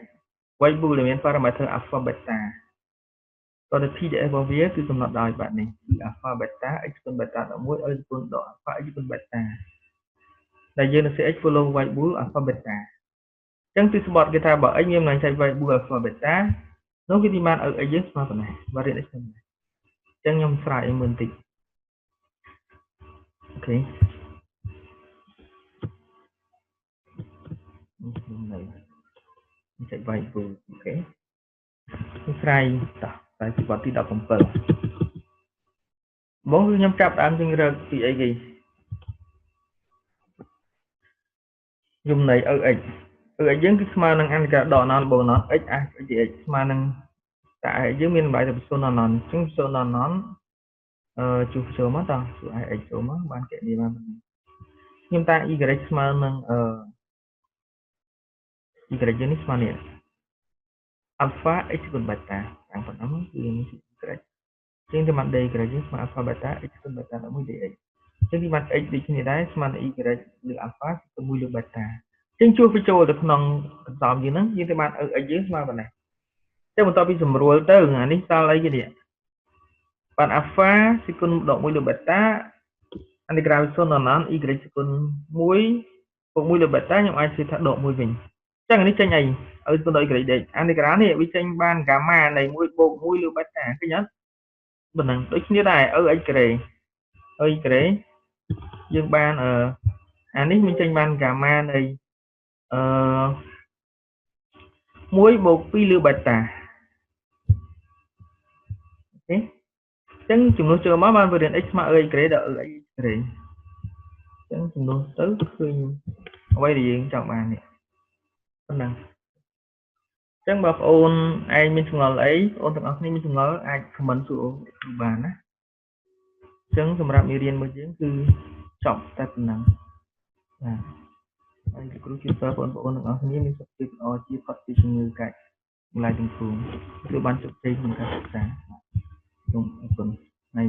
Weibull ដែលមាន parameter alpha beta តទៅ PDF របស់វាគឺកំណត់ដោយបែបនេះគឺ alpha beta x គុណ beta 11 l គុណដក alpha x គុណ beta ដែលយើងនឹង x follow Weibull alpha beta អញ្ចឹងទិសបត់គេថាបើ x មានបំណែកចែក Weibull alpha beta នោះគេទីបានឲ្យ x យើងស្មើប៉ុណ្ណេះបើរៀន x ប៉ុណ្ណេះអញ្ចឹងខ្ញុំស្រាយឲ្យមើលបន្តិចអូខេនេះនៅចែក Weibull អូខេខ្ញុំស្រាយតោះតែពីបទទី17បងគឺខ្ញុំចាប់ដើមជាងរកពីអីគេយមន័យ EX EX យើងគឺស្មើនឹងអន្តការដកណនបូកណន x s x ស្មើនឹងតែយើងមានតម្លៃតែ0ដល់ណនអញ្ចឹង0ដល់ណនជួសចូលមកតោះជួស x ចូលមកបានកណនីបានខ្ញុំតា y ស្មើនឹងy យើងនេះស្មើនេះ alpha x គុណ beta តាំងប៉ុណ្ណឹងគឺនេះ y ជាងទៅបាន d y យើងស្មើ alpha beta x គុណ beta 11 dx ចឹងគឺបាន x ដូចគ្នាដែរស្មើនឹង y លើ alpha គុណ1លើ beta ចឹងជួសបញ្ចូលទៅក្នុងកន្សំយើងហ្នឹងយើងទៅបាន x យើងស្មើប៉ុណ្ណេះចឹងបន្ទាប់ពីសម្រួលទៅអានេះសល់អីគេនេះបាន alpha គុណដក1លើ beta អន្តក្រាល0ដល់ណន y គុណ1បូក1លើ beta ខ្ញុំអាចសួរថាដក1វិញចឹងអានេះចេញអីឲ្យគុណដល់ y ដេកអន្តក្រាលនេះវាចេញបាន gamma នៃ1បូក1លើ beta ឃើញអត់ប៉ុណ្ណឹងដូចគ្នាដែរ x ក្រេ x ក្រេយើងបានអានេះមានចេញបាន gamma នៃ1បូក2លើ beta អូខេអញ្ចឹងចំនួនចូលមកបាន variant x ស្មើ x ក្រេដល់ x ក្រេអញ្ចឹងចំនួនទៅឃើញអ្វីដែលយើងចង់បាននេះប៉ុណ្ណឹងអញ្ចឹងបើបងអូនឯងមានចម្ងល់អីបងអូនទាំងអស់គ្នាមានចម្ងល់អាច comment សួរបានណាអញ្ចឹងសម្រាប់មេរៀនរបស់យើងគឺចប់តែប៉ុណ្ណឹងបាទហើយលោកគ្រូជួយបងប្អូនទាំងអស់គ្នាមានសុខភាពល្អជាផុតពីជំងឺកាចម្លាយទាំងពួងគឺបានជោគជ័យក្នុងការសិក្សាសូមអរគុណហើយ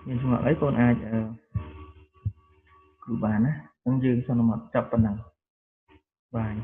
មានចម្ងល់អីបងអាចគ្រូបានណាអញ្ចឹងយើងសន្មតចាប់ប៉ុណ្ណឹងបាទ